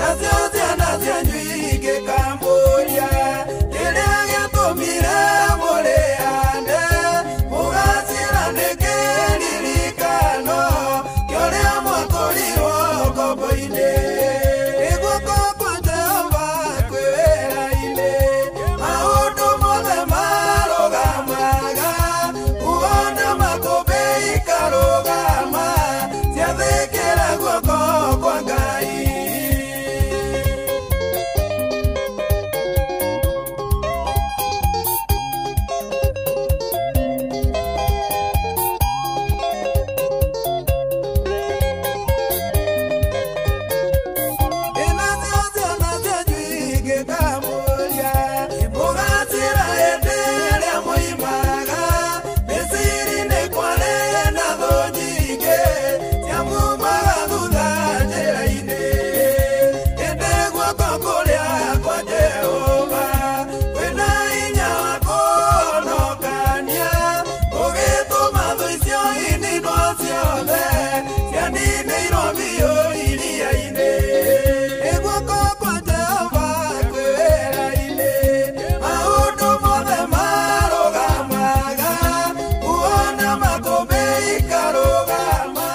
Nacio ciana cianyu ingĩkamũria kĩrĩa gĩatũmire mũrĩane mũgacĩra nĩ kĩririkano kĩa ũrĩa mwatũrirwo ngombo-inĩ. Nĩ guoko kwa Jehova kwĩ wĩra-inĩ, maũndũ mothe marũgamaga, kuona makũmbĩ ikarũgama, ciathĩkĩra guoko kwa Ngai. Nacio ciana cianyu ingĩkamũria mũgacĩra hĩndĩ ĩrĩa moimaga Misiri nĩ kwarĩ na thũ nyingĩ ciamumaga thutha njĩra-inĩ. Ĩndĩ guoko kũrĩa kwa Jehova kwĩna hinya wa kũhonokania, ũgĩtũma thũ icio ininwo ciothe cianinĩirwo biũ iria-inĩ. Nĩ guoko kwa Jehova kwĩ wĩra-inĩ, maũndũ mothe marũgamaga, kuona makũmbĩ ikarũgama,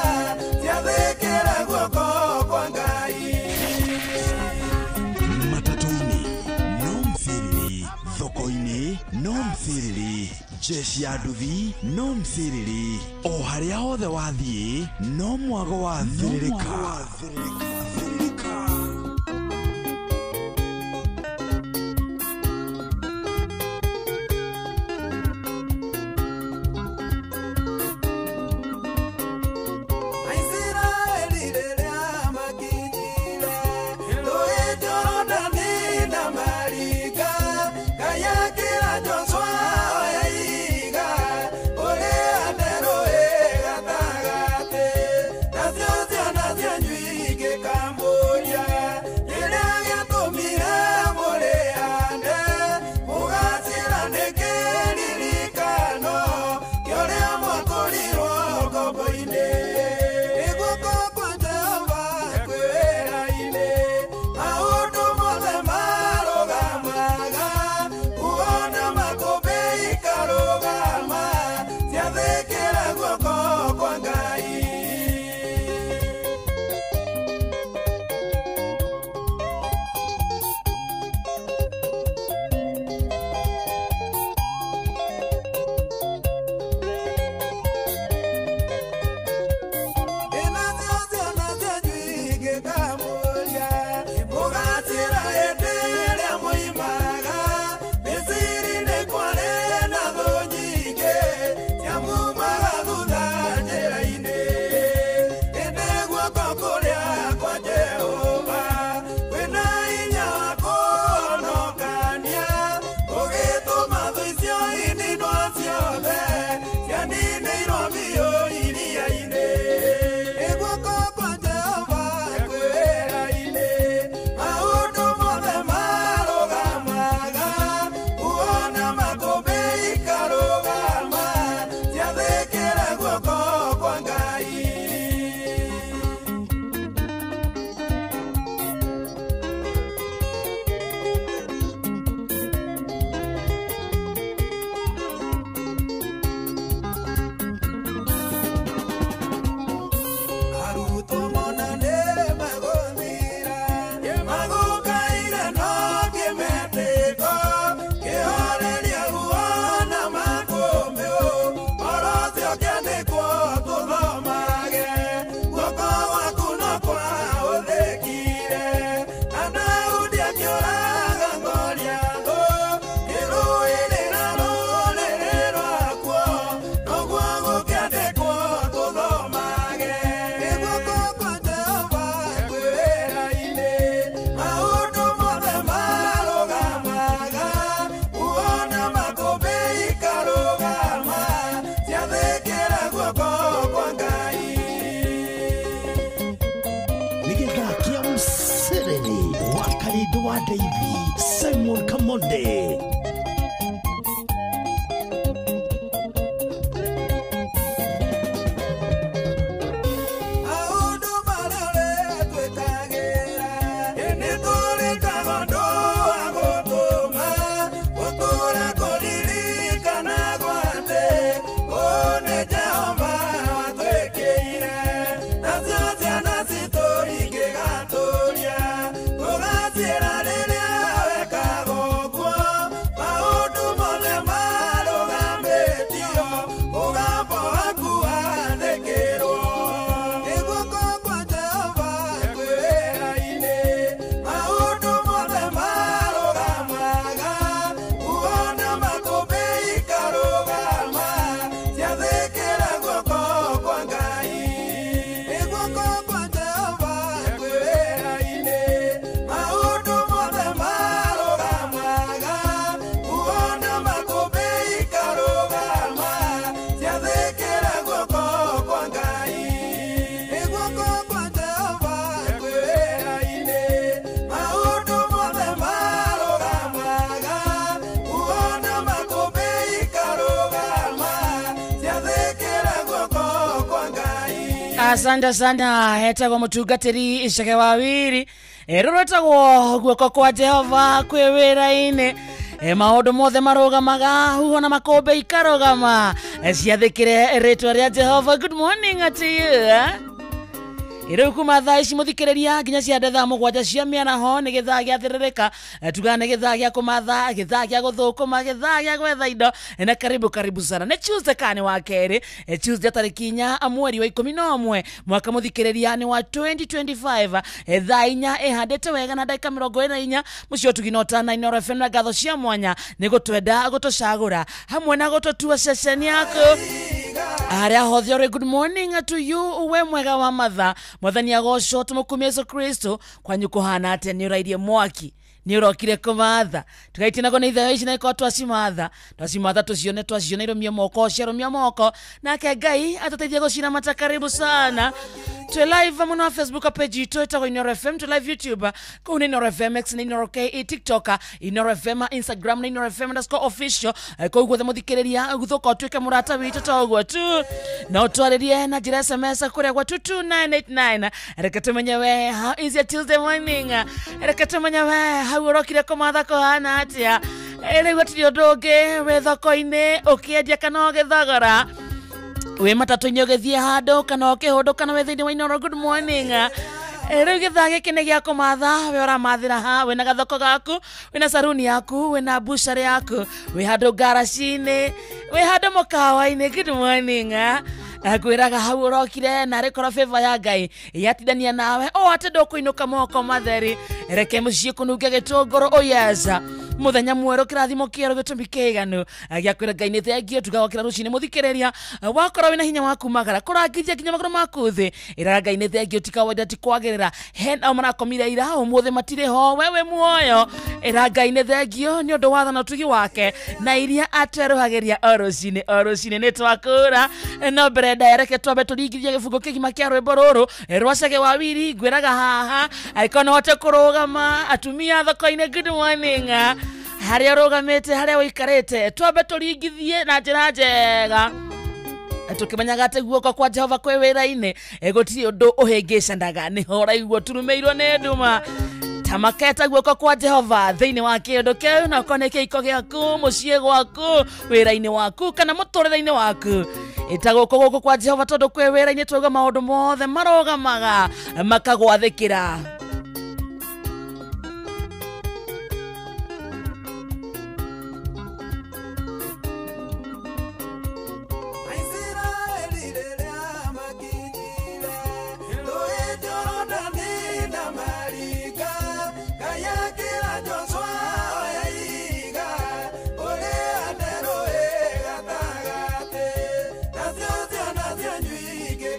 ciathĩkĩra guoko kwa Ngai. Matatũ-inĩ no msiriri, thoko-inĩ no msiriri, jeshi ya nduthi no msiriri, o harĩa hothe wathiĩ no mwago wa thĩrĩrĩka. Aisiraeli rĩrĩa makinyire rũũĩ Jorodani na maringa, Ngai akĩra Joshua oya ihiga ũrĩhande rũũĩ gatagatĩ. Nacio ciana cianyu ingĩkamũria kĩrĩa gĩatũmire mũrĩhande, mũgacĩra nĩ kĩririkano kĩa ũrĩa mwatũrirwo ngombo-inĩ. Nĩ guoko kwa Jehova kwĩ wĩra-inĩ, maũndũ mothe marũgamaga, kuona makũmbĩ ikarũgama, ciathĩkĩra guoko kwa Ngai. Nacio ciana cianyu ingĩkamũria mũgacĩra hĩndĩ ĩrĩa moimaga Misiri nĩ kwarĩ na thũ nyingĩ ciamumaga thutha njĩra-inĩ. Ĩndĩ guoko kũrĩa kwa Jehova kwĩna hinya wa kũhonokania, ũgĩtũma thũ icio ininwo ciothe cianinĩirwo biũ iria-inĩ. Nĩ guoko kwa Jehova kwĩ wĩra-inĩ, maũndũ mothe marũgamaga, kuona makũmbĩ ikarũgama, ciathĩkĩra guoko kwa Ngai. Arutwo mona nĩ magũthira, magũkaire no kĩmetĩko, kĩhoreria ruo na makũmbĩ, ũhoro ũcio ũkĩandĩkwo tũthomage, guoko gwaku no kwahũthĩkire, na Daudi akĩũraga Goliathũ, kĩrũĩrĩra rũrĩrĩ rwakuo, noguo gũkĩandĩkwo tũthomage. Nĩ guoko kwa Jehova kwĩ wĩra-inĩ, maũndũ mothe marũgamaga, kuona makũmbĩ ikarũgama, ciathĩkĩra guoko kwa Ngai. Nĩ gĩthaa kĩa msiriri wa Karindo wa Davi Simon Kamonde. Maũndũ marĩa ũretwĩkagĩra Asante sana etagwo mutungatiri Iceke wa Wiri rũrwetagwo guoko kwa Jehova kwĩ wĩra-inĩ. Maũndũ mothe marũgamaga huho na makũmbĩ ikarũgama ciathĩkĩre rĩtwa rĩa Jehova. Good morning to you. Rĩu kuma thaa ici mũthikĩrĩria nginya cia thaa 7 cia mĩaraho nĩ gĩthaa gĩa thĩrĩrĩka, tugaga nĩ gĩthaa gĩa kũmatha, gĩthaa gĩa gũthũkũma, gĩthaa gĩa gwetha indo. Na karibu karibu sana. Nĩ Tuesday kana nĩ wa kerĩ, Tuesday tarĩki 4 mweri wa 11 mwaka mũthikĩrĩria nĩ wa 2025, thaa 4 ĩhandĩte wega na ndagĩka 44 mũciĩ ũtugi na Inooro FM na ngatho cia mwanya nĩ gũtwenda gũtũcagũra hamwe na gũtũtua ceceni yaku harĩa hothe ũrĩ. Good morning to you we mwega wa matha mwathani agocwo tũmũkumie Yesu Kristo. Kwanyu kũhana atĩa? Nĩ ũrairie mwaki, nĩ ũrokire kũmatha tũgaitinagwo nĩ itheo ici na ikorwo twacimatha twacimatha tũcione twaciona irũmie moko ciarũmia moko nake Ngai atũteithie gũciramata. Karibu sana. Twe live muno wa Facebook page itũ ĩtagwo Inooro FM, twe live YouTube kũu nĩ Inooro FM X na Inooro KE, TikTok Inooro FM, Instagram na Inooro FM _official. Kũu guothe mũthikĩrĩria guthũka ũtuĩke mũrata witũ to ũguo tu no twarĩrie na njĩra SMS kũrĩa gwa 22989. Reke tũmenye we how is your Tuesday morning, reke tũmenye we hau ũrokire kũmatha kũhana atĩa. Rĩu gũtirĩ ũndũ ũngĩ wĩ thoko-inĩ ũkĩendia kana ũgĩthogora, wĩ matatũ-inĩ ũgĩthiĩ handũ kana ũkĩhũndũ kana wĩ thĩinĩ wa Inooro. Good morning. Rĩu gĩthaa gĩkĩ nĩ gĩa kũmatha, we ũramathĩra ha, wĩna gathoko gaku, wĩna saruni yaku, wĩna bucharĩ yaku, wĩ handũ ngaraci-inĩ, wĩ handũ mũkawa-inĩ. Good morning. Ngwĩraga hau ũrokire na rĩkorwo favor ya Ngai yatindania nawe o atĩ ndũkũinũka moko matheri. Reke mũciĩ kũnunge gĩtũngũrũ ũyeza muthenya mwerũ kĩrathimo kĩerũ gĩtũmi kĩiganu gĩa kwĩra Ngai nĩ thengio. Tugagokĩra rũcinĩ mũthikĩrĩria wakorwo wĩna hinya wa kumagara kũrangithia nginya magũrũ maku thĩ, ĩraga Ngai nĩ thengio, ti kawaida ti kwagĩrĩra. He nao marakomire ira ũmũthĩ matirĩ ho, wewe muoyo. Ĩra Ngai nĩ thengio nĩ ũndũ wa tha na ũtugi wake na iria atwerũhagĩria o rũcinĩ o rũcinĩ. Nĩ twakũra no mbere ndaya reke twambe tũringithie gĩbungo kĩgima kĩa rwĩmbo rũrũ rwa Cege wa Wiri. Ngwĩraga haha angĩkorwo no hote kũrũgama atumia thoko-inĩ. Good morning. Harĩa ũrũgamĩte, harĩa ũikarĩte, twambe tũringithie na njĩra njega tũkĩmenyaga atĩ guoko kwa Jehova kwĩ wĩra-inĩ, gũtirĩ ũndũ ũhĩngĩcanaga. Nĩho ũraigua ũturumĩirwo nĩ nduma tamaketa guoko kwa Jehova thĩinĩ wa kĩũndũ kĩu, na okorwo nĩ kĩiko gĩaku, mũciĩ gwaku, wĩra-inĩ waku kana mũtũrĩre-inĩ waku, ĩta guoko gũkũ kwa Jehova tondũ kwĩ wĩra-inĩ twauga maũndũ mothe marũgamaga makagwathĩkĩra.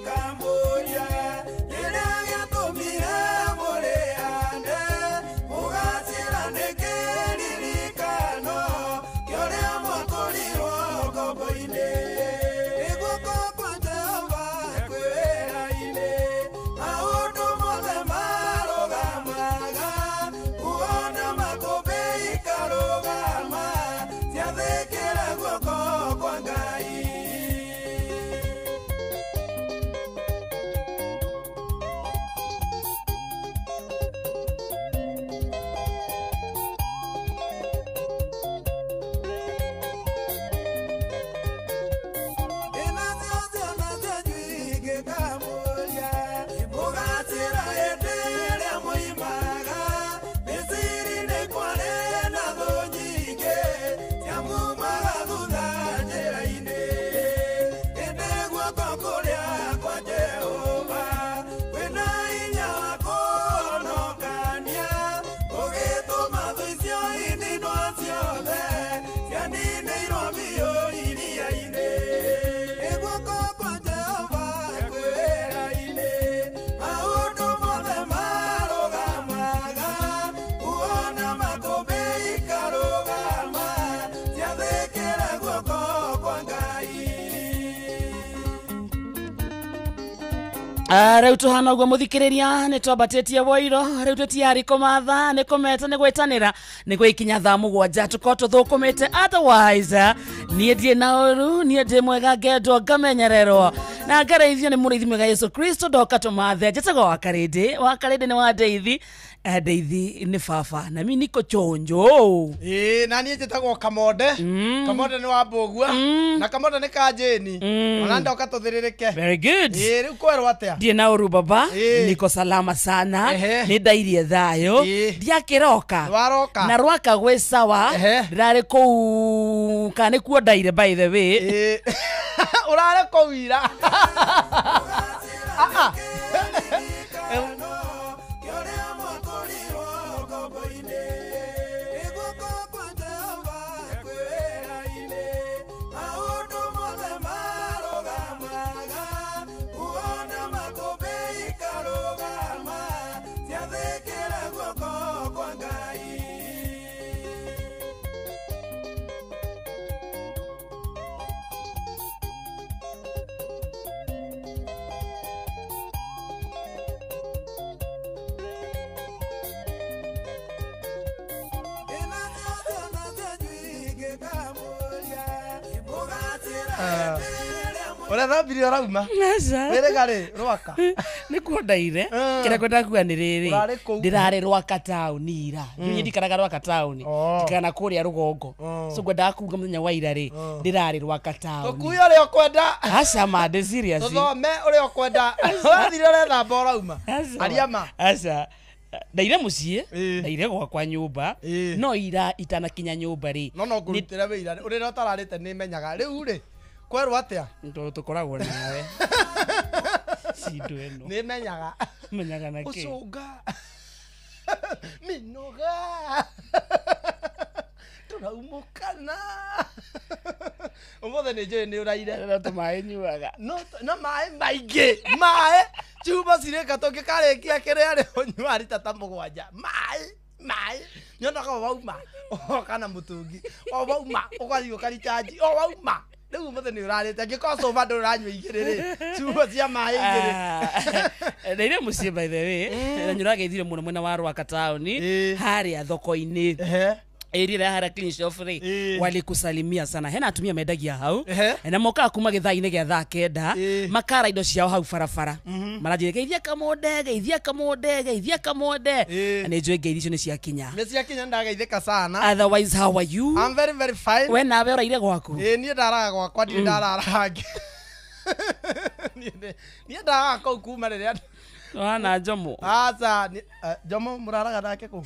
Kambodia, Rĩu tũhana ũguo mũthikĩrĩria nĩ twambatĩtie woiro rĩu tũtiarĩ kũmatha nĩ kũmeta nĩ gwĩtanĩra nĩ gwĩkinya thaa 7 tũkorwo tũthũkũmĩte otherwise niĩ ndirĩ na ũru niĩ ndĩ mwega ngendwo ngamenyererwo na ngareithio nĩ mũrĩithi mwega Yesu Kristo ndoka tũmathe njĩtagwo Wakarĩndĩ Wakarĩndĩ nĩ wa Ndeithi Ndeithi nĩ baba na mi niko chonjo. Ĩĩ na niĩ njĩtagwo Kamonde. Kamonde nĩ wa Mbũgua na Kamonde nĩ Kanjĩni ona ndoka tũthĩrĩrĩke. Very good. Ĩĩ rĩu kwerwo atĩa? Ndiĩ na ũru baba, niko salama sana nĩ ndairie thayũ ndiakĩroka na rwaka gwĩ sawa ndĩrarĩ kũu kana nĩkuo ndaire by the way. Ũrarĩ kũu ira. Ũrethambirie ũrauma wĩrĩga rĩ Rwaka nĩkuo ndaire kĩrĩa kwenda kuga nĩ rĩrĩ ndĩrarĩ Rwaka taũni ira niĩ ndikaraga Rwaka taũni ndikaraga na kũrĩa rũgongo so ngwendaga kuga mũthenya wa ira rĩ ndĩrarĩ Rwaka taũni tũkue ũrĩa ũkwenda. Aca ma ndĩ serious tũthome ũrĩa ũkwenda wathire ũrethamba ũrauma aria ma. Aca ndaire mũciĩ ndaire gwakwa nyũmba no ira itanakinya nyũmba rĩ no ngũrutĩre wĩira ũrĩa ũtararĩte nĩ menyaga rĩu rĩ kwerwo atĩa tondũ tũkoragwo nawe cindo ĩno nĩ menyaga menyaga na kĩ gũcũnga mĩnoga tũraumũkana ũmũthĩ nĩ njũĩ nĩ ũraire no tũmaĩ nyuaga no maĩ maingĩ maĩ cuba cirĩka tũngĩkarĩkia kĩrĩa rĩ ũnyua rita ta 7 maĩ maĩ nyonaga wauma kana mũtũngi o wauma ũgathiĩ ũkarichanji o wauma rĩu ũmũthĩ nĩ ũrarĩte angĩkorwo cũba ndũranyua igĩrĩ rĩ cuba cia maĩ igĩrĩ. Ndaire mũciĩ by the way na nyũrageithire mũno mwena wa Rwaka taũni harĩa thoko-inĩ area ya harĩa clean shop rĩ walikusalimia sana hena atumia mendagia hau na mokaga kuma gĩthaa-inĩ gĩa thaa 9 makara indo ciao hau barabara maranjĩra geithia Kamonde geithia Kamonde geithia Kamonde na nĩ njũĩ ngeithi icio nĩ ciakinya nĩ ciakinya ndageithĩka sana. Otherwise how are you? I'm very very fine. We nawe ũraire gwaku? Ĩĩ niĩ ndaraga gwakwa ndirĩ ndarara hangĩ. Niĩ ndaraga kũu kuma rĩrĩa wana Njomo. Aca Njomo mũraraga nake kũ?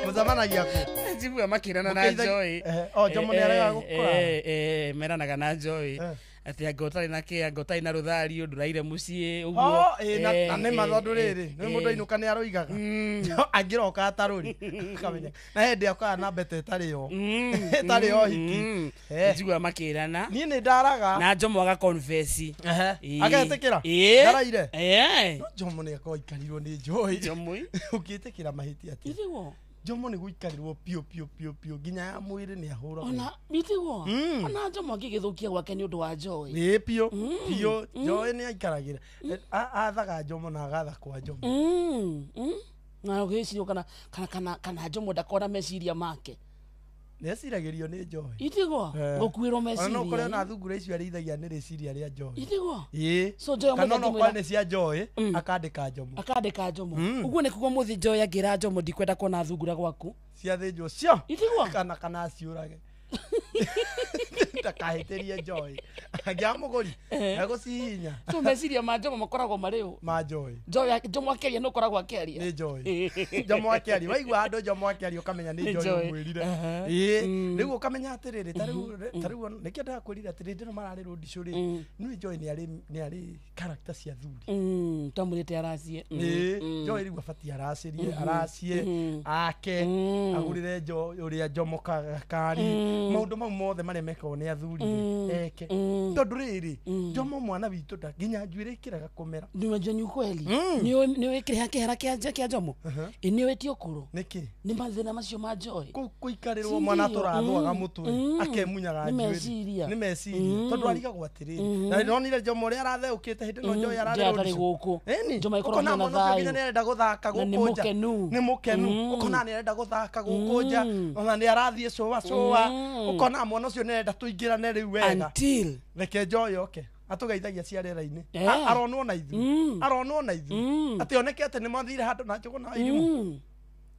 Mũcemanagia kũ? Njiguaga makĩrana na Joy. O Njomo nĩ aregaga gũkũra. Meranaga na Joy atĩ anga ũtarĩ na kĩ anga ũtarĩ na rũthario ndũraire mũciĩ ũguo. Na nĩ ma tondũ rĩrĩ nĩ mũndũ ainũka nĩ aroigaga angĩroka atarũri akamenya na hĩndĩ okaga na mbete ĩtarĩ yo ĩtarĩ yo hiki. Njiguaga makĩrana niĩ nĩ ndaraga na Njomo aga confess agetĩkĩra ndaraire. No Njomo nĩ akorwo aikarirwo nĩ Joy Njomo ũngĩtĩkĩra mahĩtia atĩa? Itiguo Njomo nĩ gũikarirwo piũ piũ piũ piũ nginya ya mwĩrĩ nĩ ahũragwo ona itiguo ona Njomo angĩgĩthũkia gwake nĩ ũndũ wa Joy nĩ piũ piũ Joy nĩ aikaragĩra athaga Njomo na agatha kwa Njomo na ũgĩciria kana kana kana Njomo ndakona meciria make nĩeciragĩrio nĩ Joy itiguo gũkuĩrwo meciria ona no kũrĩ ona thungura icio arĩithagia nĩ rĩciria rĩa Joy itiguo ĩĩ so Joy kana no kwa nĩ cia Joy akandĩka Njomo akandĩka Njomo ũguo nĩ kuga mũthĩ Joy angĩra Njomo ndikwenda kuona thungura gwaku ciathĩnjwo cio itiguo kana aciũrage ndakahĩtĩrie Joy angĩaga mũgũri egũcihihinya so meciria ma Njomo makoragwo marĩ ũ ma Joy Joy Njomo akĩaria nĩ ũkoragwo akĩaria nĩ Joy Njomo akĩaria waigua handũ Njomo akĩaria ũkamenya nĩ Joy ũmwĩrire ĩĩ rĩu ũkamenya atĩrĩrĩ ta rĩu nĩkĩo ndĩrakwĩrire atĩrĩ ndĩno mararĩ rũndicũ rĩ nĩ Joy nĩ arĩ character cia thuri twamwĩrĩte aracie ĩĩ Joy rĩu abatiĩ aracĩrie aracie ake agũrĩre Joy ũrĩa Njomo kari Maũndũ mau mothe marĩa mekagwo nĩ athuri eke. Tondũ rĩrĩ, Njomo mwana witũ nda nginya njuĩrĩ ĩkĩraga kũmera. Niwajua ni ukweli. Niwe kĩrĩa kĩhera kĩa Njomo. Ĩ nĩwe ti ũkũrũ. Nĩkĩ? Nĩ mathĩna macio ma Joy. Kũu kũikarĩrwo mwana tũrathũaga mũtwe akemunyaga Nĩ njuĩrĩ. meciria. Nĩ meciria. Tondũ arigagwo atĩrĩrĩ, na nĩndonire Njomo ũrĩa aratheũkĩte hĩndĩ ĩno Joy ararĩ Joy atarĩ roadshow. gũkũ. Ĩni, Njomo ĩkoragwo ũkona na mwana ũcio nginya thayũ. nĩarenda gũthaka Na nĩ gũkũ nja. mũkenu. Nĩ mũkenu. Ũkona nĩarenda gũthaka gũkũ nja. Ona nĩarathiĩ cũa cũa. Ũkona mwana ũcio nĩarenda tũingĩrane rĩu wega. Until Reke Joy oke atũgeithagia cia rĩera-inĩ. Aronwo na ithuĩ. Aronwo na ithuĩ. Atĩ oneke atĩ nĩmathire handũ na Njũgũna wa Irimũ.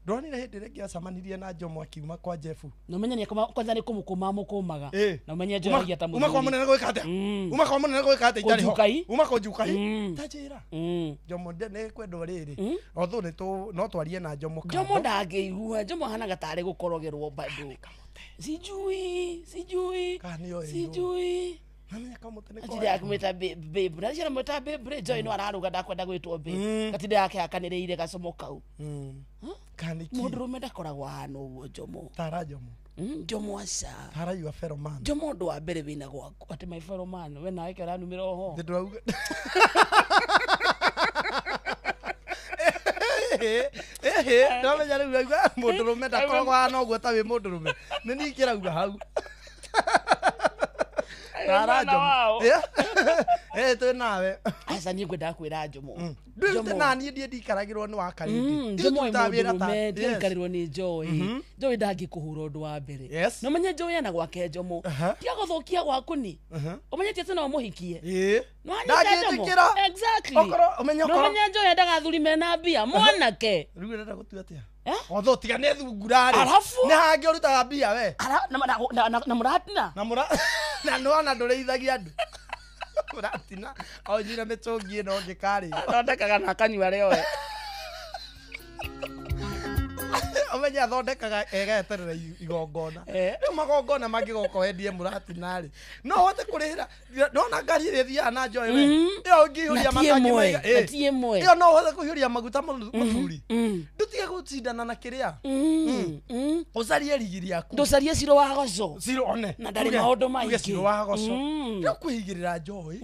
Ndonire hĩndĩ ĩrĩa ĩngĩ acemanirie na Njomo akiuma kwa Jefu. Na ũmenye nĩ kwanza nĩ kũmũkũma mũkũmaga. Na ũmenye Joy aragia ta Uma kwa mũthuri. mũnene gwĩka atĩa? Uma kwa mũnene gwĩka atĩa itarĩ ho? Kũnjukai. Uma kũnjukai. Ta njĩra. Njomo nĩ kwendwo rĩrĩ. Although nĩ no twarie na Njomo kando. Njomo ndangĩigua. Njomo ahanaga tarĩ gũkorogerwo bado. Sijui, sijui. Kana nĩoĩ Sijui. Namenya kamũtĩ nĩ Atinde koe. akĩmwĩta babe. Na ciana mwĩta babe rĩ, Joy no araruga ndakwenda gwĩtwo babe. Gatinde yake akanĩrĩire gacomo kau. Kana nĩ kĩ? Mũndũrũme ndakoragwo ahana ũguo Njomo. Tara Njomo. Njomo aca. Tara your fellow man. Njomo ũndũ wa mbere wĩna gwaku. Atĩ my fellow man, we nawe kĩo ũranumĩra oho. Ndĩ ndĩrauga. Ndamenya rĩu auga mũndũrũme ndakoragwo ahana ũguo ta wĩ mũndũrũme. Nĩ niĩ ingĩrauga hau. Tara Mwana Njomo. wao. Twĩ nawe. Aca niĩ ngwendaga kwĩra Njomo. Ndwĩrute na niĩ ndiĩ ndiikaragĩrwo nĩ wa Karĩndĩ. Njomo ĩ Ithuĩ tũrutaga wĩra ta- mũndũrũme Yes. ndiaikarĩrwo nĩ Joy. Joy ndangĩkũhũra ũndũ wa mbere. Yes. Na ũmenye Joy ena gwake Njomo. Tiga gũthũkia gwaku ni. Ũmenyete atĩ no ũmũhikie. Nĩwanyita Njomo? Ndangĩtĩkĩra. Exactly. Okorwo ũmenye Na okorwo ũmenye Joy endaga athuri mena mbia mwanake. rĩu ũrenda gũtua atĩa? Eh? Although tiga nĩ thungura rĩ. Alafu? Nĩ hangĩ ũrutaga mbia we. Ara na mũratina. Na mũra na nĩwona ndũrĩithagia andũ. Mũratina onyire mĩtũngi ĩno ũngĩkarĩa. Athondekaga na akanyua rĩoe. Ũmenye athondekaga egeterera igongona. Rĩu magongona mangĩgoka wendie mũratina rĩ. No ũhote kũrĩhĩra. Nona ngari ĩrĩa ĩthiaga na Joy we. Ĩyo ũngĩihũria Na ti matangi ĩmwe, maiga. na ti ĩmwe. Ĩyo no ũhote kũihũria maguta mũthuri. Ndũtige gũcindana na kĩrĩa. Ũcarie rigi rĩaku. Ndũcarie ciro wa goco. Ciro one. Na ndarĩ maũndũ Uge maingĩ. ciro wa goco. Rĩu kwĩigĩrĩra Joy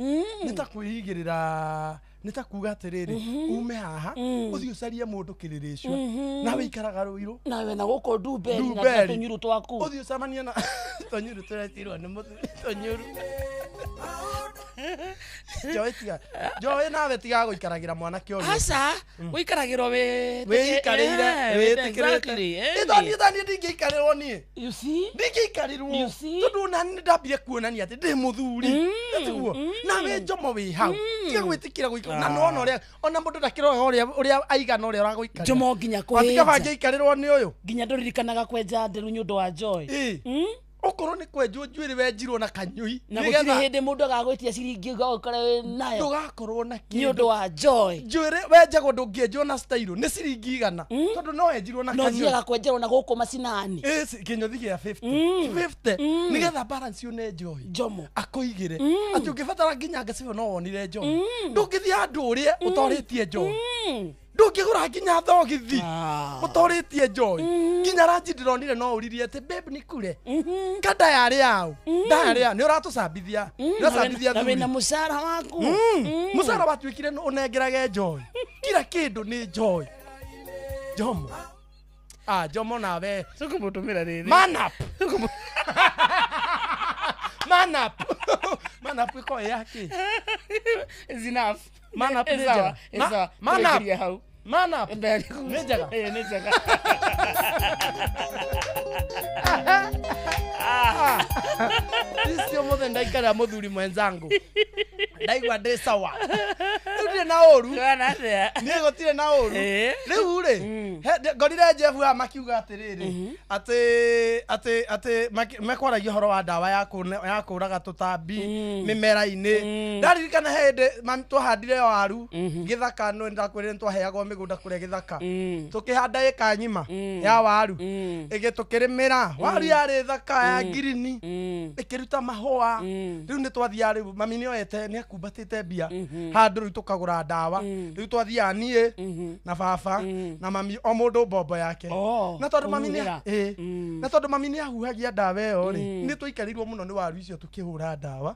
nĩ ta kwĩigĩrĩra nĩ ta kuga atĩrĩrĩ ume haha ũthiĩ ũcarie mũndũ kĩrĩrĩcua na wĩikaraga Rũirũ. Na we na gũkũ Ndumberi na Ndumberi. tũnyuru twaku. Ũthiĩ ũcemanie na tũnyuru tũretirwo nĩ mũthuri tũnyuru. Joy tiga Joy nawe tiga gũikaragĩra mwanake ũyũ. Aca wĩikaragĩrwo Wĩikarĩire wĩtĩkĩrĩte. wĩtĩkĩrĩte. Niĩ ndingĩikarĩrwo niĩ. You see? Ndingĩikarĩrwo. You see? Tondũ ona nĩ ndambire kuonania atĩ ndĩ mũthuri. Tiguo. Na wĩ Njomo wĩ hau. Tiga gwĩtĩkĩra gũikara. Na nĩwona ũrĩa ona mũndũ ndakĩroga ũrĩa aigana ũrĩa ũragũikarĩra. Njomo nginya Watiga kwĩnja. bangĩikarĩrwo nĩ ũyũ. Nginya ndũririkanaga kwenja nderu nĩ ũndũ wa Joy. Okorwo nĩ kwenjwo njuĩrĩ wenjirwo na kanyui. Na gũtirĩ hĩndĩ mũndũ agagwĩtia ciringi ũgakora wĩ nayo. Ndũgakorwo na Nĩ kĩndũ. ũndũ wa Joy. Njuĩrĩ wenjagwo ndũngĩenjwo na style nĩ ciringi igana. Tondũ no wenjirwo na No kanyui. thiaga kwenjerwo na gũkũ macinani. Kĩnyũthi gĩa 50. 50. Nĩgetha balance une Joy. Njomo. Akũigĩre. Atĩ ũngĩbatara nginya ngacibũ no wonire Joy. Ndũngĩthiĩ handũ ũrĩe ũtorĩtie Joy. Ndũngĩgũra nginya thogithi. Ũtorĩtie Joy. Nginya ranji ndĩronire no ũririe atĩ babe nĩ kure. Ka ndayarĩ yaũ. Ndayarĩ yaũ. Nĩ ũratũcambithia. Nĩ ũracambithia Na wĩna thuri. mũcara waku. Mũcara watuĩkire ũnengerage Joy. Kila kĩndũ nĩ Joy. Njomo. Njomo nawe. Tũkũmũtũmĩra rĩrĩ. Man up. Man up. Man up ĩkoragwo ĩ ya kĩ? It's enough. Man up nĩ Ĩ sawa, njega. ĩ sawa. Man up. Tũrĩkĩrie hau. Man up. Nĩ njega. Nĩ njega. Icio mũthenya ndaikarĩra mũthuri mwenzangu. Ndaigua ndĩ sawa. Rĩu ndirĩ na ũru. Ndũrona atĩa? Niĩ gũtirĩ na ũru. Rĩu rĩ, ngorire Jeff haha makiuga atĩrĩrĩ, atĩ mekwaragia ũhoro wa ndawa ya kũraga tũtambi mĩmera-inĩ. Ndaririkana he hĩndĩ mami twahandire waru gĩthaka, no nĩndakwĩrire nĩtwaheagwo mĩgũnda kũrĩa gĩthaka. Tũkĩhanda ĩka ng'ima ya waru. Ĩgĩ tũkĩrĩmĩra waru yarĩ thaka ya ngirini. Ĩkĩruta mahũa. Rĩu nĩtwathiaga rĩu mami nĩoete nĩakumbatĩte mbia handũ rĩu tũkagũra ndawa. Rĩu twathiaga niĩ na baba na mami o mũndũ mbombo yake. Na tondũ mami kũhuhĩra. Na tondu mami ni ahuhagia ndawa ĩyo rĩ, nĩ tũikarĩirwo mũno nĩ waru icio tũkĩhũra ndawa,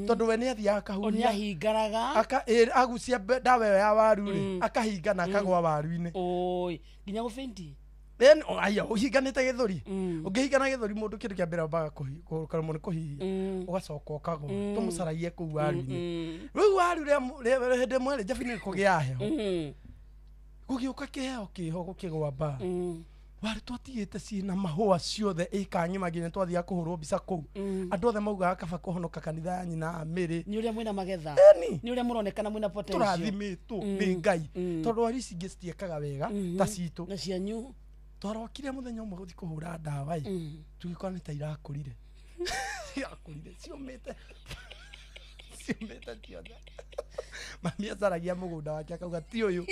tondũ we nĩ athiaga akahuhia, nĩahingaraga, agucia ndawa ĩyo ya waru rĩ, akahinga na akagwa waru-inĩ. Oi, nginya gũbĩnti. Then aya ũhinganĩte gĩthũri, ũngĩhingana gĩthũri mũndũ kĩndũ kĩa mbere ambaga kũremwo nĩ kũhihia, ũgacoka ũkagwa. Tũmũcaragie kũu waru-inĩ. Rĩu waru hĩndĩ ĩmwe rĩ, njabi nĩ kũgĩa heho, gũgĩũka kĩheo kĩho, gũkĩgwa mbaa, waru twatigĩte ciĩna mahũa ciothe ĩka ng'ima, nginya twathiaga kũhũrwo mbica kũu, andũ othe maugaga kaba kũhonoka kanitha ya nyina wa Mĩrĩ. Nĩ ũrĩa mwĩna magetha. Ĩni. Nĩ ũrĩa mũronekana mwĩna potential. Tũrathimĩtwo nĩ Ngai, tondũ waru ici ingĩ citiĩkaga wega ta citũ. Na cianyu. Twarokire mũthenya ũmwe gũthiĩ kũhũra ndawa ĩ, tũgĩkora nĩ ta irakũrire, irakũrire, ciũmĩte, ciũmĩte ciothe. Mami acaragia mũgũnda wake akauga ti ũyũ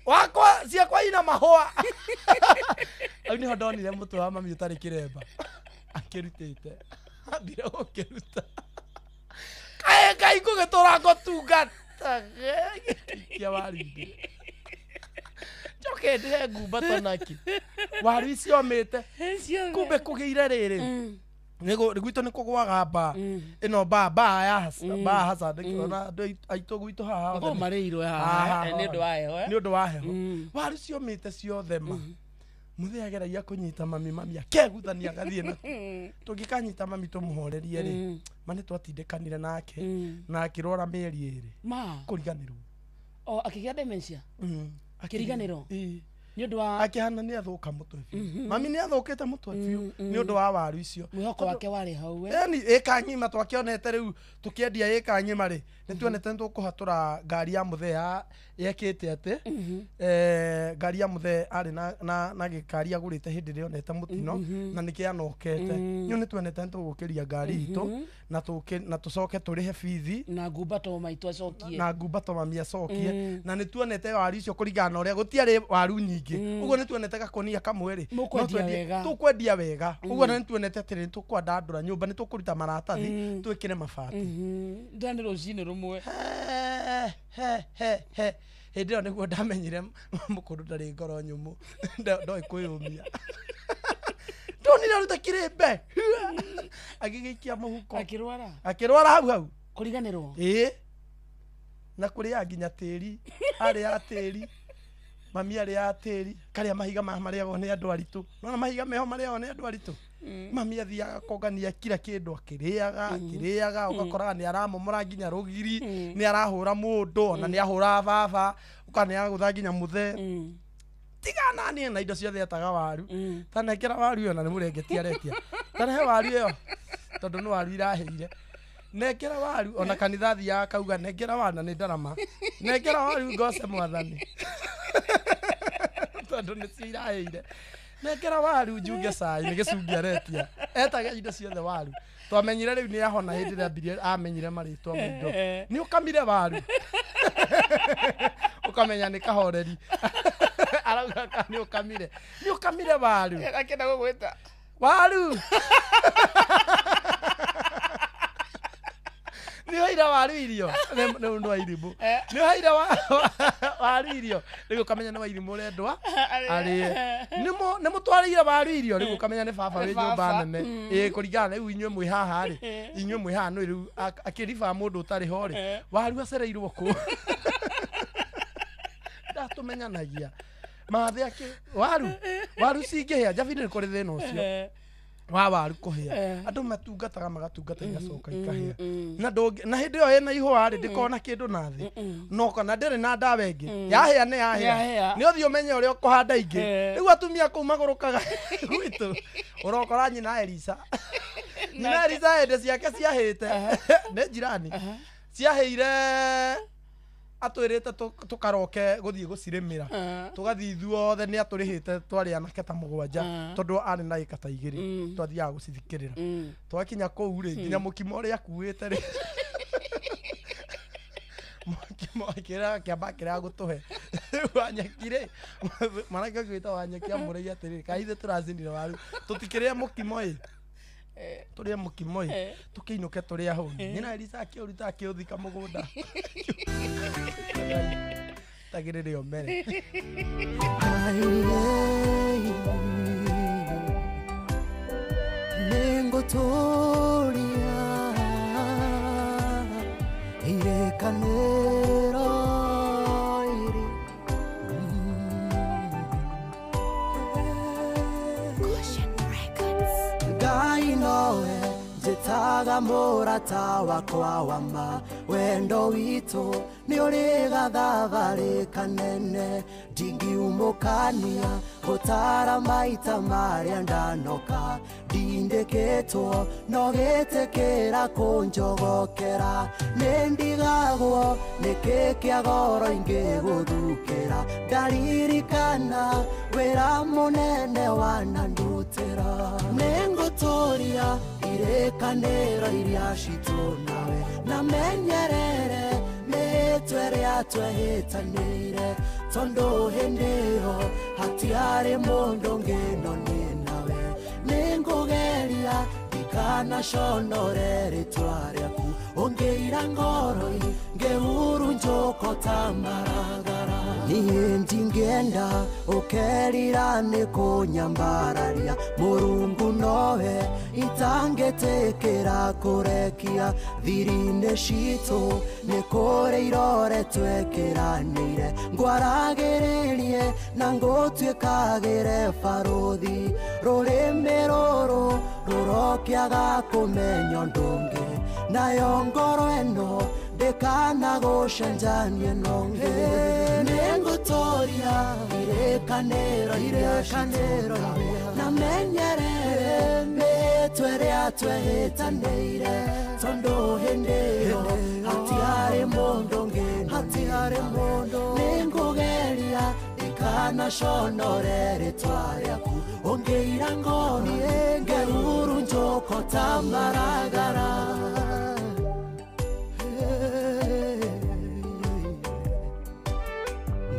wakwa, ciakwa ina mahũa. Hau nĩho ndonire mũtwe wa mami ũtarĩ kĩremba, akĩrutĩte, ambire gũkĩruta, kaĩ Ngai ngũgĩtũra ngũtungatage gĩkia waru-inĩ, njoke ndĩhe ngumba tonaki waru iciomĩte. Kumbe kũgĩire rĩrĩ gwitũ nĩ kũgwaga mbaa ĩno, mbaa mbaa ya mbaa hazard, ona andũ aitũ gwitũ haha othe Gũkorwo marĩirwo haha nĩ ũndũ wa heho. Nĩ ũndũ wa heho, waru ciomĩte ciothe. Ma mũthee ageragia kũnyita mami, mami akeguthania agathiĩ na tũngĩkanyita mami tũmũhorerie rĩ, ma nĩ twatindĩkanire nake na akĩrwara mĩeri 2. Ma. Kũriganĩrwo. O akĩgĩa dementia. Kĩriganĩro? Ĩĩ. Nĩ ũndũ wa Akĩhana nĩ athũka mũtwe biũ, mami nĩ athũkĩte mũtwe biũ nĩ ũndũ wa waru icio. Mwĩhoko wake warĩ hau we. Yani ĩka ng'ima twakĩonete rĩu tũkĩendia ĩka ng'ima rĩ, nĩ tuonete nĩ tũkũhatũra ngari ya mũthee yekĩte atĩ ngari ya mũthee arĩ na gĩkari agũrĩte hĩndĩ ĩrĩa onete mũtino na nĩkĩanokete. Nĩũ nĩ tuonete nĩ tũgũkĩria ngari itũ na tũcoke tũrĩhe bithi na ngumba to maitũ acokie. Na ngumba mami acokie, na nĩ tuonete waru icio kũringana na ũrĩa gũtiarĩ waru nyingĩ ũguo, nĩ tuonete gakonia kamwe rĩ, Mũkwendia wega. Tũkwendia wega ũguo, na nĩ tuonete atĩrĩ, nĩ tũkwandandũra nyũmba, nĩ tũkũruta maratathi, twĩkĩre mabati. Ndani rũcinĩ rũmwe. He he he hĩndĩ ĩyo nĩguo ndamenyire mũkũrũ ndarĩ ngoro nyũmũ, ndoĩ kwĩyũmia. Ndonire aruta kĩrĩmbe agĩgĩikia mũhuko. Akĩrwara. Akĩrwara hau hau. Kũriganĩrwo. Ĩĩ, na kũrĩa nginya tĩri, arĩa tĩri mami, arĩa tĩri karĩa mahiga maya marĩagwo nĩ andũ aritũ, nona mahiga meho marĩagwo nĩ andũ aritũ. Mami athiaga kongania kila kĩndũ akĩrĩaga, akĩrĩaga, ũgakoraga nĩ aramomora nginya rũgiri, nĩ arahũra mũndũ, ona nĩ ahũra baba, ũkona nĩ agũtha nginya mũthee. Tigana niĩ na indo ciothe etaga waru, tanekĩra waru ĩyo na nĩ mũrengeti aretia, tarehe waru ĩyo tondũ nĩ waru irahĩire, nengera waru. Ona kanitha athiaga akauga nengera waru na nĩ ndarama, nengera waru ngoce mwathani tondũ nĩcio irahĩire, nengera waru njunge cai, nĩ gĩcungi aretia, etaga indo ciothe waru. Twamenyire rĩu nĩ ahona hĩndĩ ĩrĩa ambirie amenyire marĩtwa ma indo, nĩ ũkamire waru, ũkamenya nĩ kahoreri arauga ka nĩ ũkamire, nĩ ũkamire waru. Akĩenda gũgwĩta. Waru, nĩ ũheire waru irio, nĩ ũndũ wa irimũ, nĩ ũheire waru irio, rĩu ũkamenya nĩ wa irimũ ũrendwa arĩe. Nĩ mũtwarĩire waru irio, rĩu ũkamenya nĩ baba wĩ nyũmba nene. Ĩĩ, kũringana rĩu inyuĩ mwĩ haha rĩ, inyuĩ mwĩ haha nĩ rĩu akĩriba mũndũ ũtarĩ ho rĩ, waru acereirwo kũ ndatũmenyanagia mathĩ akĩ waru, waru cingĩhĩa njabi nĩ kũrĩ thĩna ũcio wa waru kũhĩa, andũ matungataga magatungata igacoka ikahĩa na ndũngĩ na hĩndĩ ĩyo ĩna ihũa rĩ, ndĩkona kĩndũ na thĩ no kana ndĩrĩ na ndawa ĩngĩ, yahĩa nĩ yahĩa. Yahĩa. Nĩ ũthiĩ ũmenye ũrĩa ũkũhanda ingĩ. Rĩu atumia kũu magũrũkaga gwitũ, ũrokora nyina Elisa, nyina Elisa hĩndĩ ciake ciahĩte nĩ njirani ciahĩire, atwĩrĩte tũkaroke gũthiĩ gũcirĩmĩra, tũgathiĩ ithuothe, nĩ atũrĩhĩte, twarĩ anake ta 7, tondũ arĩ na ĩka ta 2, twathiaga gũcithikĩrĩra. Twakinya kũu rĩ, nginya mũkimo ũrĩa akuĩte rĩ, mũkimo akĩra kĩamba akĩrega gũtũhe. Rĩu Wanyeki rĩ, mwanake ũngĩ wĩtagwo Wanyeki amũrĩie atĩrĩrĩ, kaĩ ithuĩ tũracinire waru tũtikĩrĩe mũkimo ĩ, tũrĩe mũkimo ĩ, tũkĩinũke tũrĩ ahũni. Nyina Elisa akĩũruta akĩũthika mũgũnda tagĩrĩre omere. Nĩngũtũria irĩkanĩro irĩ. Ngai nowe njĩtaga mũrata wakwa wa ma, wendo witũ nĩ ũrĩ gathabarĩ kanene, ndingiumũkania gũtara maita marĩa ndanoka, ndindĩkĩtwo no gĩtĩkĩra kũnjogokera, nĩndigagwo nĩkĩ kĩa goro ingĩgũthukĩra, ndaririkana wĩra mũnene wanandutĩra. Nĩngũtũria irĩkanĩro iria citũ nawe, na menyerere mĩhĩtwa ĩrĩa twehĩtanĩire, tondũ hĩndĩ ĩyo hatiarĩ mũndũ ũngĩ no niĩ nawe. Nĩngũgeria ndikanaconore rĩtwa rĩaku, ũngĩira ngoro ngĩhurunjũko ta maragara. Niĩ ndingĩenda ũkerira nĩ kũnyambararia, Mũrungu nowe itangĩtĩkĩra kũrekia, thiri-inĩ citũ nĩ kũrĩ irore twekĩranĩire, ngwaragĩrĩrie na ngũtuĩkagĩre barũthi, rũrĩmĩ rũrũ rũrokĩaga kũmenya ũndũ ũngĩ, nayo ngoro ĩno ndĩkanagũcenjanie na ũngĩ. Nĩngũtũria irĩkanĩro iria citũ nawe, na menyerere mĩhĩtwa ĩrĩa twehĩtanĩire, tondũ hĩndĩ ĩyo hatiarĩ mũndũ ũngĩ no niĩ nawe. Nĩngũgeria ndikanaconore rĩtwa rĩaku, ũngĩira ngoro ngĩhurunjũko ta maragara.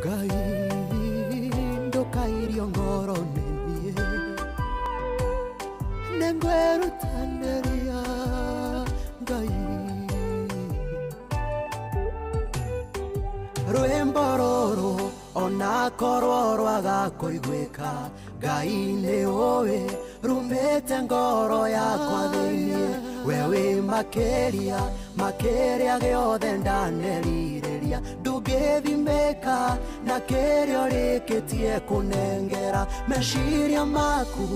Ngai ndũkairio ngoro nĩ niĩ, nĩngwĩrutanĩria Ngai. Rwĩmbo rũrũ onakorwo rwaga kũiguĩka, Ngai nĩ ũĩ rumĩte ngoro yakwa thĩinĩ, we wĩ makĩria makĩria gĩothe ndanerirĩria, ndũngĩthimĩka na kĩrĩa ũrĩkĩtie kũnengera, meciria maku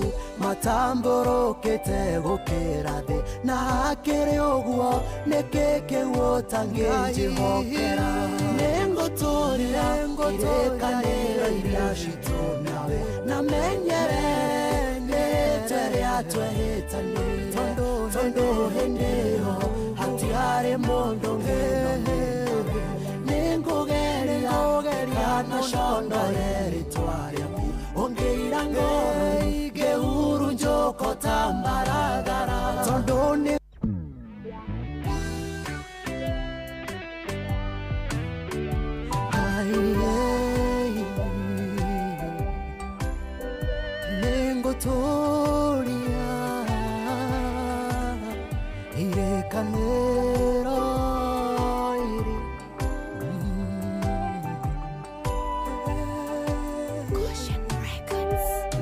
matambũrũkĩte gũkĩra thĩ, na hakĩrĩ ũguo nĩkĩ kĩu ũtangĩnjĩhokera. Nĩngũtũria irĩkanĩro iria citũ nawe, na menyerere mĩhĩtwa ĩrĩa twehĩtanĩire, tondũ hĩndĩ ĩyo hatiarĩ mũndũ ũngĩ no niĩ nawe. Nĩngũgeria ndikanaconore rĩtwa rĩaku, ũngĩira ngoro ngĩhurunjũko ta maragara, tondũ nĩ Nĩngũtũria irĩkanĩro irĩ.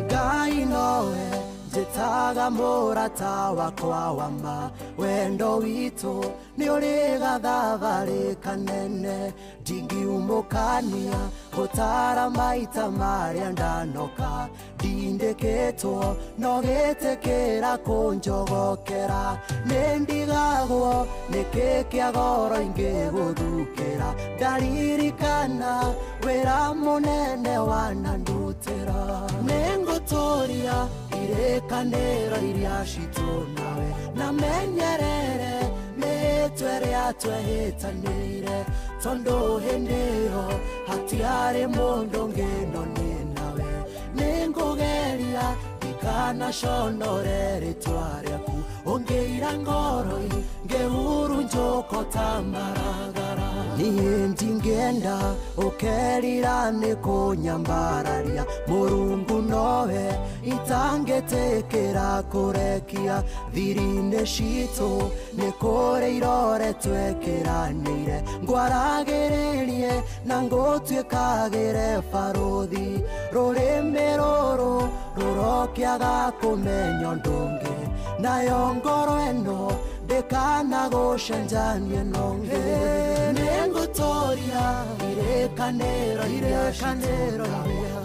Ngai nowe njĩtaga mũrata wakwa wa ma, wendo witũ nĩ ũrĩ gathabarĩ kanene, ndingiumũkania gũtara maita marĩa ndanoka, ndindĩkĩtwo no gĩtĩkĩra kũnjogokera, nĩndigagwo nĩkĩ kĩa goro ingĩgũthukĩra, ndaririkana wĩra mũnene wanandutĩra. Nĩngũtũria irĩkanĩro iria citũ nawe, na menyerere mĩhĩtwa ĩrĩa twehĩtanĩire, tondũ hĩndĩ ĩyo hatiarĩ mũndũ ũngĩ no niĩ nawe. Nĩngũgeria ndikanaconore rĩtwa rĩaku, ũngĩira ngoro ngĩhurunjũko ta maragara. Niĩ ndingĩenda ũkerira nĩ kũnyambararia, Mũrungu nowe itangĩtĩkĩra kũrekia, thiri-inĩ citũ nĩ kũrĩ irore twekĩranĩire, ngwaragĩrĩrie na ngũtuĩkagĩre barũthi, rũrĩmĩ rũrũ rũrokĩaga kũmenya ũndũ ũngĩ, Nayo ngoro ĩno ndĩkana gũcenjania nonge. Nĩngũtũria irĩkanĩro iria citũ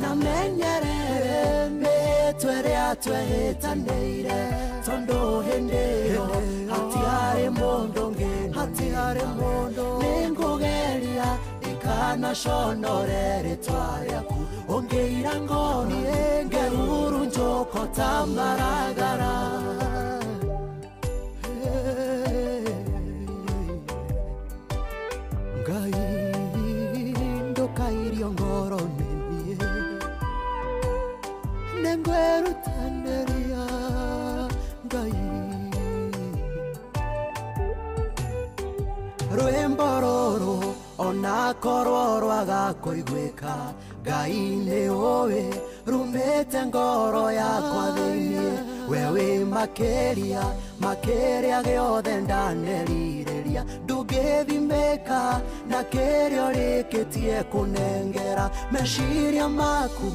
na menyerere mĩtwe ĩrĩa twehĩtanĩire. Tondũ hĩndĩ ĩyo hatiarĩ mũndũ ũngĩ, hatiarĩ mũndũ. Nĩngũgeria ndikanaconore rĩtwa rĩaku, ũngĩira ngoro ngehurunjũko ta maragara. Ngai ndũkairio ngoro nĩ niĩ, nĩngwĩrutanĩria Ngai. Rwĩmbo rũrũ onakorwo rwaga kũiguĩka, Ngai nĩũĩ rumĩte ngoro yakwa thĩinĩ. We wĩ makĩria makĩria gĩothe ndanerirĩria, ndũngĩthimĩka na kĩrĩa ũrĩkĩtie kũnengera. Meciria maku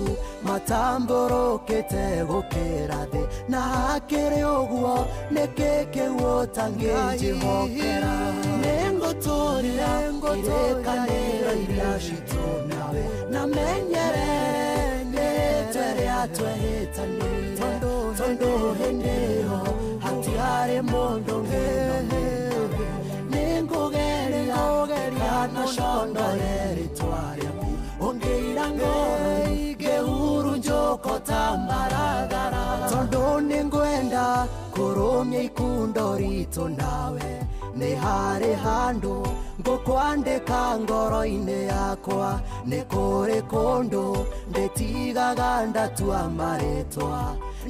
matambũrũkĩte gũkĩra thĩ, na hakĩrĩ ũguo nĩkĩ kĩu ũtangĩnjĩhokera. Nĩngũtũria irĩkanĩro iria citũ nawe, na menyerere mĩtwe ĩrĩa twehĩtanĩire. Tondũ hĩndĩ ĩyo hatiarĩ mũndũ ũngĩ no niĩ nawe. Nĩngũgeria ndikanaconore rĩtwa rĩaku, ũngĩira ngoro ngĩhurunjũko ta maragara. Tondũ nĩngwenda kũrũmia ikundo ritũ nawe, nĩ harĩ handũ ngũkwandĩka ngoro-inĩ yakwa. Nĩ kũrĩ kũndũ ndĩtigaga ndatua marĩtwa,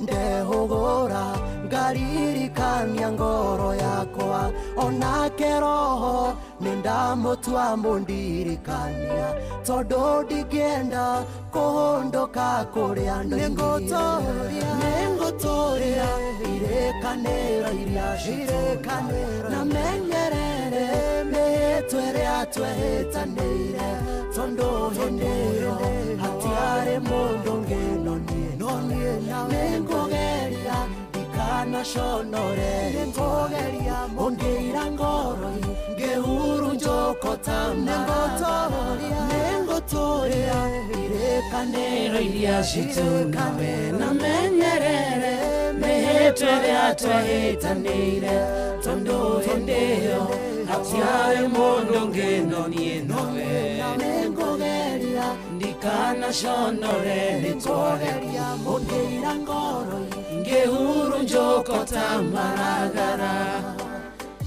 ndehũgũra ngaririkania ngoro yakwa. Onake roho nĩndamũtua mũndirikania, tondũ ndingĩenda kũhũndũka kũrĩa ndoimire. Nĩngũtũria irĩkanĩro iria citũ na menyerere mĩtwe ĩrĩa twehĩtanĩire. Tondũ hĩndĩ ĩyo hatiarĩ mũndũ ũngĩ no niĩ. Nĩngũgeria ndikanaconore rĩtwa, ũngĩira ngoro ngĩhurunjũko ta maragara. Nĩngũtũria irĩkanĩro iria citũ nawe, na menyerere mĩhĩtwa ĩrĩa twehĩtanĩire. Tondũ hĩndĩ ĩyo hatiarĩ mũndũ ũngĩ no niĩ nawe. Nĩngũgeria ndikanaconore rĩtwa rĩaku, ũngĩira ngoro ngĩhurunjũko ta maragara.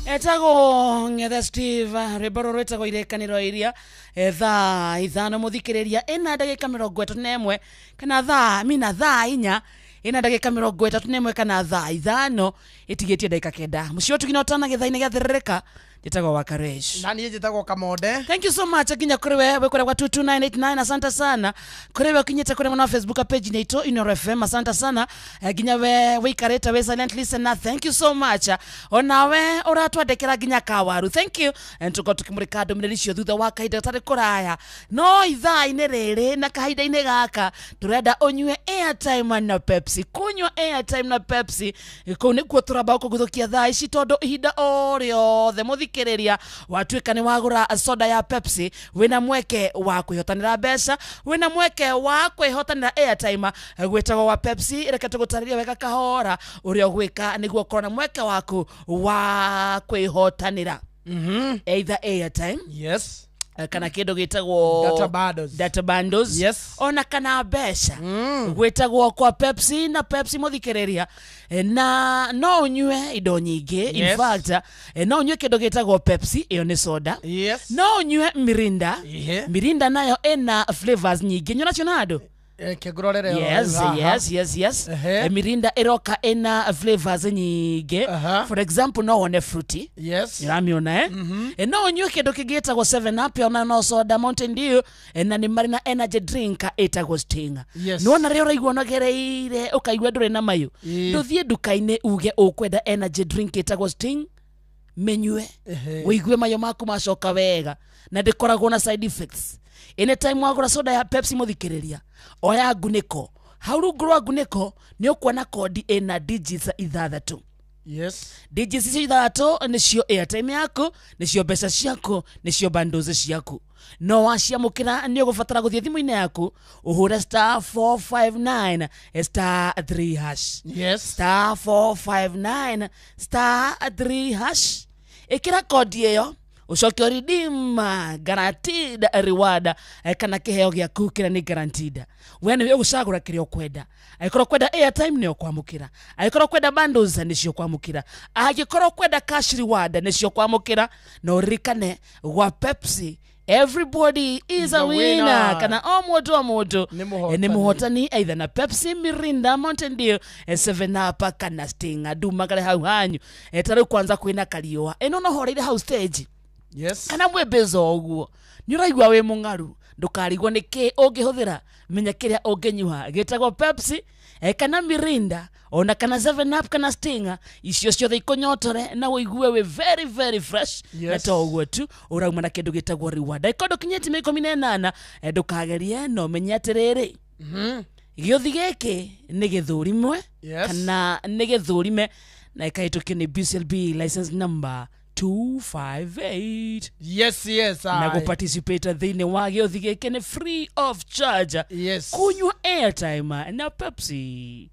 Etagwo Ng'ethe Steve, rwĩmbo rũrũ rwĩtagwo irĩkanĩro iria. Thaa 5 mũthikĩrĩria ĩna ndagĩka 31 kana thaa mina thaa 4 ĩna ndagĩka 31 kana thaa 5 ĩtigĩtie ndagĩka 9. Mũciĩ ũtugina ũtana gĩthaa-inĩ gĩathĩrĩrĩka. Njĩtagwo Wakaresh. Na niĩ njĩtagwo Kamonde. Thank you so much nginya kũrĩ we wĩ kũrĩa gwa 22989, asante sana. Kũrĩ we ũkinyĩte kũrĩa mwena wa Facebook page itũ Inooro FM, asante sana. Nginya we wĩikarĩte wĩ silent listener, thank you so much. Onawe ũratwandĩkĩra nginya kawaru, thank you. Tũkorwo tũkĩmũrĩka ndũmĩrĩri icio thutha wa kahinda gatarĩ kũraya. No ithaa-inĩ rĩrĩ na kahinda-inĩ gaka tũrenda ũnyue airtime na Pepsi. Kũnyua airtime na Pepsi kũu nĩkuo tũramba gũkũguthũkia thaa ici, tondũ ihinda o rĩothe mũthikĩrĩria watuĩka nĩ wagũra soda ya Pepsi, wĩna mweke wa kwĩhotanĩra mbeca, wĩna mweke wa kwĩhotanĩra airtime gwĩtagwo wa Pepsi. Reke tũgũtarĩrie wega kahora ũrĩa ũgwĩka nĩguo ũkorwo na mweke waku wa kwĩhotanĩra either airtime, yes, kana kĩndũ gĩtagwo data bundles, data bundles, yes, ona kana mbeca gwĩtagwo kwa Pepsi. Na Pepsi mũthikĩrĩria, na no ũnyue indo nyingĩ. In Yes. fact, no ũnyue kĩndũ gĩtagwo Pepsi, ĩyo nĩ soda. Yes. No ũnyue Mirinda. Mirinda nayo ĩna flavors nyingĩ, nyona cio na andũ. Kĩngũrorere. Yes. Ehe. Mirinda ĩroka ĩna flavors nyingĩ. For example, no wone fruity, nĩũramĩona, eh? No ũnyue kĩndũ kĩngĩ gĩtagwo 7 Up, ona no soda, Mountain Dew, na nĩ marĩ na energy drink ĩtagwo Sting. Nĩwona rĩrĩa ũraigua ũnogereire ũkaigua ndũrĩ na mayũ, ndũthiĩ nduka-inĩ uge ũkwenda energy drink ĩtagwo Sting, mĩnyue, ũigue mayũ maku macoka wega, na ndĩkoragwo na side effects. Anytime wagũra soda ya Pepsi mũthikĩrĩria, oya ngunĩko, hau rungu rwa ngunĩko nĩ ũkuona kodi ĩna digits 6. Yes. Digits icio ithathatũ nĩcio airtime yaku, nĩcio mbeca ciaku, nĩcio bundles ciaku. No waciamũkĩra nĩ ũgũbatara gũthiĩ thimũ-inĩ yaku ũhũre star 459 star 3 hash. Yes. Star 459 star 3 hash. Ĩkĩra kodi ĩyo ucoke redeem guaranteed reward kana kiheo giaku kira ni guaranteed. We niwe ugucagura kiria ukwenda. Angĩkorwo kwenda airtime ni ukwamukira, angĩkorwo kwenda bundles nicio kwamukira, angĩkorwo kwenda cash reward nicio kwamukira. Na uririkane gwa Pepsi everybody is a winner. Kana o mũndũ o mũndũ nĩ mũhotani either na Pepsi, Mirinda, Mountain Dew, 7 Up kana Sting. Andumagare hau hanyu ta rĩu kwanza kwĩna kariũa ĩno no horeire hau stage. Yes. Kana mwĩmbĩco ũguo nĩ ũraigua wĩ mũng'aru, ndũkarigwo nĩ kĩ ũngĩhũthĩra, menya kĩrĩa ũngĩnyua gĩtagwo Pepsi kana Mirinda ona kana 7 Up kana Stinger. Icio ciothe ikũnyotore na ũigue wĩ very very fresh. Yes. Na to ũguo tu, ũrauma na kĩndũ gĩtagwo reward. Angĩkorwo ndũkinyĩtie 18, ndũkagerie, na ũmenye atĩrĩrĩ, gĩũthi gĩkĩ nĩ gĩthũrimwe. Yes. Kana nĩ gĩthũrime na ĩkahĩtũkio nĩ BCLB license number 258. Yes. Na Aye. gũparticipate thĩinĩ wa gĩũthi gĩkĩ nĩ free of charge. Yes. Kunywa airtime na Pepsi.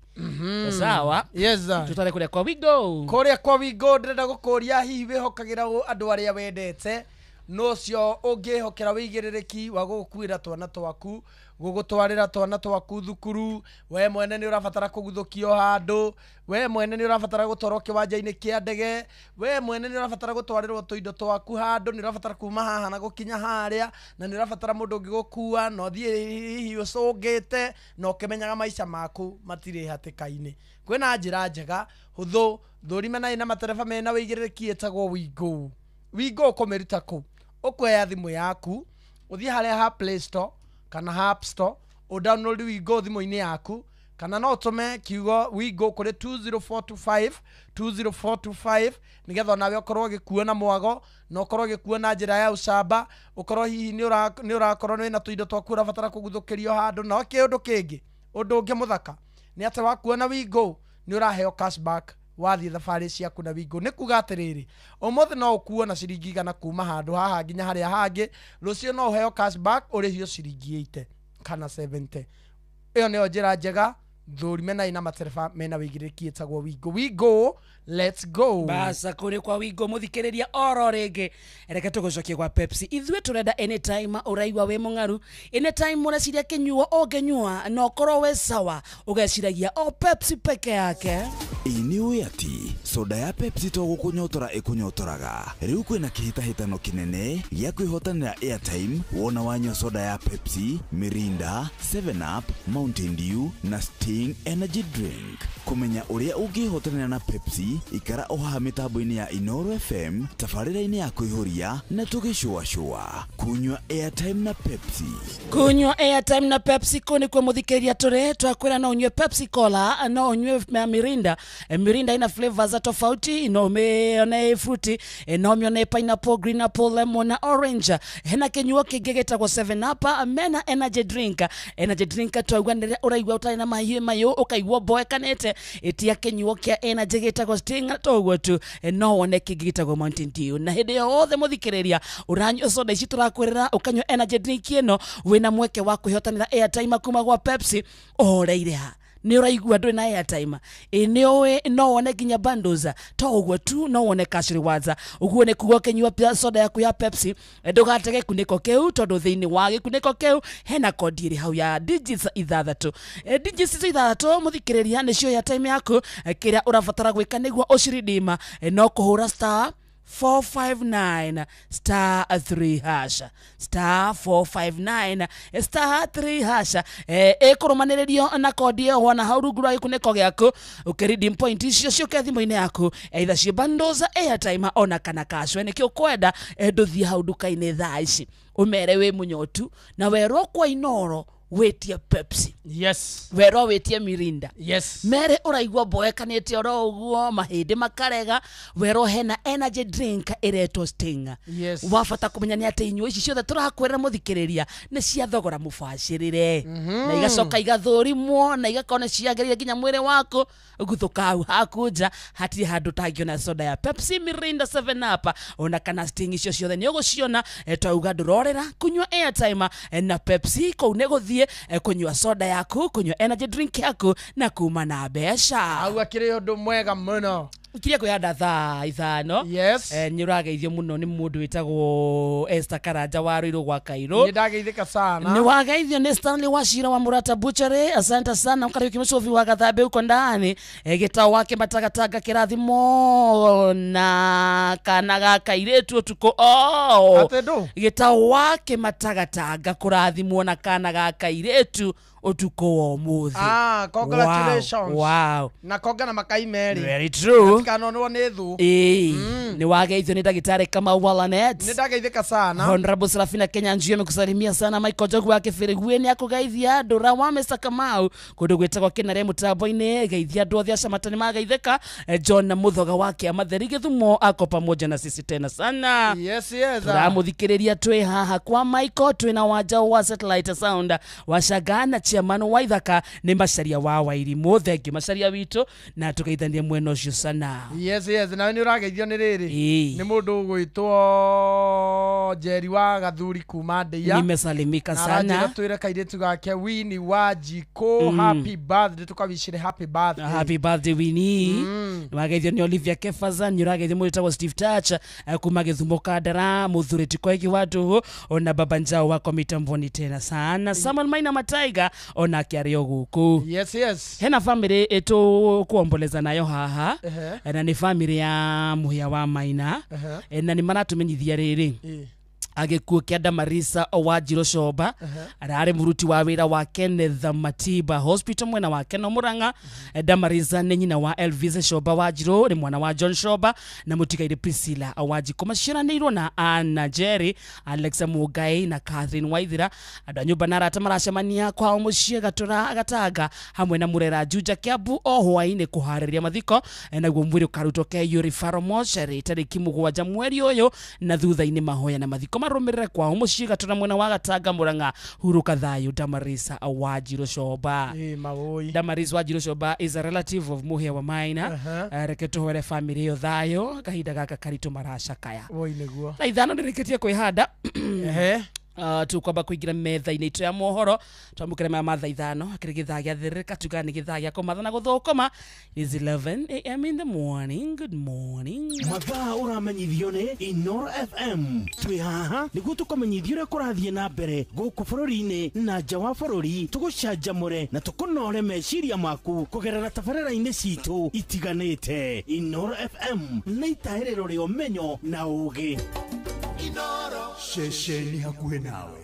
Sawa. Yes. Aye. Tutare kũrĩa kwa Wigo. Kũrĩa kwa Wigo ndĩrenda gũkũria, hihi wĩhokagĩra ũ andũ arĩa wendete no cio ũngĩhokera wĩigĩrĩrĩki wa gũgũkuĩra twana twaku, gũgũtwarĩra twana twaku thukuru? We mwene nĩ ũrabatara kũguthũkio handũ, we mwene nĩ ũrabatara gũtwarwo kĩwanja-inĩ kĩa ndege, we mwene nĩ ũrabatara gũtwarĩrwo tũindo twaku handũ, nĩ ũrabatara kuma haha na gũkinya harĩa, na nĩ ũrabatara mũndũ ũngĩgũkua na ũthiĩ hihi ũcũngĩte na ũkĩmenyaga maica maku matirĩ hatĩka-inĩ. Kwĩna njĩra njega hũthũ thũrime na ĩna matereba mena wĩigĩrĩrĩki ĩtagwo Wigo. Wigo ũkũmĩruta kũ? Ũkuoya thimũ yaku ũthiĩ harĩa ha Play Store kana ha App Store, ũdownload Wigo thimũ-inĩ yaku, kana no ũtũme kiugo Wigo kũrĩ 20425 20425 nĩgetha onawe ũkorwo ũgĩkuo na mwago na ũkorwo ũgĩkuo na njĩra ya ũcamba, ũkorwo hihi nĩ ũrakorwo wĩna tũindo twaku ũrabatara kũguthũkĩrio handũ. Na kĩũndũ kĩngĩ, ũndũ ũngĩ mũthaka nĩ atĩ wakuo na Wigo nĩ ũraheo cashback wathiĩ thabarĩ ciaku na Wigo. Nĩ kuga atĩrĩrĩ, ũmũthĩ no ũkuo na ciringi 100 kuma handũ haha nginya harĩa hangĩ, rũciũ no ũheo cashback ũrĩhio ciringi 80 kana 70. Ĩyo nĩyo njĩra njega thũrime na ĩna matereba mena wĩigĩrĩrĩki ĩtagwo Wigo. Wigo, let's go. Basa kũrĩ kwa Wigo mũthikĩrĩria oro rĩngĩ, reke tũgũcokie gwa Pepsi. Ithuĩ tũrenda anytime ũraigua wĩ mũng'aru, anytime ũreciria kĩnyuo ũngĩnyua na ũkorwo wĩ sawa, ũgeciragia o Pepsi peke yake. Ĩ nĩ ũĩ atĩ soda ya Pepsi to gũkũnyotora ĩkũnyotoraga? Rĩu kwĩna kĩhĩtahĩtano kĩnene gĩa kwĩhotanĩra airtime wona wanyua soda ya Pepsi, Mirinda, 7 Up, Mountain Dew na Sting Energy Drink. Kũmenya ũrĩa ũngĩhotanĩra na Pepsi, ikara o haha mĩtambo-inĩ ya Inoro FM, tabarĩra-inĩ ya kwĩhũria na tũgĩcũacũa kunyua airtime na Pepsi. Kunywa airtime na Pepsi kũ nĩkuo mũthikĩrĩria tũrĩ twakwĩra no ũnyue Pepsi Cola, no ũnyue Mirinda. Mirinda ina flavors za tofauti, no ũmĩone fruity, no ũmĩone pineapple, green apple, lemon na orange. Hena kĩnyuo kĩngĩ gĩtagwo 7 Up, mena energy drink. Energy drink twauga nĩ rĩrĩa ũraigua ũtarĩ na mahiũ mayũ, ũkaigua mboekanĩte, ĩtia kĩnyuo kĩa energy gĩtagwo Sting. Toguo tu, no wone kĩngĩ gĩtagwo Mountain Dew. Na hĩndĩ yothe mũthikĩrĩria ũranyua soda ici tũrakwĩrĩra, ũkanyua energy drink ĩno, wĩna mweke wa kwĩhotanĩra airtime kuma gwa Pepsi. Ũhoreire ha nĩ ũraigua ndũrĩ na airtime, ĩ nĩ ũĩ no wone nginya bundles. To ũguo tu, no wone cash rewards. Ũguo nĩ kuga ũkĩnyua soda yaku ya Pepsi, ndũgate gĩkunĩko kĩu, tondũ thĩinĩ wa gĩkunĩko kĩu hena kodi ĩrĩ hau ya digits ithathatũ. Digits icio ithathatũ mũthikĩrĩria nĩcio airtime yaku. Kĩrĩa ũrabatara gwĩka nĩguo ũciridima no kũhũra star 459 star 3 hash, star 459 star 3 hash. Ĩkũrũmanĩrĩrio na kodi ĩyo wona hau rungu rwa gĩkunĩko gĩaku, ũkĩredeem point icio ciũke thimũ-inĩ yaku, either ciĩ bundles, airtime ona kana cash. We nĩkĩo ũkwenda, ndũthiĩ hau nduka-inĩ thaa ici ũmere wĩ mũnyotu na werwo kwa Inoro. Wĩtie Pepsi. Yes. Werwo wĩtie Mirinda. Yes. Mere ũraigua mboekanĩte oro ũguo mahĩndĩ makarega, werwo hena energy drink ĩretwo Sting. Yes. Wabata kũmenya nĩ atĩ inyuo ici ciothe tũrakwĩra mũthikĩrĩria nĩ cia thogora mũbacĩrĩre, na igacoka igathũrimwo na igakorwo nĩ ciagĩrĩire nginya mwĩrĩ waku. Guthũka hau haku nja hatirĩ handũ ũtangĩona soda ya Pepsi, Mirinda, 7 Up ona kana Sting, icio ciothe nĩ ũgũciona. Twauga ndũrorera kunyua airtime na Pepsi, kũu nĩ gũthiĩ kunyua soda yaku, kunyua energy drink yaku na kuma na mbeca. Hau akĩrĩ ũndũ mwega mũno. Kiria kwĩhanda thaa 5. Yes. Nĩ ũrageithio mũno nĩ mũndũ wĩtagwo Esther Karanja wa Ruiru gwa Kairũ. Nĩ ndageithĩka sana. Nĩ wageithio nĩ Stanley Wachira wa Murata Butchery, asante sana. Kariuki Mũcobi wa Gathambe uko ndani, gĩtao wake matagatanga kĩrathimo na kana ga kairĩtu ũtukũ. Oh, Atĩ ndũ? Gĩtao wake matagatanga kũrathimwo na kana ga kairĩtu ũtukũ wa ũmũthĩ. Ah, congratulations. Wow. Na konga na makai merĩ. Very true. Tikanonwo nĩ thũ. Nĩ wageithio nĩ ndagĩtarĩ Kamau Walanet. Nĩ ndageithĩka sana. Honorable Serafina Kenya Njui amekusalimia sana. Michael Njogu wa Kĩbĩrĩguĩ nĩ akũgeithia andũ wa Mr. Kamau kũndũ gwĩtagwo Kĩnare mũtambo-inĩ, geithia andũ othe aca nĩ mageithĩka. John na Mũthoga wa Kĩamatheri Gĩthumo ako pamoja na sisi tena sana. Yes, yes. Tũramũthikĩrĩria twĩ haha kwa Michael, twĩna wanja wa Satellite Sound wa Shagana, chairman wa Ithaka nĩ Macaria wa Wairimũ. Thengi Macaria witũ na tũgeithanie mwena ũcio sana. Yes, yes. Nawe nĩ ũrageithio nĩ rĩrĩ. Ĩĩ. Nĩ mũndũ ũgwĩtwo Njeri wa Gathuri kuma Ndeia. Nimesalimika Na sana. aranjĩra twĩre kairĩtu gake Winnie wa Jiko happy birthday, tũkawicire happy birthday. Happy birthday Winnie. Nĩwageithio nĩ Olivia Kefaza, nĩ ũrageithio mũndũ wĩtagwo Steve Touch kuma Gĩthumo Kandara, Mũthuri Tikoiki wa Ndũhũ ona Baba Njao wako mitamboni tena sana. Samuel Maina Mataiga onake arĩ o gũkũ. Yes, yes. Hena family ĩtũkuomboleza nayo haha. Ehe. Na nĩ family ya Mũhĩa wa Maina. Ehe. Na nĩ maratũmenyithia rĩrĩ Ĩĩ. agĩkuo kĩa Damarisa wa Njiro Coba, ararĩ mũruti wa wĩra wa Kenneth Matiba Hospital mwena wa Keno Murang'a. Damarisa nĩ nyina wa Elvis Coba wa Njiro, nĩ mwana wa John Coba na mũtigairĩ Priscilla wa Njiko, maciaranĩirwo na Anna Jerry, Alexa Mugai na Catherine Waithira. Andũ a nyũmba na arata maracemania kwao mũciĩ Gatũra Gatanga hamwe na Murera Juja Kiambu o hwaĩ-inĩ kũharĩria mathiko, naguo mwĩrĩ ũkarutwo KU Referral Mortuary tarĩki 7 mweri ũyũ, na thutha-inĩ mahoya na mathiko marũmĩrĩre kwao mũciĩ Gatũra mwena wa Gatanga Murang'a. Huruka thayũ Damarisa wa Njiro Coba. Ĩĩ, mawũi. Damaris wa Njiro Coba is a relative of Mũhĩa wa Maina. Reke tũhwere family ĩyo thayũ kahinda gaka karitũ maracakaya. Woi nĩguo. Thaa 5 nĩrĩkĩtie kwĩhanda. Ehe. Tukwamba kuingira metha-inĩ itũ ya mohoro, twamũkĩre maya ma thaa 5 akĩrĩ gĩthaa gĩa thĩrĩrĩka, tugaga nĩ gĩthaa gĩa kũmatha na gũthũkũma. Is 11 a.m. in the morning. Good morning. Mathaa ũramenyithio nĩ Inoro FM. Twĩ haha nĩguo tũkũmenyithio ũrĩa kũrathiĩ na mbere gũkũ bũrũri-inĩ na nja wa bũrũri, tũgũcanjamũre na tũkũnore meciria maku kũgerera tabarĩra-inĩ citũ itiganĩte. Inoro FM nĩ itahĩrĩro rĩa ũmenyo na ũũgĩ. Ceceni hakuhĩ nawe.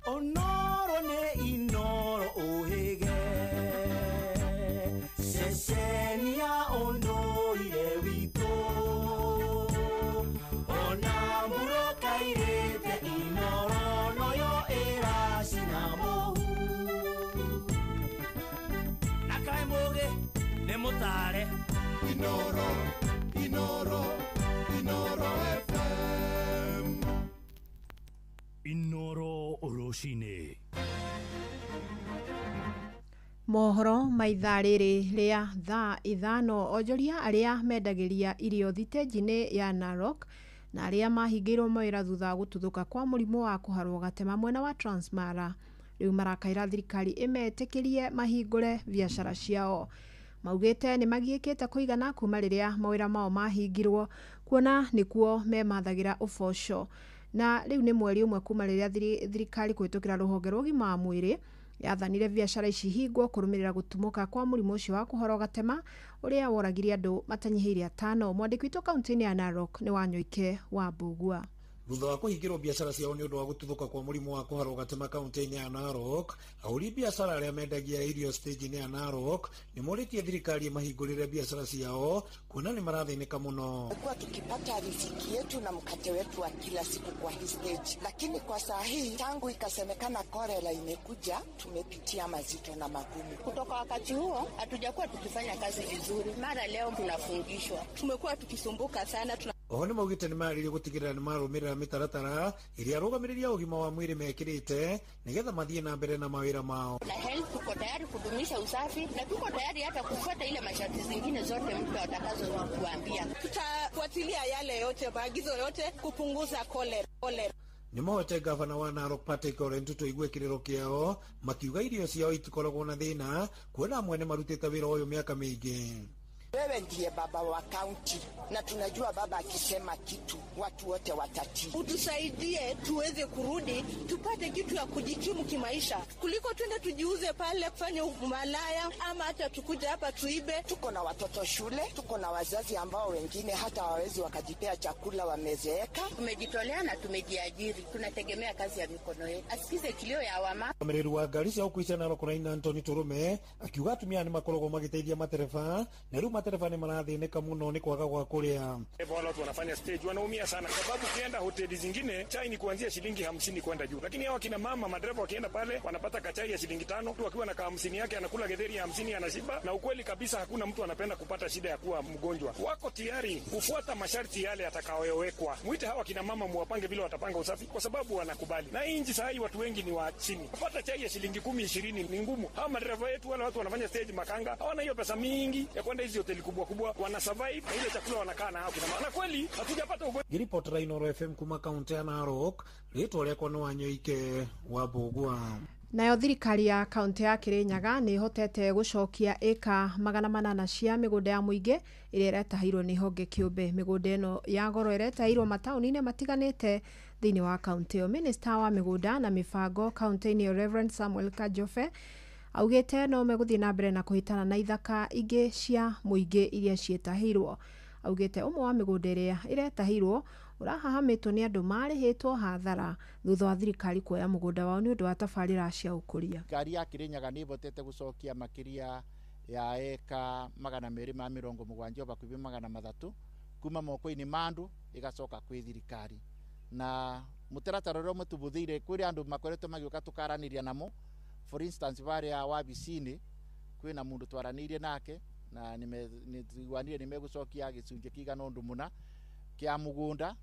Onoro nĩ Inoro ũhĩge, ceceni ya ũndũire witũ, ona mbura kairĩte Inoro noyo ĩracina mũhu. Na kaĩ mũgĩ nĩ mũtare. Inoro, Inoro, Inoro FM. Inoro rũcinĩ. Mohoro ma ithaa rĩrĩ rĩa thaa 5. Onjoria arĩa mendagĩria irio thitĩnji-inĩ ya Narok na arĩa mahingĩirwo mawĩra thutha wa gũtuthũka kwa mũrimũ wa kũharwo gatema mwena wa Transmara rĩu marakaĩra thirikari ĩmetĩkĩrie mahingũre biacara ciao. Maugĩte nĩ magiĩkĩte kũigana kuma rĩrĩa mawĩra mao mahingirwo, kuona nĩkuo memathagĩra ũboco. Na rĩu nĩ mweri ũmwe kuma rĩrĩa thirikari kũhĩtũkĩra rũhonge rwa ũgima wa mwĩrĩ yathanire biacara ici hingwo kũrũmĩrĩra gũtumũka kwa mũrimũ ũcio wa kũhorwo gatema ũrĩa woragire andũ matanyihĩire 5. Mwandĩki witũ kaunti-inĩ ya Narok nĩ Wanyoike wa Mbugua. Thutha wa kũhingĩrwo biacara ciao nĩ ũndũ wa gũtuthũka kwa mũrimũ wa kũharwo gatema kaunti-inĩ ya Narok, ahũri biacara arĩa mendagia irio stage-inĩ ya Narok nĩ morĩtie thirikari ĩmahingũrĩre biacara ciao kuona nĩ marathĩnĩka mũno. Tumekuwa tukipata riziki yetu na mkate wetu wa kila siku kwa hii stage, lakini kwa saa hii tangu ikasemekana korela imekuja, tumepitia mazito na magumu. Kutoka wakati huo hatujakuwa tukifanya kazi vizuri, mara leo tunafungishwa. Tumekuwa tukisumbuka sana. Oho nĩ maugĩte nĩ marĩrĩrie gũtigĩrĩra nĩ marũmĩrĩra mĩtaratara ĩrĩa arũgamĩrĩri a ũgima wa mwĩrĩ mekĩrĩte nĩgetha mathiĩ na mbere na mawĩra mao. Na health tuko tayari kudumisha usafi na tuko tayari hata kufuata ile masharti zingine zote mtu atakazotuambia. Tutafuatilia yale yote maagizo yote kupunguza kolera. Nĩ mahoete gavana wa Narok Patrick Ole Ntutu igue kĩrĩro kĩao makiuga irio ciao itikoragwo na thĩna kuona amwe nĩ marutĩte wĩra ũyũ mĩaka mĩingĩ. Wewe ndiye baba wa kaunti na tunajua baba akisema kitu watu wote watatii. Utusaidie tuweze kurudi tupate kitu ya kujikimu kimaisha, kuliko twende tujiuze pale kufanya umalaya ama hata tukuja hapa tuibe. Tuko na watoto shule, tuko na wazazi ambao wengine hata hawawezi wakajipea chakula, wamezeeka. Tumejitolea na tumejiajiri, tunategemea kazi ya mikono yetu. Asikize kilio ya wamama. Mũrũgamĩrĩri wa ngari cia ũkuui cia Narok Raina Anthony Turume akiuga atumia nĩ makoragwo magĩteithia matereba na rĩu matereba nĩ marathĩnĩka mũno nĩ kwaga gwa kũrĩa. Wale watu wanafanya stage wanaumia sana, kwa sababu ukienda hoteli zingine chai ni kuanzia shilingi 50 kwenda juu, lakini hao kina mama madereva wakienda pale wanapata kachai ya shilingi 5 tu, akiwa na ka 50 yake anakula getheri ya 50 anashiba. Na ukweli kabisa hakuna mtu anapenda kupata shida ya kuwa mgonjwa. Wako tayari kufuata masharti yale yatakayowekwa. Mwite hawa kina mama muwapange vile watapanga usafi, kwa sababu wanakubali. Na hii nchi saa hii watu wengi ni wa chini, kupata chai ya shilingi 10 20 ni ngumu. Hawa madereva wetu wale watu wanafanya stage makanga hawana hiyo pesa mingi ya kwenda hizi hoteli kubwa kubwa, wana survive na ile chakula wanakaa na hao kina mama. Na kweli hatujapata ugonjwa. Ngiripotera Inooro FM kuma kaunti ya Narok, rĩtwa rĩakwa nĩ Wanyoike wa Mbũgua. Nayo thirikari ya kaunti ya Kirinyaga nĩ ĩhotete gũcokia ĩka 800 cia mĩgũnda ya mũingĩ ĩrĩa ĩretahĩirwo nĩ honge kĩũmbe. Mĩgũnda ĩno ya goro ĩretahĩirwo mataũni-inĩ matiganĩte thĩinĩ wa kaunti ĩyo. Minista wa mĩgũnda na mĩbango kaunti-inĩ ĩyo Reverend Samuel Kajobe augĩte no megũthiĩ na mbere na kũhĩtana na ithaka ingĩ cia mũingĩ iria ciĩtahĩirwo. Augĩte ũmwe wa mĩgũnda ĩrĩa ĩretahĩirwo ũrahahamĩtwo nĩ andũ marĩhĩtwo hathara thutha wa thirikari kuoya mũgũnda wao nĩ ũndũ wa tabarĩra cia ũkũria. Thirikari ya Kirinyaga nĩ ĩhotete gũcokia makĩria ya eka 270 bakubi 300 kuma moko-inĩ ma andũ ĩgacoka kwĩ thirikari. Na mũtaratara ũrĩa mũtũbũthĩire kwĩ andũ makoretwo magĩũka tũkaranĩria namo. For instance varia wabici-inĩ kwĩna mũndũ twaranĩirie nake na nĩtũiguanire nĩmegũcokia gĩcunjĩ kĩigana ũndũ mũna kĩa mũgũnda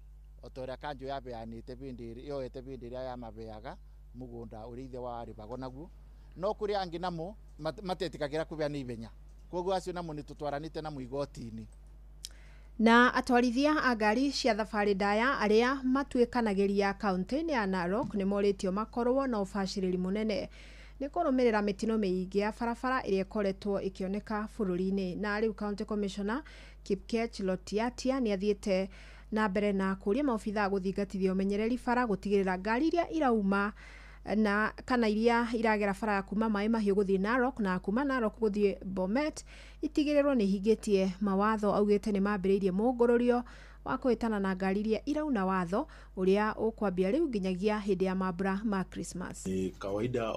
o ta ũrĩa kanjũ yabeanĩte bĩndĩ yoete bĩndĩ ĩrĩa yamabeaga mũgũnda ũrĩa ithe wao arĩbagwo naguo. No kũrĩ angĩ namo matetĩkagĩra kũbeana ihenya, koguo acio namo nĩtũtwaranĩte namo igoti-inĩ. Na atwarithia a ngari cia thabarĩ ndaya arĩa matuĩkanagĩria kaunti-inĩ ya Narok nĩ morĩtio makorwo na ũbacĩrĩri mũnene nĩ kũrũmĩrĩra mĩtino mĩingĩ ya barabara ĩrĩa ĩkoretwo ĩkĩoneka bũrũri-inĩ. Na rĩu County Commissioner Kipkech Lotiatia nĩ athiĩte na mbere na kũria maobithaa gũthingatithia ũmenyereri bara gũtigĩrĩra ngari iria irauma na kana iria iragera bara ya kuma Maĩ Mahiũ gũthiĩ Narok na kuma Narok gũthiĩ Bomet itigĩrĩrwo nĩ ihingĩtie mawatho. Augĩte nĩ mambĩrĩirie mũngũrũrio wa kũhĩtana na ngari iria irauna watho ũrĩa ũkwambia rĩu nginyagia hĩndĩ ya mambura ma Christmas. Ni kawaida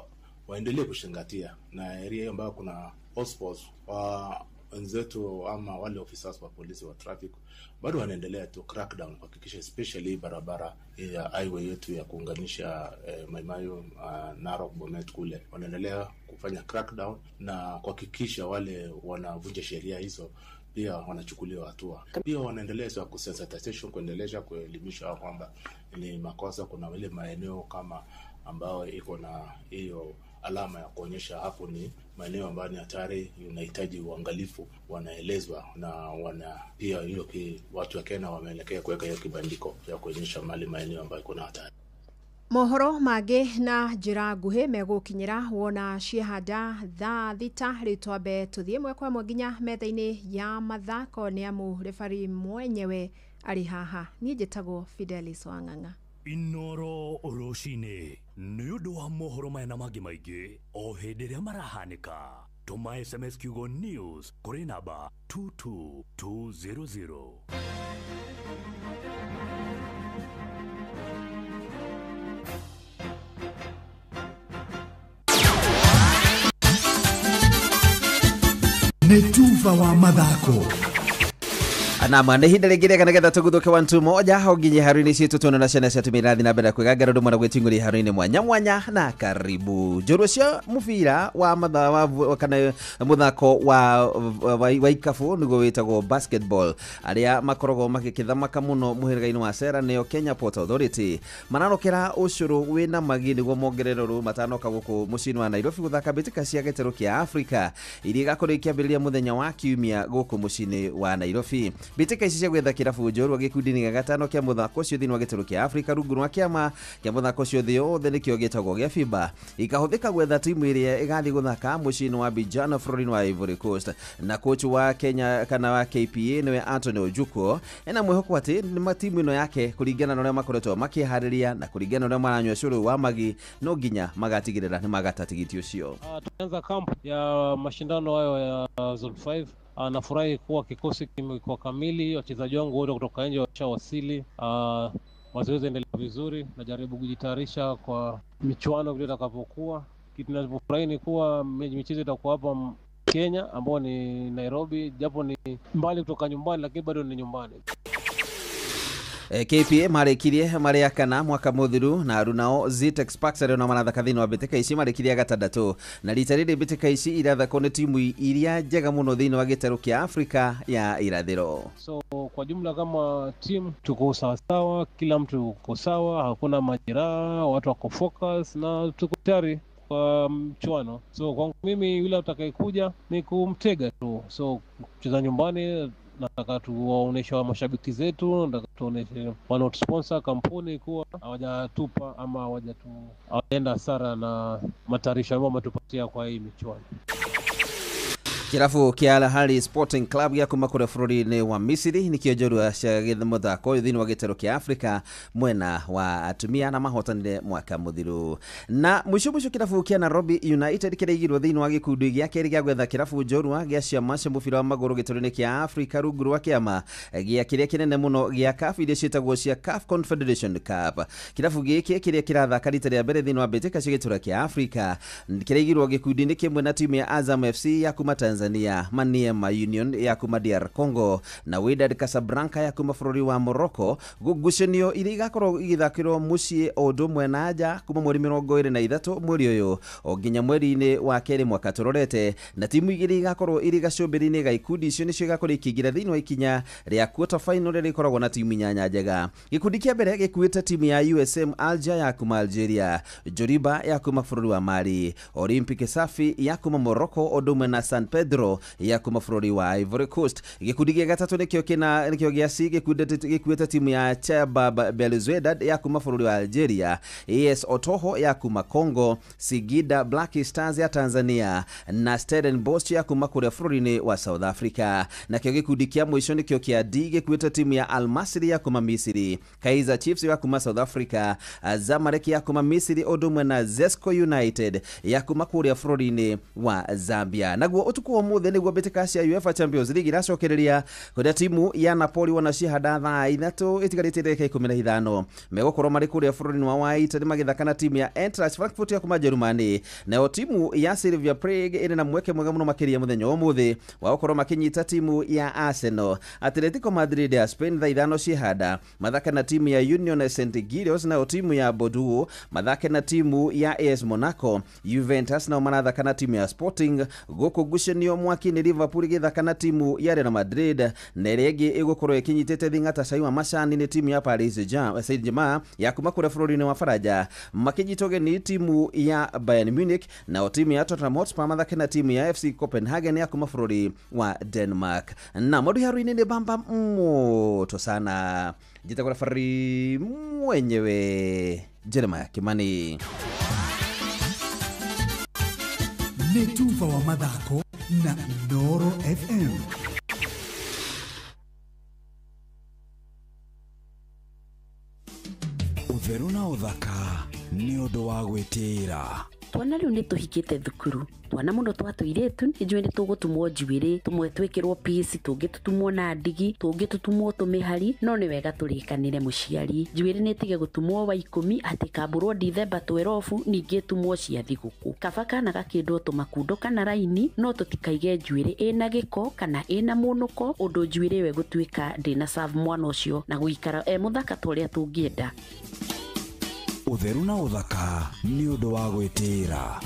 waendelee kushingatia na area ambayo kuna hotspots wa wenzetu ama wale officers wa polisi wa traffic bado wanaendelea tu crackdown kuhakikisha especially barabara ya highway yetu ya kuunganisha Mai Mahiu Narok Bomet kule, wanaendelea kufanya crackdown na kuhakikisha wale wanavunja sheria hizo pia wanachukuliwa hatua. Pia wanaendelea sensitization, kuendelea kuelimisha kwamba ni makosa. Kuna wale maeneo kama ambao iko na hiyo alama ya kuonyesha hapo ni maeneo ambayo ni hatari, inahitaji uangalifu, wanaelezwa na wana pia hiyo watu wa Kenya wameelekea kuweka hiyo kibandiko ya kuonyesha mali maeneo ambayo kuna hatari. Mohoro mangĩ na njĩra nguhĩ megũkinyĩra wona ciehanda thaa 6. Rĩu twambe tũthiĩ ĩmwe kwa ĩmwe nginya metha-inĩ ya mathako nĩ amu refari mwenyewe arĩ haha. Niĩ njĩtagwo Fidelis Wang'ang'a. Inooro rũcinĩ nĩ ũndũ wa mohoro maya na mangĩ maingĩ o hĩndĩ ĩrĩa marahanĩka. Tũma SMS kiugo news kũrĩ namba 22200. Tuva wa mathako. Anama nä ihinda rĩngĩ rĩega nĩgetha tũguthũke 121 ho nginye haru-inĩ citũ tuona na ciana cia tumia irathiĩ na mbere na kwĩgangara ũndũ ũmwe na gwĩting'ũria haru-inĩ mwanya mwanya na karibu njorua cia mũbira wa matha wa kana mũthako wa ikabu nĩguo wĩtagwo basketball arĩa makoragwo magĩkĩthamaka mũno mũhĩrĩga-inĩ wa Sera nĩo Kenya Port Authority mararokera ũcũrũ wĩna magi nĩguo mongererwo matanoka gũkũ mũciĩ-inĩ wa Nairobi gũthaka mbĩtĩka cia gĩtarũ kĩa Africa iria igakorwo ikĩambĩrĩria mũthenya wa kiumia gũkũ mũciĩ-inĩ wa Nairobi. Mbĩtĩka ici cia gwetha kĩrabu njorua gĩkundi-inĩ gĩa gatano kĩa mũthako ũcio thĩinĩ wa gĩtarũ kĩa Africa rungu rwa kĩama kĩa mũthako ũcio thĩ yothe nĩkĩo gĩtagwo gĩa FIBA ikahũthĩka gwetha timu ĩrĩa ĩgathiĩ gũthaka mũciĩ-inĩ wa Abidjan bũrũri-inĩ wa Ivory Coast. Na coach wa Kenya kana wa KPA nĩwe Anthony Ojukwu ena mwĩhoko atĩ nĩ timu ĩno yake kũringana na ũrĩa makoretwo makĩharĩria na kũringana na ũrĩa maranyua cũrũ wa magi no nginya magatigĩrĩra nĩ magata tigiti ũcio. Tumeanza camp ya mashindano hayo ya Zone 5. Nafurahi kuwa kikosi kimekuwa kamili, wachezaji wangu wote kutoka nje washawasili. Mazoezi yanaendelea vizuri, najaribu kujitayarisha kwa michuano vile itakavyokuwa. Kitu ninachofurahi ni kuwa michezo itakuwa hapa Kenya ambao ni Nairobi, japo ni mbali kutoka nyumbani lakini bado ni nyumbani. KPA marĩkirie marĩ akana mwaka mũthiru na arunao Zitex Parks arĩa marathaka thĩinĩ wa mbĩtĩka ici marĩkirie gatandatũ na rita rĩrĩ mbĩtĩka ici irathakwo nĩ timu iria njega mũno thĩinĩ wa gĩtarũ kĩa Afrika ya irathĩro. So kwa jumla kama timu tuko sawasawa, kila mtu uko sawa, hakuna majeraha, watu wako focus na tuko tayari kwa mchuano. So kwangu mimi yule atakayekuja ni kumtega tu. So kucheza nyumbani nataka tuwaoneshe wa mashabiki zetu, nataka tuoneshe wanaotusponsor kampuni kuwa hawajatupa ama hawajaenda hasara na matayarisho ambayo wametupatia kwa hii michuano. Kĩrabu kĩa Al Ahly Sporting Club gĩa kuma kũrĩa bũrũri-inĩ wa Misiri nĩkĩo njorua cia mũthako ũyũ thĩinĩ wa gĩtarũ kĩa Afrika mwena wa atumia na mahotanire mwaka mũthiru. Na mũico mũico kĩrabu kĩa Nairobi United kĩraigirwo thĩinĩ wa gĩkundi gĩa kerĩ gĩa gwetha kĩrabu njorua gĩa ciama cia mũbira wa magũrũ gĩtarũ-inĩ kĩa Afrika rungu rwa kĩama gĩa kĩrĩa kĩnene mũno gĩa CAF iria ciĩtagwo cia CAF Confederation Cup. Kĩrabu gĩkĩ kĩrĩa kĩrathaka rita rĩa mbere thĩinĩ wa mbĩtĩka cia gĩtarũ kĩa Afrika kĩraigirwo gĩkundi-inĩ kĩmwe na timu ya Azam FC ya kuma Tanzania, Maniema Union ya kuma DR Congo na Wydad Casablanca ya kuma bũrũri wa Morocco. Ngucanio iria igakorwo igĩthakĩrwo mũciĩ o ũndũ ũmwe na nja kuma mweri 23 mweri ũyũ o nginya mweri-inĩ wa kerĩ mwaka tũrorete, na timu igĩrĩ igakorwo irĩ gacũmbĩrĩ-inĩ ga ikundi icio nĩcio igakorwo ikĩingĩra thĩinĩ wa ikinya rĩa quarter final rĩrĩa rĩkoragwo na timu inyanya njega. Gĩkundi kĩa mbere gĩkuĩte timu ya USM Alger ya kuma Algeria, Joriba ya kuma bũrũri wa Mali, Olympic Safi ya kuma Morocco ũndũ ũmwe na San Pedro ya kuma bũrũri wa Ivory Coast. Gĩkundi gĩa gatatũ nĩkĩo kĩna nĩkĩo gĩa C gĩkuĩte timu ya Chabab Belouizdad ya kuma bũrũri wa Algeria, AS Otoho ya kuma Congo, Singida Black Stars ya Tanzania na Stellenbosch ya kuma kũrĩa bũrũri-inĩ wa South Africa. Nakĩo gĩkundi kĩa mũico nĩkĩo kĩa D gĩkuĩte timu ya Al Masry ya kuma Misiri, Kaizer Chiefs ya kuma South Africa, Zamalek ya kuma Misiri ũndũ ũmwe na Zesco United ya kuma kũrĩa bũrũri-inĩ wa Zambia. Naguo ũtukũ wa ũmũthĩ nĩguo mbĩtĩka cia UEFA Champions League iracokereria kũrĩa timu ya Napoli wanacihanda thaa 3 ĩtigarĩte ndagĩka 15 megũkorwo marĩ kũrĩa bũrũri-inĩ wa Italy magĩthaka na timu ya Eintracht Frankfurt ya kuma Jerumani. Nayo timu ya Slavia Prague ĩrĩ na mweke mwega mũno makĩria mũthenya wa ũmũthĩ wa gũkorwo makĩnyita timu ya Arsenal. Atletico Madrid ya Spain thaa 5 cihanda mathake na timu ya Union Saint Gilloise, nayo timu ya Bordeaux mathake na timu ya AS Monaco. Juventus nao marathaka na timu ya Sporting. Gũkũ ngucanio mwaki nĩ Liverpool ĩgĩthaka na timu ya Real Madrid, na ĩrĩa ĩngĩ ĩgũkorwo ĩkĩnyitĩte thing'ata cai wa macani nĩ timu ya Paris Saint-Germain ya kuma kũrĩa bũrũri-inĩ wa Faranja makĩnyitwo ũgeni timu ya Bayern Munich, nao timu ya Tottenham Hotspur mathake na timu ya FC Copenhagen ya kuma bũrũri wa Denmark. Na maũndũ haru-inĩ nĩ bamba moto sana. Njĩtagwo referee mwenyewe Jeremiah Kimani. Nĩ tuva wa mathako na Inooro FM. Ũtheru na ũthaka nĩ ũndũ wa gwĩtĩĩra. Twana rĩu nĩ tũhikĩte thukuru. Twana mũno twa tũirĩtu nĩ njũĩ nĩ tũgũtumwo njuĩrĩ, tũmwe twĩkĩrwo piece, tũngĩ tũtumwo na ndigi, tũngĩ tũtumwo tũmĩhari, no nĩ wega tũrĩkanĩre mũciari. Njuĩrĩ nĩ ĩtige gũtumwo wa 10 atĩ kambũrwo Dithemba 12 ningĩ ĩtumwo cia thigũkũ. Kaba kana gakĩndwo tũmakundo kana raini, no tũtikaige njuĩrĩ ĩna gĩko kana ĩna mũnũko ũndũ njuĩrĩ ĩyo ĩgũtuĩka ndĩna serve mwana ũcio na gũikara e mũthaka ta ũrĩa tũngĩenda. Ũtheru na ũthaka nĩ ũndũ wa gwĩtĩĩra.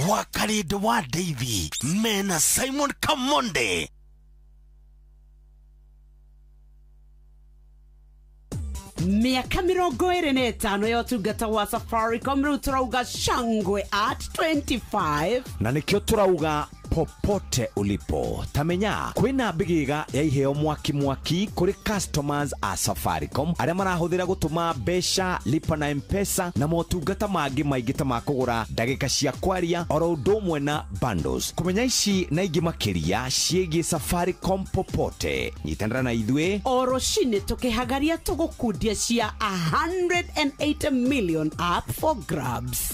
Wakarĩndĩ wa Davy mena Simon Kamonde. Miaka 25 ya ũtungata wa Safaricom rĩu tũrauga shangwe at 25. Na nĩkĩo tũrauga popote ulipo tamenya kwĩna mbĩgĩga ya iheo mwaki mwaki kũrĩ customers a Safaricom arĩa marahũthĩra gũtũma mbeca, lipa na M-Pesa na motungata mangĩ maingĩ ta ma kũgũra ndagĩka cia kwaria oro ũndũ ũmwe na bundles. Kũmenya ici na ingĩ makĩria ciĩgiĩ Safaricom popote, nyitanĩra na ithuĩ o rũcinĩ tũkĩhagaria tũgũkundia cia 180 million up for grabs.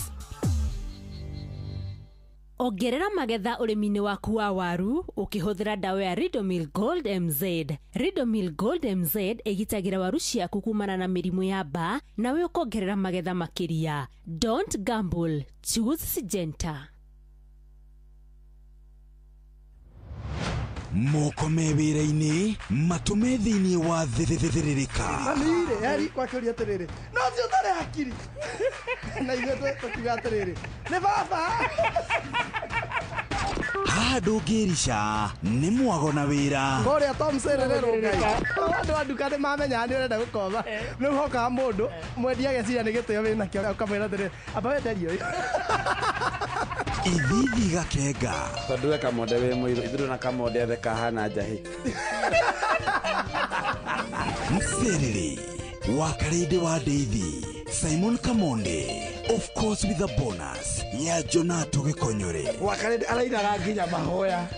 Ongerera magetha ũrĩmi-inĩ waku wa waru ũkĩhũthĩra ndawa ya Ridomil Gold MZ. Ridomil Gold MZ ĩgitagĩra waru ciaku kumana na mĩrimũ ya mbaa nawe ũkongerera magetha makĩria. Don't gamble, choose Syngenta. Moko me wĩra-inĩ, matũ me thĩinĩ wa thĩrĩrĩka. Mami-rĩ, eri kwakĩũria atĩrĩrĩ, no ũcio ũtarĩ hakiri. Na ithuĩ tũkiuga atĩrĩrĩ, nĩ baba. Haha ndũngĩrica nĩ mwago na wĩra. Kũrĩa Tom Serere Ngai. Andũ a nduka nĩ mamenyaga nĩ ũrenda gũkomba. Rĩu hokaga mũndũ mwendia ageciria nĩ gĩtĩo wĩnakĩo ũkamwĩra atĩrĩrĩ, amba wenderie ũyũ. Ithithi gakenga. Tondũ we Kamonde wĩ mũirũ, ithuĩ na Kamonde othe kahana njahĩ. Mserere wa Karĩndĩ wa Ndeithi, Simon Kamonde, of course with a bonus ya Jonato Gĩkonyore. Wa Karĩndĩ arainaga nginya mahoya.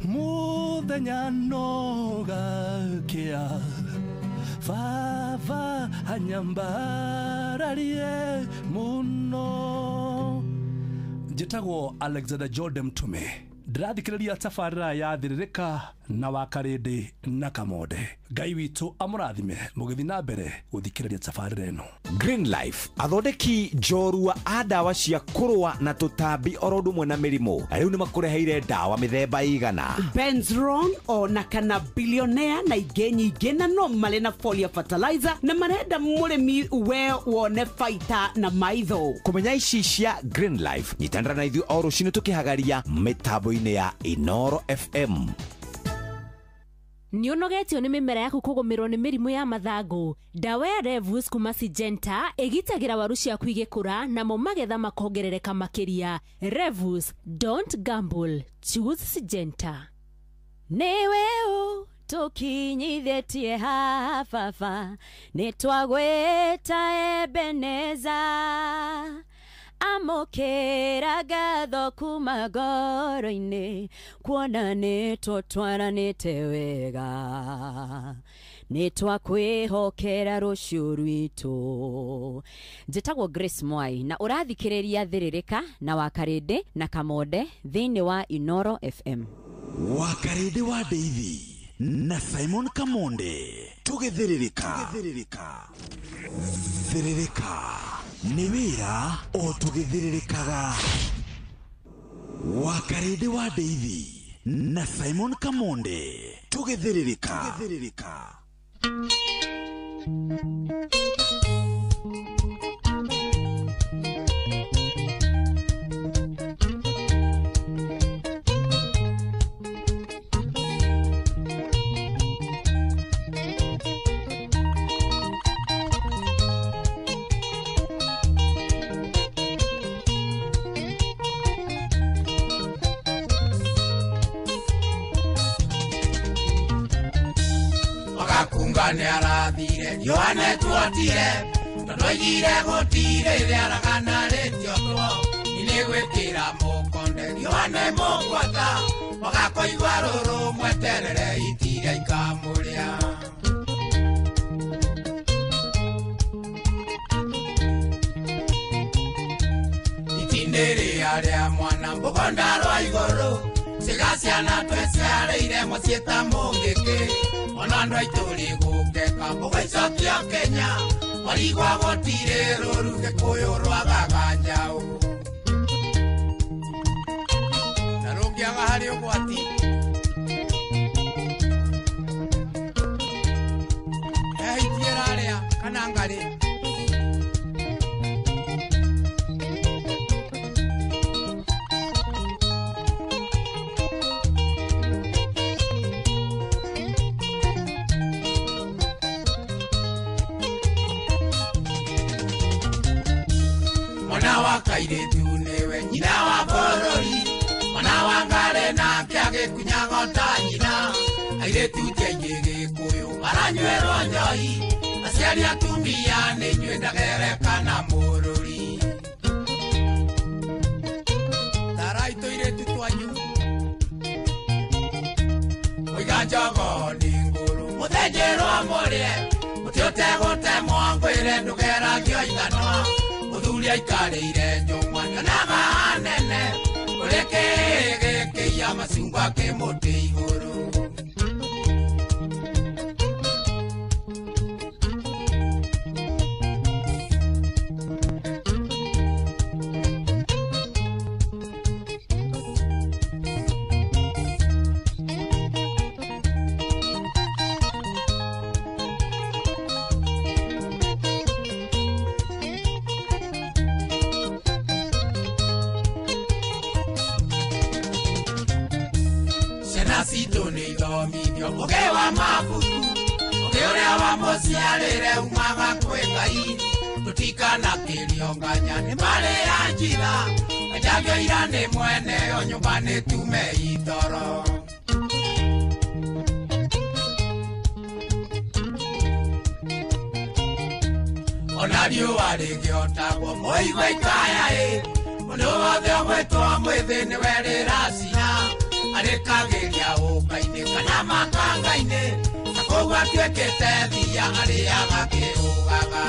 Muthenya no gakĩa baba anyambararie mũno. Njĩtagwo Alexander Jordan Mtume, ndĩrathikĩrĩria tabarĩra ya Thĩrĩrĩka na Wakarĩndĩ na Kamonde. Ngai witũ amũrathime mũgĩthiĩ na mbere gũthikĩrĩria tabarĩra ĩno. Green Life athondeki njorua a ndawa cia kũrũa na tũtambi oro ũndũ ũmwe na mĩrimũ rĩu nĩ makũreheire ndawa mĩthemba igana Benzron ona kana billionaire na ingĩ nyingĩ na no marĩ na folia fertilizer na marenda mũrĩmi we wone faita na maitho. Kũmenya ici cia Green Life nyitanĩra na ithuĩ o rũcinĩ tũkĩhagaria mĩtambo-inĩ ya Inoro FM. Nĩ ũnogetio nĩ mĩmera yaku kũgũmĩrwo nĩ mĩrimũ ya mathangũ. Ndawa ya Revus kuma Syngenta ĩgitagĩra waru ciaku igĩkũra namo magetha makongerereka makĩria. Revus, don't gamble, choose Syngenta. Nĩwe ũtũkinyithĩtie haha baba, nĩtwagwĩta Ebeneza. Amũkĩra ngatho kuma ngoro-inĩ, kuona nĩtũtwaranĩte wega. Nĩtwakwĩhokera rũciũ rwitũ. Njĩtagwo Grace Mwai na ũrathikĩrĩria Thĩrĩrĩka na Wakarĩndĩ na Kamonde thĩinĩ wa Inoro FM. Wakarĩndĩ wa Ndeithi na Simon Kamonde tũgĩthĩrĩrĩka. Thĩrĩrĩka nĩ wĩra o tũgĩthĩrĩrĩkaga. Wakarĩndĩ wa Ndeithi na Simon Kamonde tũgĩthĩrĩrĩka. Nĩ arathire Yohane tuotire tondũ oigire gũtirĩ rĩaragana rĩtiotwo nĩ gwĩkĩra mũkono. Kamonde riũa nĩ mũgwata Wagakoigua rũrũ mweterere itiria ikamũrĩa Itinĩrĩa rĩa mwana mũgonda rwa igũrũ Ciga ciana twĩciarĩire mũciĩ ta mũngĩkĩ Ona andũ aitũ rĩgũkeka mũgaicokia Kenya Marigwa gũtirĩ rũru Gĩkũyũ rwagaga njaũ Na rũngĩaga harĩ ũgwati He hiti ĩrarĩa kana ngarĩ Mwana wa kairĩtu nĩwe nyina wa bũrũri Mwana wa ngarĩ nake agĩkunyaga ta nyina Airĩtu ti aingĩ Gĩkũyũ maranyuĩrwo njohi Aciari atumia nĩ inyuĩ ndagerekana mũrũri Tarai tũirĩtu twanyu Mũiga njogo nĩ ngũrũ mũthĩnjĩrwo mũrĩe Mũtĩ ũtegũtemwo ngwĩre ndũgeragio ithanwa Mũthuri aikarĩire njũng'wa nyonaga hanene Ũrĩ kĩĩ gĩkĩiya macungwa kĩ mũtĩ igũrũ Ciana citũ nĩ ithomithio ũgĩ wa mabuku Ũgĩ ũrĩa wamũciarĩre umaga kwĩ Ngai Tũtikanakĩrio nganya nĩ marĩ ya njira Enjagio ira nĩ mwene yo nyũmba nĩ tume itoro Ona riũa rĩngĩotagwo mũigua ikaya ĩ Mũndũ wothe ũgwĩtwo mwĩthĩ nĩwe rĩracina Arĩkagĩria ũka-inĩ kana makanga-inĩ Na kũu atuĩkĩte thia arĩaga kĩũgaga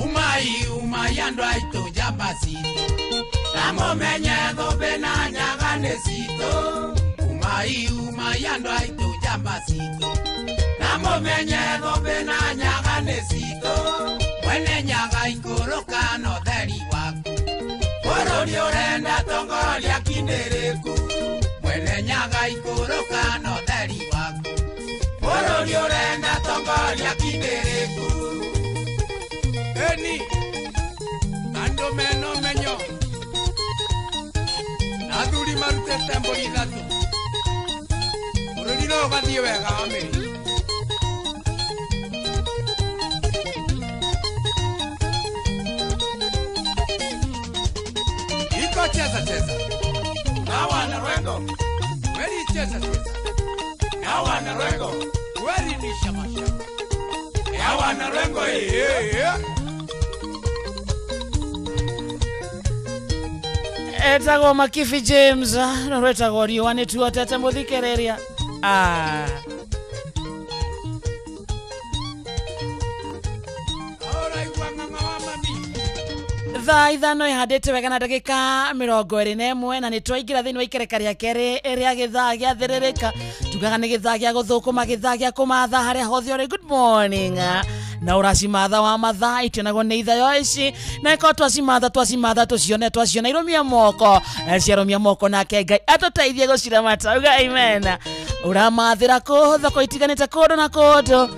Umai umai andũ aitũ njamba citũ Na mũmenye thũmbĩ na nyaga nĩ citũ Umai umai andũ aitũ njamba citũ Na mũmenye thũmbĩ na nyaga nĩ citũ Mwene nyaga ikũrũka na ũtheri waku Bũrũri ũrenda tongoria kindĩrĩku Mwene nyaga ikũrũka na ũtheri waku Bũrũri ũrenda tongoria kindĩrĩku Eni andũ mena ũmenyo Na athuri marutĩte mbũri ithatũ Bũrũri no ũgathiĩ wega wa mĩri Iko cheza cheza Hawa na rwengo Weri cheza cheza Hawa na rwengo Weri ni shama shama Hawa na rwengo Etagwo Makifi James no rwetagwo riũa nĩ tuotete mũthikĩrĩria Ah. Thaa 5 ihandĩte wega na ndagĩka 21 na nĩ twaingĩra thĩinĩ wa ikereka rĩa kerĩ rĩa gĩthaa gĩa thĩrĩrĩka tugaga nĩ gĩthaa gĩa gũthũkũma gĩthaa gĩa kũmatha harĩa hothe ũrĩ good morning na ũracimatha wa mathaa itionagwo nĩ ithayo ici na ĩkorwo twacimatha tũcione twaciona irũmia moko ciarũmia moko nake Ngai atũteithie gũciramata uga amen ũramathĩra kũ thoko itiganĩte kũndũ na kũndũ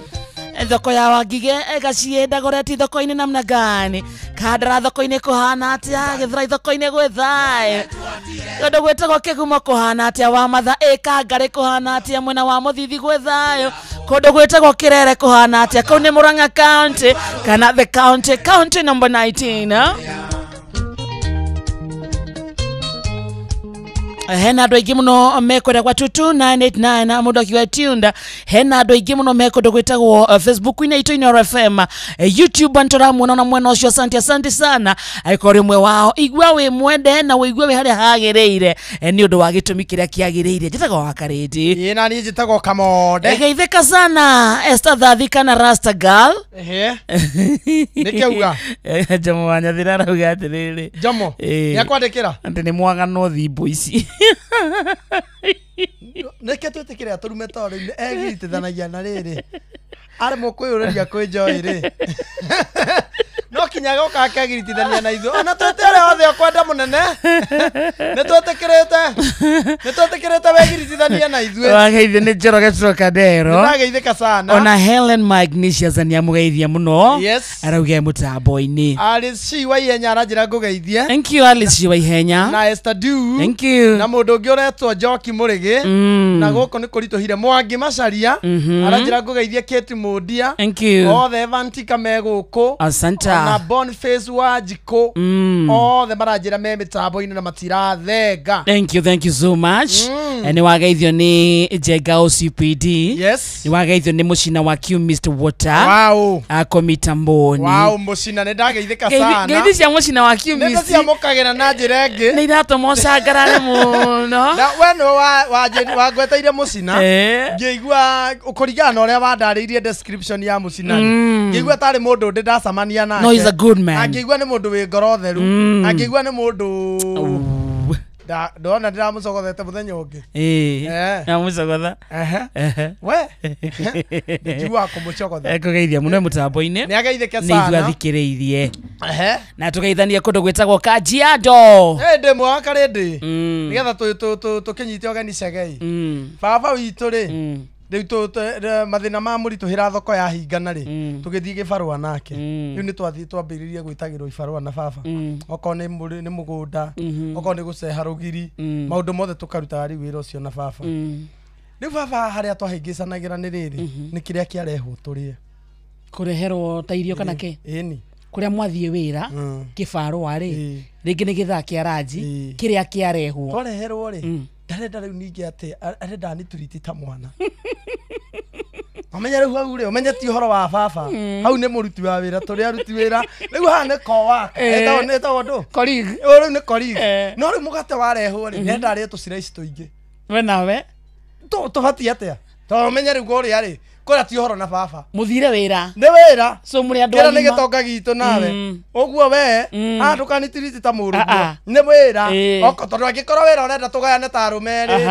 thoko ya Wangige Gaciĩ Dagoretti thoko-inĩ namna gani Kandara thoko-inĩ kũhana atĩa Gĩthurai thoko-inĩ gwĩ thayũ kũndũ gwĩtagwo Kĩgumo kũhana atĩa Wamatha ĩ Kangarĩ kũhana atĩa mwena wa Mũthithi gwĩ thayũ kũndũ gwĩtagwo Kĩrere kũhana atĩa kũu nĩ Murang'a County kana the county county number 19 Hena andũ aingĩ mũno mekwenda gwa 22989 mũndũ akiuga tuned. Hena andũ aingĩ mũno mekwenda gwĩtagwo Facebook-inĩ itũ Inooro FM, YouTube nĩtũramuona na mwena ũcio. Asante, asante sana. Angĩkorwo ũrĩ ũmwe wao, igua wĩ mwende na wĩigue wĩ harĩa hagĩrĩire, nĩ ũndũ wa gĩtũmi kĩrĩa kĩagĩrĩire. Njĩtagwo wa Karĩndĩ. Ĩĩ, na niĩ njĩtagwo Kamonde. Geithĩka sana Esther Thathi kana Rasta Girl. Ehe. Nĩkĩ auga? Jomo wa Nyathira arauga atĩrĩrĩ. Jomo nĩakwandĩkĩra atĩ nĩ mwagano thimbo ici. Nĩkĩ twĩtĩkĩre atũrume tondũ egiritithanagia na rĩrĩ arĩ mũkwĩyũrĩria kwĩ Joy rĩ no kinya goka akegiritithania na ithuĩ ona twĩte arĩa othe ũkwenda mũnene nĩtwĩtĩkĩrĩte wegiritithania na ithuĩ. Wageithio nĩ Njoroge Trocadero. Nĩndageithĩka sana. Ona Helen Magnesius nĩamũgeithia mũno. Yes. Arauga e mũtambo-inĩ. Alice Shi wa Ihenya aranjĩra ngũgeithie. Thank you Alice Shi wa Ihenya. Na Esther Du. Thank you. Na mũndũ ũngĩ ũretwo Njoki Mũrĩgĩ. Na gũkũ nĩ kũritũhire Mwangi Macaria. Aranjĩra ngũgeithie Kate Mũndia. Thank you. Othe Evan Tika me gũkũ. Asante. Na Boniface wa Njikũ. Othe maranjĩra me mĩtambo-inĩ na matirathenga. Thank you so much. Nĩ wageithio nĩ Njenga OCPD. Yes. Nĩ wageithio nĩ mũcina wa Q Mr Water. Wow. Ako mitamboni. Wow, mũcina nĩ ndageithĩka sana. Ngeithi cia mũcina wa Q Mr. Nĩ ciamũkagĩra na njĩra ĩngĩ. Nĩ iratũma ũcangarare mũno. Na we nĩwe wangweteire mũcina. Ngĩigua kũringana na ũrĩa wandarĩirie description ya mũcina. Ngĩigua tarĩ mũndũ ndĩ ndacemania nake. No, he's a good man. Angĩigua nĩ mũndũ wĩ ngoro theru. Angĩigua nĩ mũndũ ndona ndĩramũcogothete mũthenya ũngĩ. Namũcogotha. We ndiguaga kũmũcogotha. Ekũgeithia mũno mũtambo-inĩ. Nĩageithĩke sana. Nĩ ithuĩ athikĩrĩirie. Na tũgeithanie kũndũ gwĩtagwo Kajiado. Ndĩ mwega Karĩndĩ. Nĩgetha tũkĩnyite ũgeni Cegei. Baba witũ rĩ rĩu mathĩna ma mũritũhĩra thoko yahingana rĩ tũgĩthiĩ gĩbarũa nake. Rĩu nĩ twathiĩ twambĩrĩrie gwĩtagĩrwo ibarũa na baba. Okorwo nĩ mũgũnda, okorwo nĩ gũceha rũgiri, maũndũ mothe tũkarutaga rĩu wĩra ũcio na baba. Rĩu baba harĩa twahĩngĩcanagĩra nĩ rĩrĩ nĩ kĩrĩa kĩarehwo tũrĩe. Kũreherwo ta irio kana kĩ? Ĩni. Kũrĩa mwathiĩ wĩra kĩbarũa rĩ rĩngĩ nĩ gĩthaa kĩa ranji kĩrĩa kĩarehwo. Twareherwo rĩ ndarenda rĩu ningĩ atĩ arenda nĩtũriti ta mwana. Ũmenye rĩu hau rĩ ũmenye ti ũhoro wa baba. Hau nĩ mũruti wa wĩra tũrĩ aruti wĩra. Rĩu haha nĩ co-worker. Ĩtagwo ndũ? Colleague. Rĩu nĩ colleague. No rĩu mũgate warehwo rĩ nĩenda arĩe tũciraici tũingĩ. We nawe? Tũbatiĩ atĩa? Tondũ ũmenye rĩu kũrĩa rĩ kũrĩa ti ũhoro na baba. Mũthire wĩra. Nĩ wĩra. So mũrĩ andũ agima. Kĩrĩa nĩ gĩtonga gitũ nawe. Ũguo we haha ndũkanitiriti ta mũrũguo. Nĩ wĩra. Oko tondũ angĩkorwo wĩra ũrenda tũgayane ta arũme rĩ.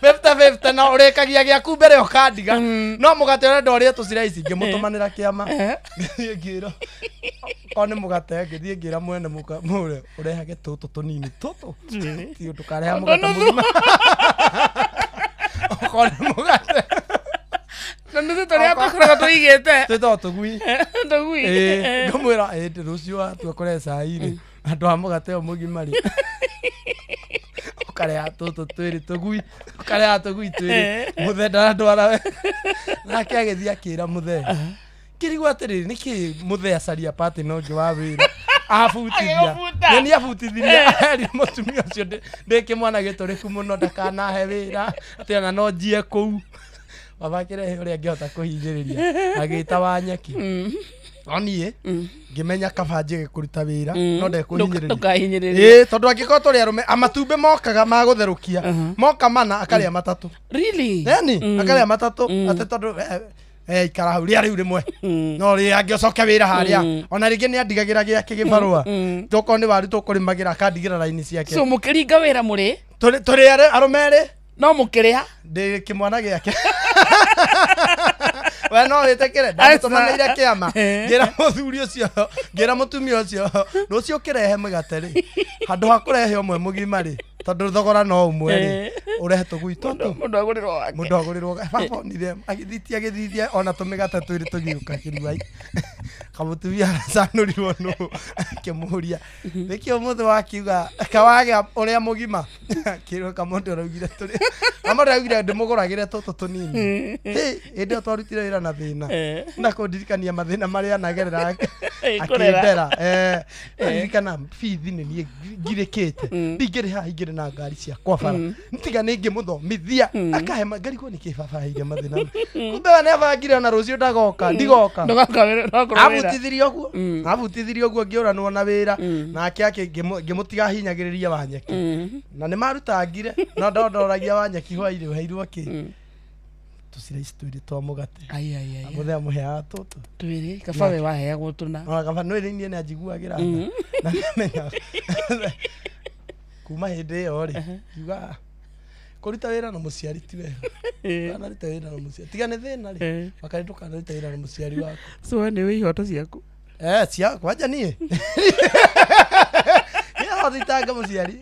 50-50 na ũrĩkagia gĩaku mbere ũkandiga. No mũgate ũrenda ũrĩe tũciraici ngĩmũtũmanĩra kĩama. Ngĩthiĩ ngĩra. Okorwo nĩ mũgate ngĩthiĩ ngĩra mwene mũre ũrehage tũtũ tũnini tũtũ. Ti ndũkareha mũgate mũgima. Okorwo nĩ mũgate. Na nuthu tũrĩa tũkoragwo tũigĩte. Twĩtagwo tũgui. Tũgui. Ngũmwĩra ĩndĩ rũciũ watua kũrehe cai rĩ handũ ha mũgate ũyũ mũgima rĩ ũkareha tũtũ twĩrĩ tũgui ũkareha tũgui twĩrĩ mũthee ndarandwara we. Nake agĩthiĩ akĩra mũthee. Kĩrigwo atĩrĩrĩ nĩkĩ mũthee acaria partner ũngĩ wa wĩra abutithia. Nĩ abutithirie erire mũtumia ũcio ndĩ kĩmwana gĩtũrĩku mũno ndakanahe wĩra atĩ ona no njiye kũu. Baba akĩrehe ũrĩa angĩhota kũhinyĩrĩria agĩta wa nyeki. No niĩ ngĩmenya kaba njĩge kũruta wĩra no ndekũhinyĩrĩria. Tondũ angĩkorwo tũrĩ arũme matumbĩ mokaga ma gũtherũkia moka mana akarĩa matatũ. Really? Ĩni akarĩa matatũ atĩ tondũ ikara hau rĩa rĩu rĩmwe no rĩ angĩcoke wĩra harĩa ona rĩngĩ nĩ andigagĩra gĩake gĩbarũa tokorwo nĩ waru tũkũrĩmagĩra akandigĩra raini ciake. So mũkĩringa wĩra mũrĩ? Tũrĩ arũme erĩ. No mũkĩrĩa? Ndĩ kĩmwana gĩake. We no wĩtĩkĩre ndamũtũmanĩire kĩama ngĩra mũthuri ũcio ngĩra mũtumia ũcio rũciũ ũkĩrehe mũgate rĩ handũ ha kũrehe ũmwe mũgima rĩ tondũ thogora no ũmwe rĩ ũrehe tũgui tũtũ mũndũ agũrĩrwo wake. Mũndũ agũrĩrwo baba onire agĩthitia agĩthithia ona tũmĩgate twĩrĩ tũgĩũka kĩrua kamũtumia aracanũrirwo nũ akĩmũria nĩkĩ ũmũthĩ wakiuga kawagĩa ũrĩa mũgima akĩrwo kamũndũ araugire tũrĩ kamũndũ araugire ndĩmũgũragĩre tũtũ tũnini. Hĩndĩ ĩyo twarutire wĩra na thĩna na kũndirikania mathĩna marĩa anagerera akĩndera. Ndirikana bithi nĩ niĩ ngirĩkĩte ndingĩrĩha ingĩrĩ ndĩ na ngari ciakwa bara ntiga nĩ ngĩmũthomithia akahe ngarigwo nĩkĩ baba aheire mathĩna kumbe we nĩabangire ona rũciũ ndagoka ndigoka abutithirie ũguo abutithirie ũguo ngĩũranwo na wĩra nake ngĩmũtiga hinyagĩrĩria Wanyeki na nĩ marutangire no ndondoragia Wanyeki hwairĩ ũheirwo kĩ tũciraici twĩrĩ twa mũgate mũthenya mũheaga tũtũ twĩrĩ kaba we waheagwo tũna ona kaba nĩ niĩ nĩ anjiguagĩra na nĩamenya kuma hĩndĩ ĩyo rĩ ngiuga kũruta wĩra na mũciari ti wega ndũkanaruta wĩra na mũciari tiga nĩ thĩna rĩ wakarĩ ndũkanaruta wĩra na mũciari waku so we nĩ wĩ ihoto ciaku cia kwanja niĩ niĩ thitanga mũciari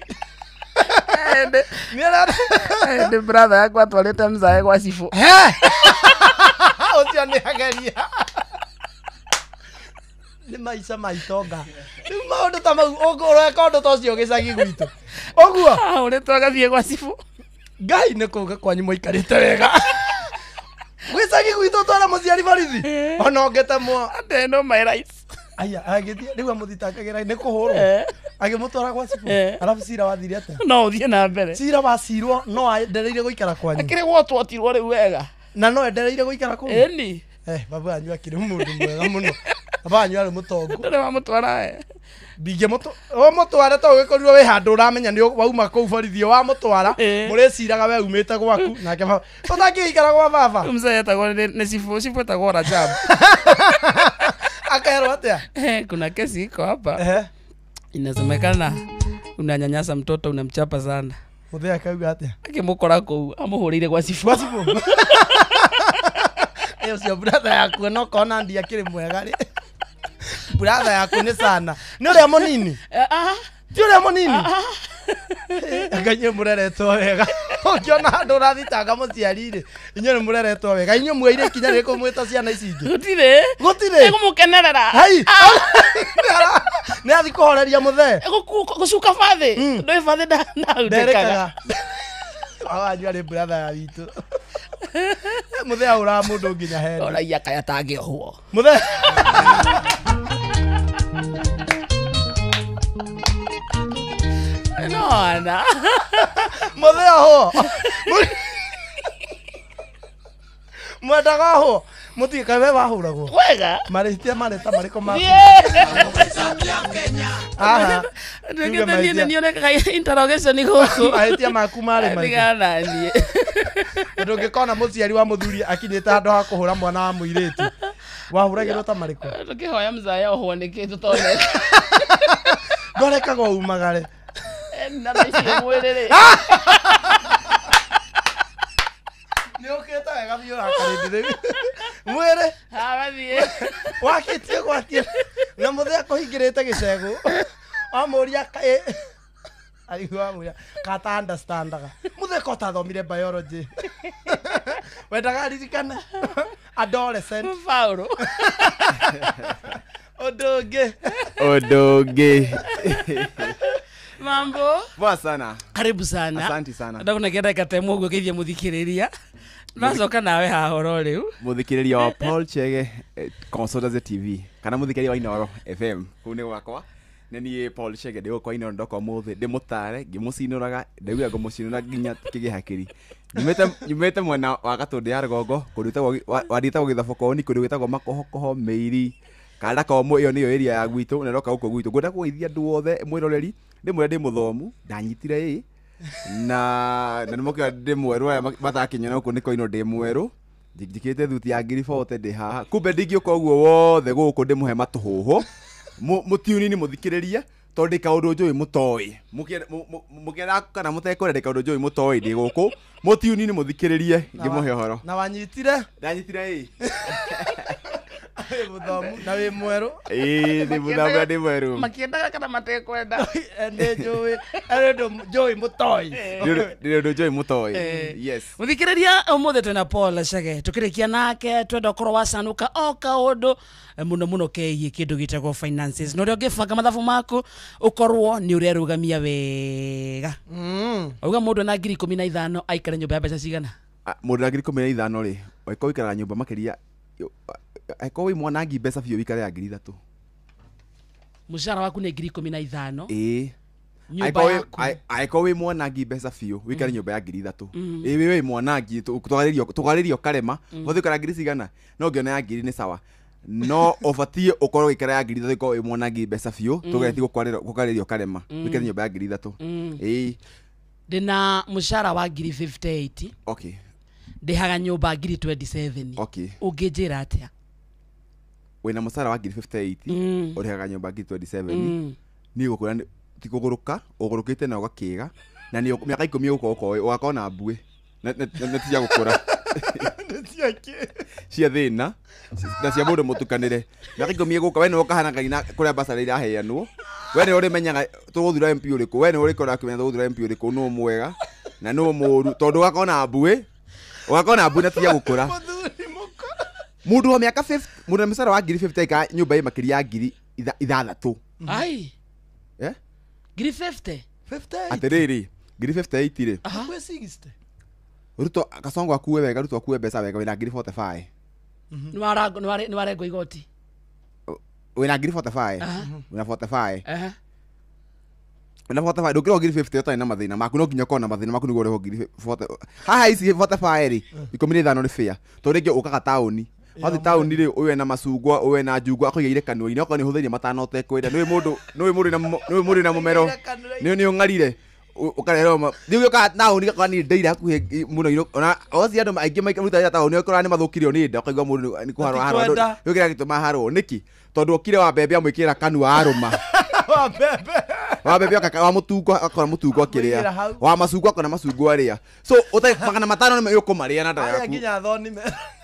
Ndi brother yakwa atwarĩte mzae gwa cibũ ũcio nĩ ageria nĩ maica ma itonga rĩu maũndũ ta mau ũreka ũndũ ta ũcio gĩcagi gwitũ ũguo ahũrĩtwo agathiĩ gwa cibũ Ngai nĩ kũga kwanyu mũikarĩte wega gĩcagi gwitũ twara mũciari borithi ona ũngĩtemwo no my rights aya agĩthiĩ rĩu amũthitangagĩra nĩ kũhũrwo agĩmũtwara gwa cibũ arabu cira wathire atĩa no ũthiĩ na mbere cira wacirwo no aendereire gũikara kwanyu akĩrĩ gwotwotirwo rĩu wega na no endereire gũikara kũu ĩni baba wanyu akĩrĩ mũndũ mwega mũno baba wanyu arĩ mũtongu ndũrĩ wamũtwara ndingĩmũtware to ũgĩkorirwo wĩ handũ ũramenya nĩ wauma kũu borithi wamũtwara mũrĩciraga we umĩte gwaku nake baba ũtangĩikara gwa baba mzee etagwo nĩ cibũ cibũ etagwo Rajab akaerwo atĩa kuna kesi iko hapa inasemekana unanyanyasa mtoto unamchapa sana mũthee akauga atĩa akĩmũkora kũu amũhũrĩire gwa cibũ ũcio brother yaku no kona ndi akĩrĩ mwega rĩ brother yaku nĩ sana nĩ ũrĩa mũnini ti ũrĩa mũnini anga inyuĩ mũreretwo wega ũngĩona handũ ũrathitanga mũciari rĩ inyuĩ nĩ mũreretwo wega inyuĩ muoire ikinya rĩrĩkũ mwĩta ciana ici ingĩ gũtirĩ gũtirĩ ĩkũmũkenerera hai nĩ athi kũhoreria mũthee gũcuka bathĩ ndũĩ bathĩ ndarutĩkaga wanyu arĩ brother ya witũ mũthee ahũraga mũndũ nginya hena oragia kaya tangĩohwo mũthee nona mũthee ohwo mwendaga ohwo mũtige kaĩ we wahũragwo wega marĩhitia marĩ ta marĩkũ maku niĩ nĩonekaga interrogation gũkũ mahĩtia maku marĩ maingĩ tigana naniĩ tondũ ũngĩkona mũciari wa mũthuri akinyĩte handũ ha kũhũra mwana wa mũirĩtu wahũragĩrwo ta marĩkũ tũkĩhoya mzae ohwo nĩkĩ tũtonete ndwarekaga umagare na thaa ici mwĩrĩ rĩ nĩ ũkĩte wega biũ rakarĩndĩ rĩu mwĩrĩ wathiĩ wakĩtie gwatie na mũthee akũhingĩrĩte gĩcegũ wamũria kaĩ aigua wamũria kata understandaga mũthee ko ũtathomire biology wendaga aririkane adolescent Paulo ũndũ ũngĩ ũndũ ũngĩ mambo poa sana karibu sana asante sana ndakunekera ndagĩka ta ĩmwe ũguo geithia mũthikĩrĩria nacoka nawe haha oro rĩu mũthikĩrĩria wa Paul Chege Consultancy TV kana mũthikĩrĩria wa Inooro FM kũu nĩ gwakwa nĩ niĩ Paul Chege ndĩ gũkũ Inooro ndoka ũmũthĩ ndĩmũtare ngĩmũcinũraga ndaiguaga ngũmũcinũra nginya kĩgĩe hakiri nyumĩte mwena wa Gatũndũ ya rũgongo kũndũ wandĩtagwo Gĩthabokoni kũndũ gwĩtagwo Makohokoho Mĩiri kanda komũ ĩyo nĩyo area ya gwitũ na ndoka gũkũ gwitũ ngwenda kũgeithia andũ othe mwĩroreri ndĩmwĩre ndĩ mũthomu ndanyitire ĩ na nĩmũkĩoa ndĩ mwerũ aya matakinyana gũkũ nĩ koino ndĩ mwerũ njĩkĩrĩte thuti ya ngiri bote ndĩ haha kumbe ndingĩũka ũguo wothe gũkũ ndĩmũhe matũhũhũ mũtiuni-inĩ mũthikĩrĩrie tondũ ndĩ kaũndũ njũĩ mũtoĩ mũkĩenda kana mũtekwenda ndĩ kaũndũ njũĩ mũtoĩ ndĩ gũkũ mũtiuni-inĩ mũthikĩrĩrie ngĩmũhe ũhoro na wanyitire ndanyitire ĩ wĩ mũthomu na wĩ mwerũ ĩĩ ndĩ mũthomu na ndĩ mwerũ makĩendaga kana matekwenda nĩ njũĩ ũndũ njũĩ mũtoĩ ndĩ ũndũ njũĩ mũtoĩ yes mũthikĩrĩria ũmũthĩ twĩna Paul Chege tũkĩrĩkia nake twenda ũkorwo wacanũka o kaũndũ mũno mũno kegiĩ kĩndũ gĩtagwo finances na ũrĩa ũngĩbanga mathabu maku ũkorwo nĩ ũrerũgamia wega auga mũndũ ena 15,000 aikare nyũmba ya mbeca cigana mũndũ na 15,000 rĩ angĩkorwo ũikaraga nyũmba makĩria angĩkorwo wĩ mwanangi mbeca biũ wĩikare ya 3,000 mũcara waku nĩ 15,000 ĩĩ Nyũmba yaku. Angĩkorwo wĩ mwanangi mbeca biũ wĩikare nyũmba ya 3,000. Ĩ wĩ mwanangi tũgarĩrio karema ũbatiĩ gũikara ngiri cigana no ngĩona ya ngiri nĩ sawa no ũbatiĩ ũkorwo ũgĩikara ya 3,000 ũkorwo wĩ mwanangi mbeca biũ tũgeretie gũkarĩrio karema wĩikare nyũmba ya 3,000. Ĩ ndĩna mũcara wa 58,000. Okay. Ndĩhaga nyũmba 27,000. Okay. Ũngĩnjĩra atĩa? Wĩna mũcara wa 58,000 ũrĩhaga nyũmba 27,000. Niĩ gũkwĩra ti kũgũrũka ũgũrũkĩte na ũgakĩga na nĩ mĩaka 10 ũgũkorwo ũgakorwo na mbuĩ na ti cia gũkũra cia thĩna na cia mũndũ mũtukanĩre. Mĩaka 10 ĩgũka we nĩwe ũkahana ngai na kũrĩa basarĩ iraheanwo we nĩwe ũrĩmenyaga tũgũthura MP ũrĩkũ we nĩwe ũrĩkorwo akĩmenya tũgũthura MP ũrĩkũ nũ mwega na nũ mũũru tondũ ũgakorwo na mbuĩ na ti cia gũkũra. Mũndũ wa mĩaka 50 mũndũ wa mũcara wa 50,000 aikara nyũmba ĩ makĩria ya 6,000. Ai. Eh? 50,000. Atĩrĩrĩ 58,000 rĩ. Kwĩ 60. Ruto Kasongo akuwe wega Ruto akuwe mbeca wega wĩna 45,000. Nĩ warengwo igoti. Wĩna 45,000. Wĩna 45,000. Wĩna 45,000 ndũngĩrĩhwo 50,000 ũtarĩ na mathĩna maku no nginya ũkorwo na mathĩna maku nĩguo ũrĩhwo 40,000. Haha ici 45,000 rĩ 15 nĩ fair tondũ rĩngĩ ũkaga taũni wathi taũni rĩ ũyũ ena macungwa ũyũ ena njungwa akũigĩire kanua-inĩ okorwo nĩ ũhũthĩrire matano ũtekwenda nĩũĩ mũndũ nĩũĩ na mũmero nĩ ũng'arire ũkarehwo rĩu ũkaga taũni gakora nĩ ndeire hakuhĩ mũno ona oci andũ aingĩ maruta taũni ũkora nĩ mathũkirio nĩ nda ũkaigua mũndũ nĩ kũharwo harwo nĩ kĩrĩa gĩtũma harwo nĩkĩ tondũ okire wa mbembe amwĩkĩra kanua arũma wa mbembe wa mũtungo akora mũtungo akĩrĩa wa macungwa akora macungwa arĩa so 500 nĩ ũkũmarĩa na nda yaku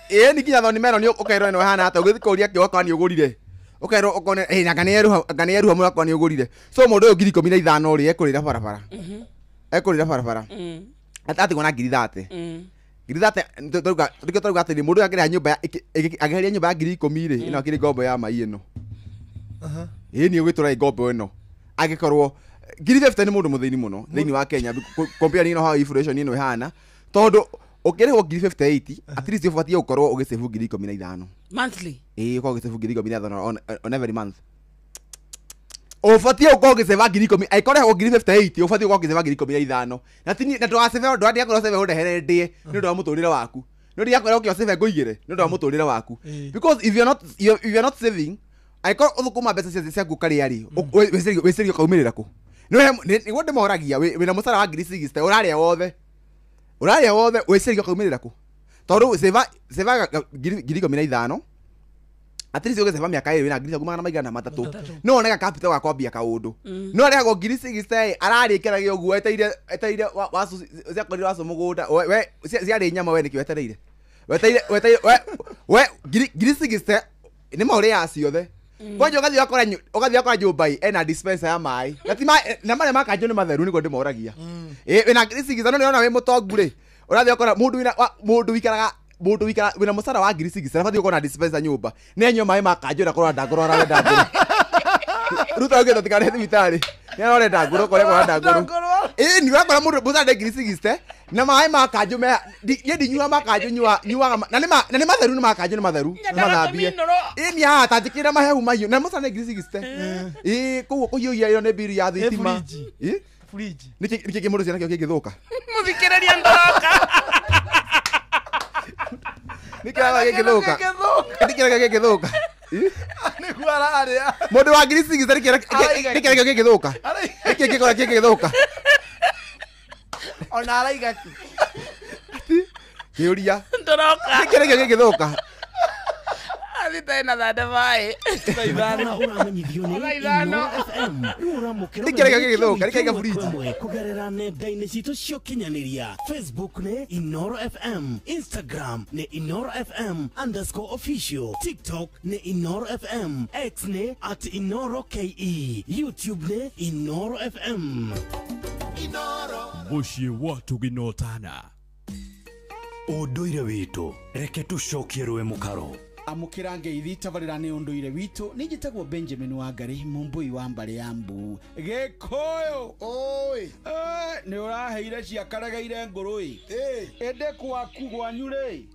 ĩĩ ni nginya thoni mero nĩ ũkerwo ĩno ĩhana atĩa ũgĩthiĩ kũria kĩ ũgakora nĩ ũgũrire ũkerwo ũkone ĩ anga nĩ eruha mũno ũgakora nĩ ũgũrire so mũndũ ũyũ 15,000 rĩ ekũrĩra barabara ekũrĩra barabara atigwo na 30,000 30,000 nĩkĩo tũrauga atĩrĩ mũndũ ũyũ angĩrĩha nyũmba angĩrĩha nyũmba ya 10,000 rĩ ĩno akĩrĩ ngombo ya mai ĩno ĩĩ nĩ ũgĩtũra ngombo ĩno angĩkorwo 50,000 nĩ mũndũ mũthĩni mũno thĩinĩ wa Kenya comparing na how inflation ĩno ĩhana tondũ ũkĩrĩhwo 58,000 at least ũbatiĩ gũkorwo ũgĩsave 15,000 monthly. Ĩĩ ũkorwo ũgĩsave 15,000 on every month ũbatiĩ gũkorwo ũgĩsave 10,000 angĩkorwo ũrĩhagwo 58,000 ũbatiĩ gũkorwo ũgĩsave 15,000 na ti na ndũgacave ndũgakorwo ũsave ũndehere ndĩe nĩ ũndũ wa mũtũrĩre waku nĩ ndigakorwo ũkĩosave ngũigĩre nĩ ũndũ wa mũtũrĩre waku because if you are not saving angĩkorwo ũthũkũma mbeca ciaku ũkarĩa rĩ wĩcirie ũkaumĩrĩra kũ nĩguo ndĩmoragia wĩna mũcara wa 60,000 ũrarĩa wothe ũrarĩa wothe wĩcirie ũkaumĩrĩra kũ tondũ save 15,000 at least ũgĩsave mĩaka ĩrĩ wĩna 3,300 no wone capital ga kwambia kaũndũ no arĩhagwo 60,000 ararĩkeragia ũguo etereire wacu ciakorire wacu mũgũnda we ciarĩ nyama we nĩkĩ wetereire wetereire we 60,000 nĩ maũrĩaga ciothe kwanja ũgathiĩ ũgakora nyũmba ĩ ena dispenser ya maĩ na ti na marĩa ma kanjũ nĩ matheru nĩguo ndĩmoragia ĩ wĩna 60,000 no nĩũrona wĩ mũtongu rĩ ũrathiĩ ũgakora mũndũ wĩikaraga mũndũ wĩikara wĩna mũcara wa 60,000 abatiĩ gũkorwo na dispenser nyũmba nĩ anyua maĩ ma kanjũ na kũrora ndangũrũ ararenda ngũrũ Ruto augĩte atikarĩhe thibitarĩ nĩ arorenda ngũrũ kũrĩa kũrenda ngũrũ ĩ nĩ ũrakora mũndũ mũcara nĩ 60,000 na maĩ ma kanjũ me niĩ ndinyuaga ma kanjũ nyuaga na nĩ matheru nĩ ma kanjũ nĩ matheru nĩ mathambie ĩ nĩ haha ta njĩkĩra mahehu mahiũ na mũcara nĩ 60,000 ĩ koguo kũhiũhia ĩyo nĩ bill ya thitima ĩ nĩkĩ kĩ mũndũ ũcio nakĩo kĩngĩthũka mũthikĩrĩria ndoroka nĩkĩ kĩngĩthũka nĩkĩ kĩngĩthũka nĩguo ararĩa mũndũ wa 60,000 nĩkĩ kĩrĩa kĩngĩthũka nĩkĩ kĩkora kĩngĩthũka ona araiga kĩ kĩũria ndoroka nĩkĩ kĩrĩa kĩngĩthũka athite na thande maĩ ũramenyithio nĩ Inooro FM rĩu ũramũkĩra Nĩkĩ kĩrĩa gĩgĩthũka? Nĩkĩ kĩrĩa fridge? Kũgerera nenda-inĩ citũ cia ũkinyanĩria Facebook nĩ Inooro FM, Instagram nĩ Inooro FM _official, TikTok nĩ Inooro FM, X nĩ @InooroKE, YouTube nĩ Inooro FM. Mũciĩ wa tũginotana ũndũire witũ reke tũcokie rũĩ mũkaro amukira ngeithi tabarira ni unduire witu ni njitagwo Benjamin Wangari mumbui wa mbari ya mbu Gikuyu oi ni uraheire ciakaregeire ngurui indi kwaku gwanyu ri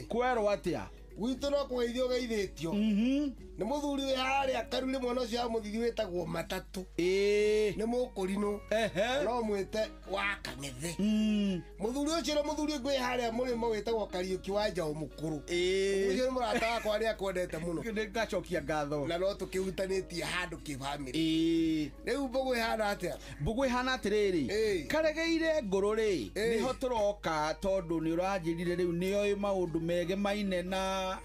kwerwo atia Gwitũ no kũgeithio ũgeithĩtio. Nĩ mũthuri wĩ harĩa Karurĩ, mwana ũcio wa mũthithi wĩtagwo Matatũ. Nĩ mũkũrinũ. No mwĩte wa Kang'ethe. Mũthuri ũcio na mũthuri ũngĩ wĩ harĩa mũrĩmo wĩtagwo Kariũki wa Njaũ mũkũrũ. Ũcio nĩ mũrata wakwa nĩ akwendete mũno. Nĩ ngacokia ngatho. Na no tũkĩhutanĩtie handũ kĩbamĩrĩ. Rĩu mbũgũ ĩhana atĩa? Mbũgũ ĩhana atĩrĩrĩ, Karegeire ngũrũ rĩ, nĩho tũroka tondũ nĩ ũranjĩrire rĩu nĩoĩ maũndũ megemaine na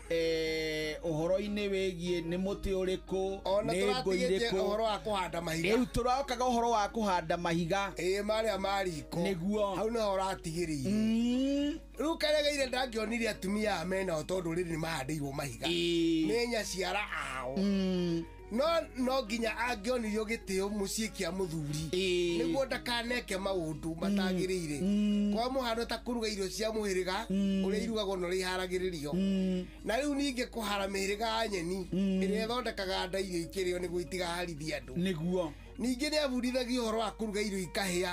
ũhoro-inĩ wĩgiĩ nĩ mũtĩ ũrĩkũ, Ona nĩ ngũ tũratigĩtie irĩkũ. ũhoro wa kũhanda mahiga. Rĩu tũrokaga ũhoro wa kũhanda mahiga. Ĩĩ, marĩa ma riko. Nĩguo. Hau nĩho ũratigĩrĩire. Rĩu Karegeire ndangĩonire atumia aya menao tondũ rĩrĩ nĩ mahandĩirwo mahiga. Nĩ nyaciara ao. No nginya angĩonirio gĩtĩo mũciĩ kĩa mũthuri nĩguo ndakaneke maũndũ matagĩrĩire, kwa mũhano ta kũruga irio cia mũhĩrĩga ũrĩa irugagwo na ũrĩa iharagĩrĩrio, na rĩu ningĩ kũhara mĩhĩrĩga ya nyeni ĩrĩa ĩthondekaga nda irio ikĩrĩo nĩguo itigaharithie andũ. Nĩguo. Ningĩ nĩ abundithagio ũhoro wa kũruga irio ikahĩa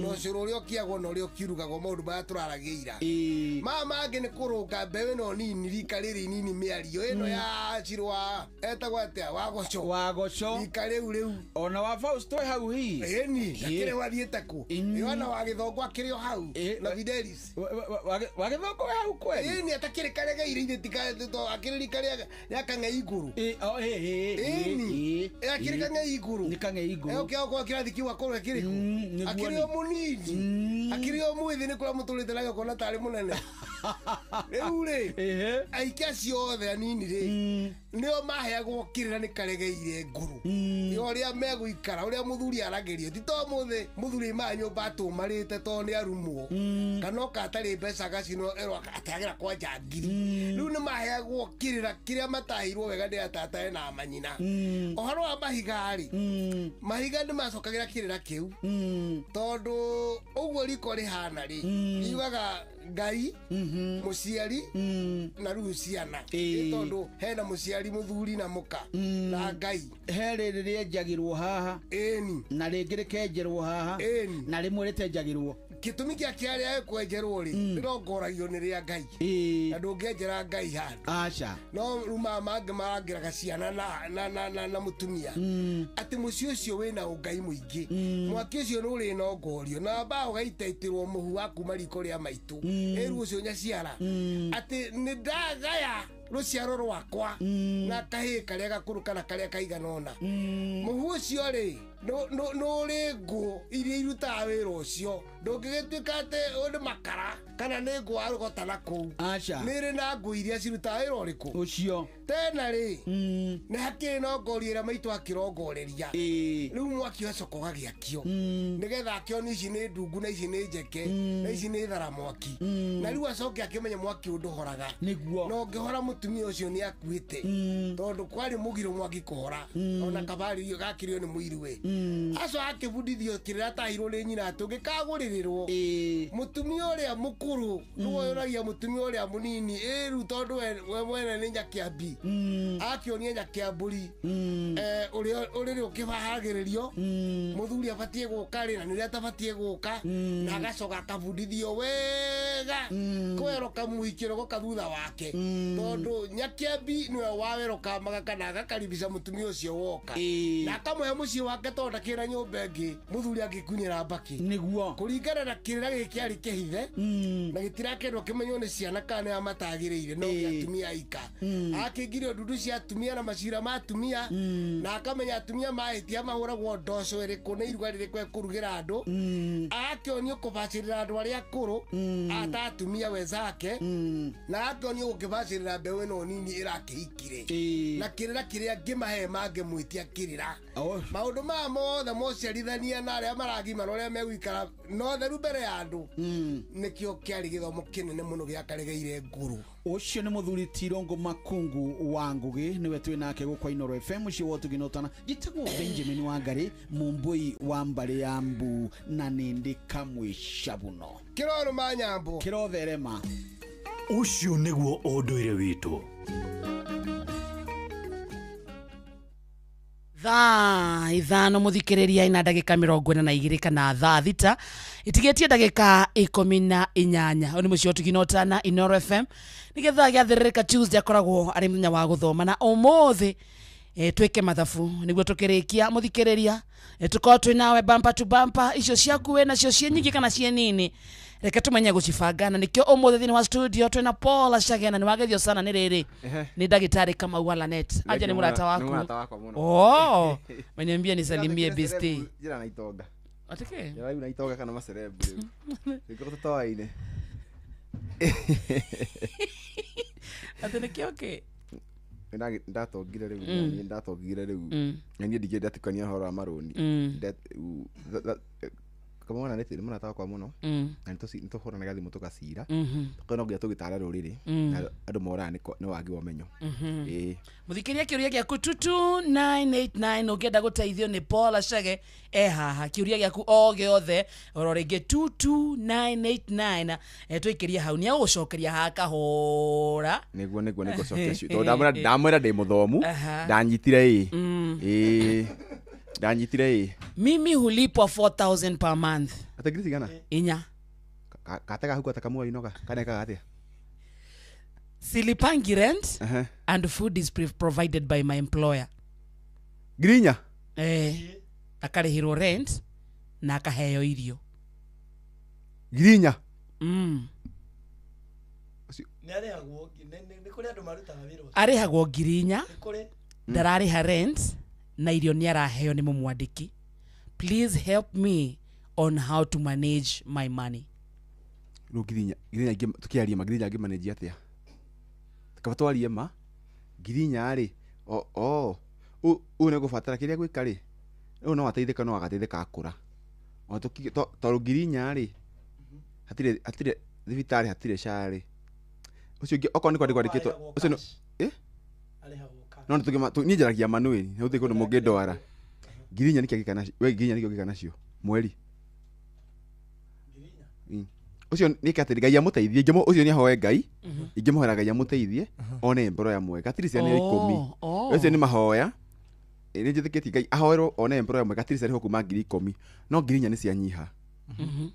na ũcũrũ ũrĩa ũkĩagwo na ũrĩa ũkĩrugagwo, maũndũ marĩa tũraragia ira. Maya mangĩ nĩ kũrũnga mbeũ ĩno nini, rika rĩrĩ inini, mĩario ĩno ya Cirwa etagwo atĩa, Wagoco. Wagoco. Rika rĩu rĩu ona wa Fausto e hau hihi. Ĩni akĩrĩ wathiĩte kũ? Yohana wa Gĩthongo akĩrĩ o hau na Fidelis. Wa Gĩthongo e hau kweli? Ĩni atakĩrĩ Karegeire ithe akĩrĩ rika rĩa Kang'ei Igũrũ. Ĩni akĩrĩ Kang'ei Igũrũ. Nĩ Kang'ei Igũrũ. Ĩyo kĩao kĩrathi kĩu akorwo kĩrĩkũ? Akĩrĩ o mũnini, akĩrĩ o mwĩthĩ, nĩ kũrĩa mũtũrĩte nake ũkona tarĩ mũnene. Rĩu rĩ, aiki acio othe anini rĩ, nĩo maheagwo kĩrĩra nĩ Karegeire ngũrũ nĩ ũrĩa megũikara, ũrĩa mũthuri aragĩrio. Ti to mũthĩ mũthuri aimaga nyũmba atũmarĩte to nĩ arumwo kana oka atarĩ mbeca agacinwo erwo atagĩra kwanja ngiri. Rĩu nĩ maheagwo kĩrĩra kĩrĩa mataheirwo wega nĩ atata na manyina. Ũhoro wa mahiga rĩ, mahiga nĩ macokagĩra kĩrĩra kĩu tondũ ũguo riko rĩhana rĩ, riugaga Ngai, mũciari na rĩu ciana. Nĩ tondũ hena mũciari, mũthuri na mũka na Ngai. He rĩrĩ rĩenjagĩrwo haha. Ĩni. Na rĩngĩ rĩkenjerwo haha. Ĩni. Na rĩmwe rĩtenjagĩrwo. Gĩtũmi kĩa kĩarĩa kwenjerwo rĩ, rĩrongoragio nĩ rĩa Ngai. Na ndũngĩenjera Ngai handũ. Aca. No rĩu maya mangĩ marangĩraga ciana na mũtumia atĩ mũciĩ ũcio wĩna ũngai mũingĩ, mwaki ũcio nĩ ũrĩnongorio na mbaa ũgaitaitĩrwo mũhu wa kuma riko rĩa maitũ. Ĩru ũcio nyaciara atĩ nĩ ndagaya rũciaro rwakwa na kahĩĩ karĩa gakũrũ kana karĩa kaigana ũna. Mũhu ũcio rĩ, nĩ ũrĩ ngũ iria irutaga wĩra ũcio. Ndũngĩgĩtuĩka atĩ ũyũ nĩ makara kana nĩ ngũ warũgota na kũu. Aca. Nĩ ĩrĩ na ngũ iria cirutaga wĩra ũrĩkũ ũcio. Tena rĩ, nĩ hakĩrĩ na ngoria ĩrĩa maitũ akĩrongoreria. Rĩu mwaki ũgacoka ũgagĩakio nĩgetha akĩona ici nĩ ndungu na ici nĩ njeke na ici nĩ thara mwaki, na rĩu acoke akĩmenye mwaki ũndũhoraga. Nĩguo. Na ũngĩhora mũtumia ũcio nĩ akuĩte, tondũ kwarĩ mũgiro mwaki kũhora ona kabari gakĩrĩo nĩ mũiruwe. Aco akĩbundithio kĩrĩra atahirwo nĩ nyina atĩ ũngĩkagũrĩrĩrwo mũtumia ũrĩa mũkũrũ nĩwe ũragia mũtumia ũrĩa mũnini ĩru, tondũ we mwene nĩ nyakĩambi akĩonia nyakĩambũri ũrĩa ũrĩrĩ ũkĩharagĩrĩrio mũthuri abatiĩ gũka rĩ na nĩrĩa atabatiĩ gũka, na agacoka akabundithio wega kweroka mũhikĩro thutha wake, tondũ nyakĩambi nĩwe wawerokamaga kana agakaribisha mũtumia ũcio woka na akamũhe mũciĩ wake, tondũ ndakĩra nyũmba ĩngĩ mũthuri angĩkunyĩra mbakĩ. Nĩguo. Kũringana na kĩrĩra gĩkĩ kĩarĩ kĩhithe na gĩtirakendwo kĩmenywo nĩ ciana kana nĩ arĩa matagĩrĩire, no gĩa atumia aika. Akĩngirio ndundu cia atumia na macira ma atumia, na akamenya atumia mahĩtia mahũragwo ndoco ĩrĩkũ nĩ iruga rĩrĩkũ ekũrugĩra andũ. Agakĩonio kũbacĩrĩra andũ arĩa akũrũ ata atumia wenzake, na agakĩonio gũkĩbacĩrĩra mbeũ ĩno nini ĩrakĩhikire na kĩrĩra kĩrĩa ngĩmahe mangĩmwĩtia kĩrĩra. Maũndũ maya mothe mociarithania na arĩa maragimara ũrĩa megũikara no theru mbere ya andũ, nĩkĩo kĩarĩ gĩthomo kĩnene mũno gĩa Karegeire ngũrũ. Ũcio nĩ mũthuri Tirongo Makungu wa Ngũgĩ, nĩwe twĩ nake gũkũ Inooro FM mũciĩ wa ũtugi na ũtana. Njĩtagwo Benjamin Wangari, mũmbũi wa mbarĩ ya mbu, na nĩndĩ kamwe cabuno kĩrorũ ma nyambo kĩrotherema. Ũcio nĩguo ũndũire witũ. Thaa 5 muthikiriria ina ndagika 42 kana thaa 6 itigetie ndagika 18. Uyu ni mucio tuginotana Inoro FM nigetha giathiririka Tuesday akoragwo ari muthenya wa guthoma na umuthi twike mathabu niguo tukirikia muthikiriria tukorwo twi nawe bumper to bumper icio ciaku we nacio ciĩ nyingĩ kana ciĩ nini reke tumenye gucibanga na nikio umuthi thiini wa studio twina Paul Chege na niwagethio sana ni riri ni ndagitari Kamau wa Lanet aje ni murata waku. Oh, meniambia nisalimie besti njira na itonga atike njira na itonga kana macerebu riu niko tutoaine ate nikio ke ndatongire riu ni ndatongire riu na niĩ ndingĩenda tukania ũhoro wa marũni kamwana nĩ tĩri mũrata wakwa mũno na nĩtũhũranaga thimũ tũgacira tũkorwo no nginya tũgĩtara rũrĩrĩ na andũ moraga nĩ wagi wa ũmenyo. Ĩĩ mũthikĩria kĩũria gĩaku 22989 ũngĩenda gũteithio nĩ Paul Chege e haha kĩũria gĩaku o gĩothe oro rĩngĩ 22989 tũikĩrie hau nĩ agũgũcokeria haha kahora nĩguo nĩngũcokia tondũ ndamwĩra ndĩ mũthomu ndanyitire ĩĩ ndanyitire ĩ mimi hulipwa 4000 per month. Ate ngiri cigana? Inya. Katega huko atakamua inoga kanekaga atia? Silipangi rent and food is provided by my employer. Ngiri inya? Akarĩhĩrwo rent na akaheo irio. Ngiri inya? Nĩ arĩhagwo nĩ kũrĩ andũ marutaga wĩra ũcio. Arĩhagwo ngiri inya. Ndararĩha rent na irio nĩ araheo nĩ mũmwandĩki. Please help me on how to manage my money. Rĩu ngiri inya tukiaria ma ngiri inya ngĩmanage atĩa? Kaba twarie ma ngiri inya rĩ o ũyũ nĩ gũbatara kĩrĩa gwĩka rĩ ũyũ no ateithĩka no agateithĩka akũra o tondũ ngiri inya rĩ hatirĩ thibitarĩ hatirĩ SHA rĩ ũcio ũngĩ okorwo nĩ kwandĩkwo andĩkĩtwo ũcio no no niĩ njaragia Manuel na gũtirĩ kũndũ mũngĩndwara ngiri inya nĩkĩ angĩka nacio we ngiri inya nĩkĩ ũngĩka nacio mweri ũcio nĩke atĩ Ngai amũteithie ũcio nĩ ahoe Ngai ingĩmũhoera Ngai amũteithie one employer mwega at least nĩ 10 ũcio nĩ mahoya nĩ njĩtĩkĩtie Ngai ahoerwo one employer mwega at least arĩhwo kuma ngiri 10 no ngiri inya nĩ cianyiha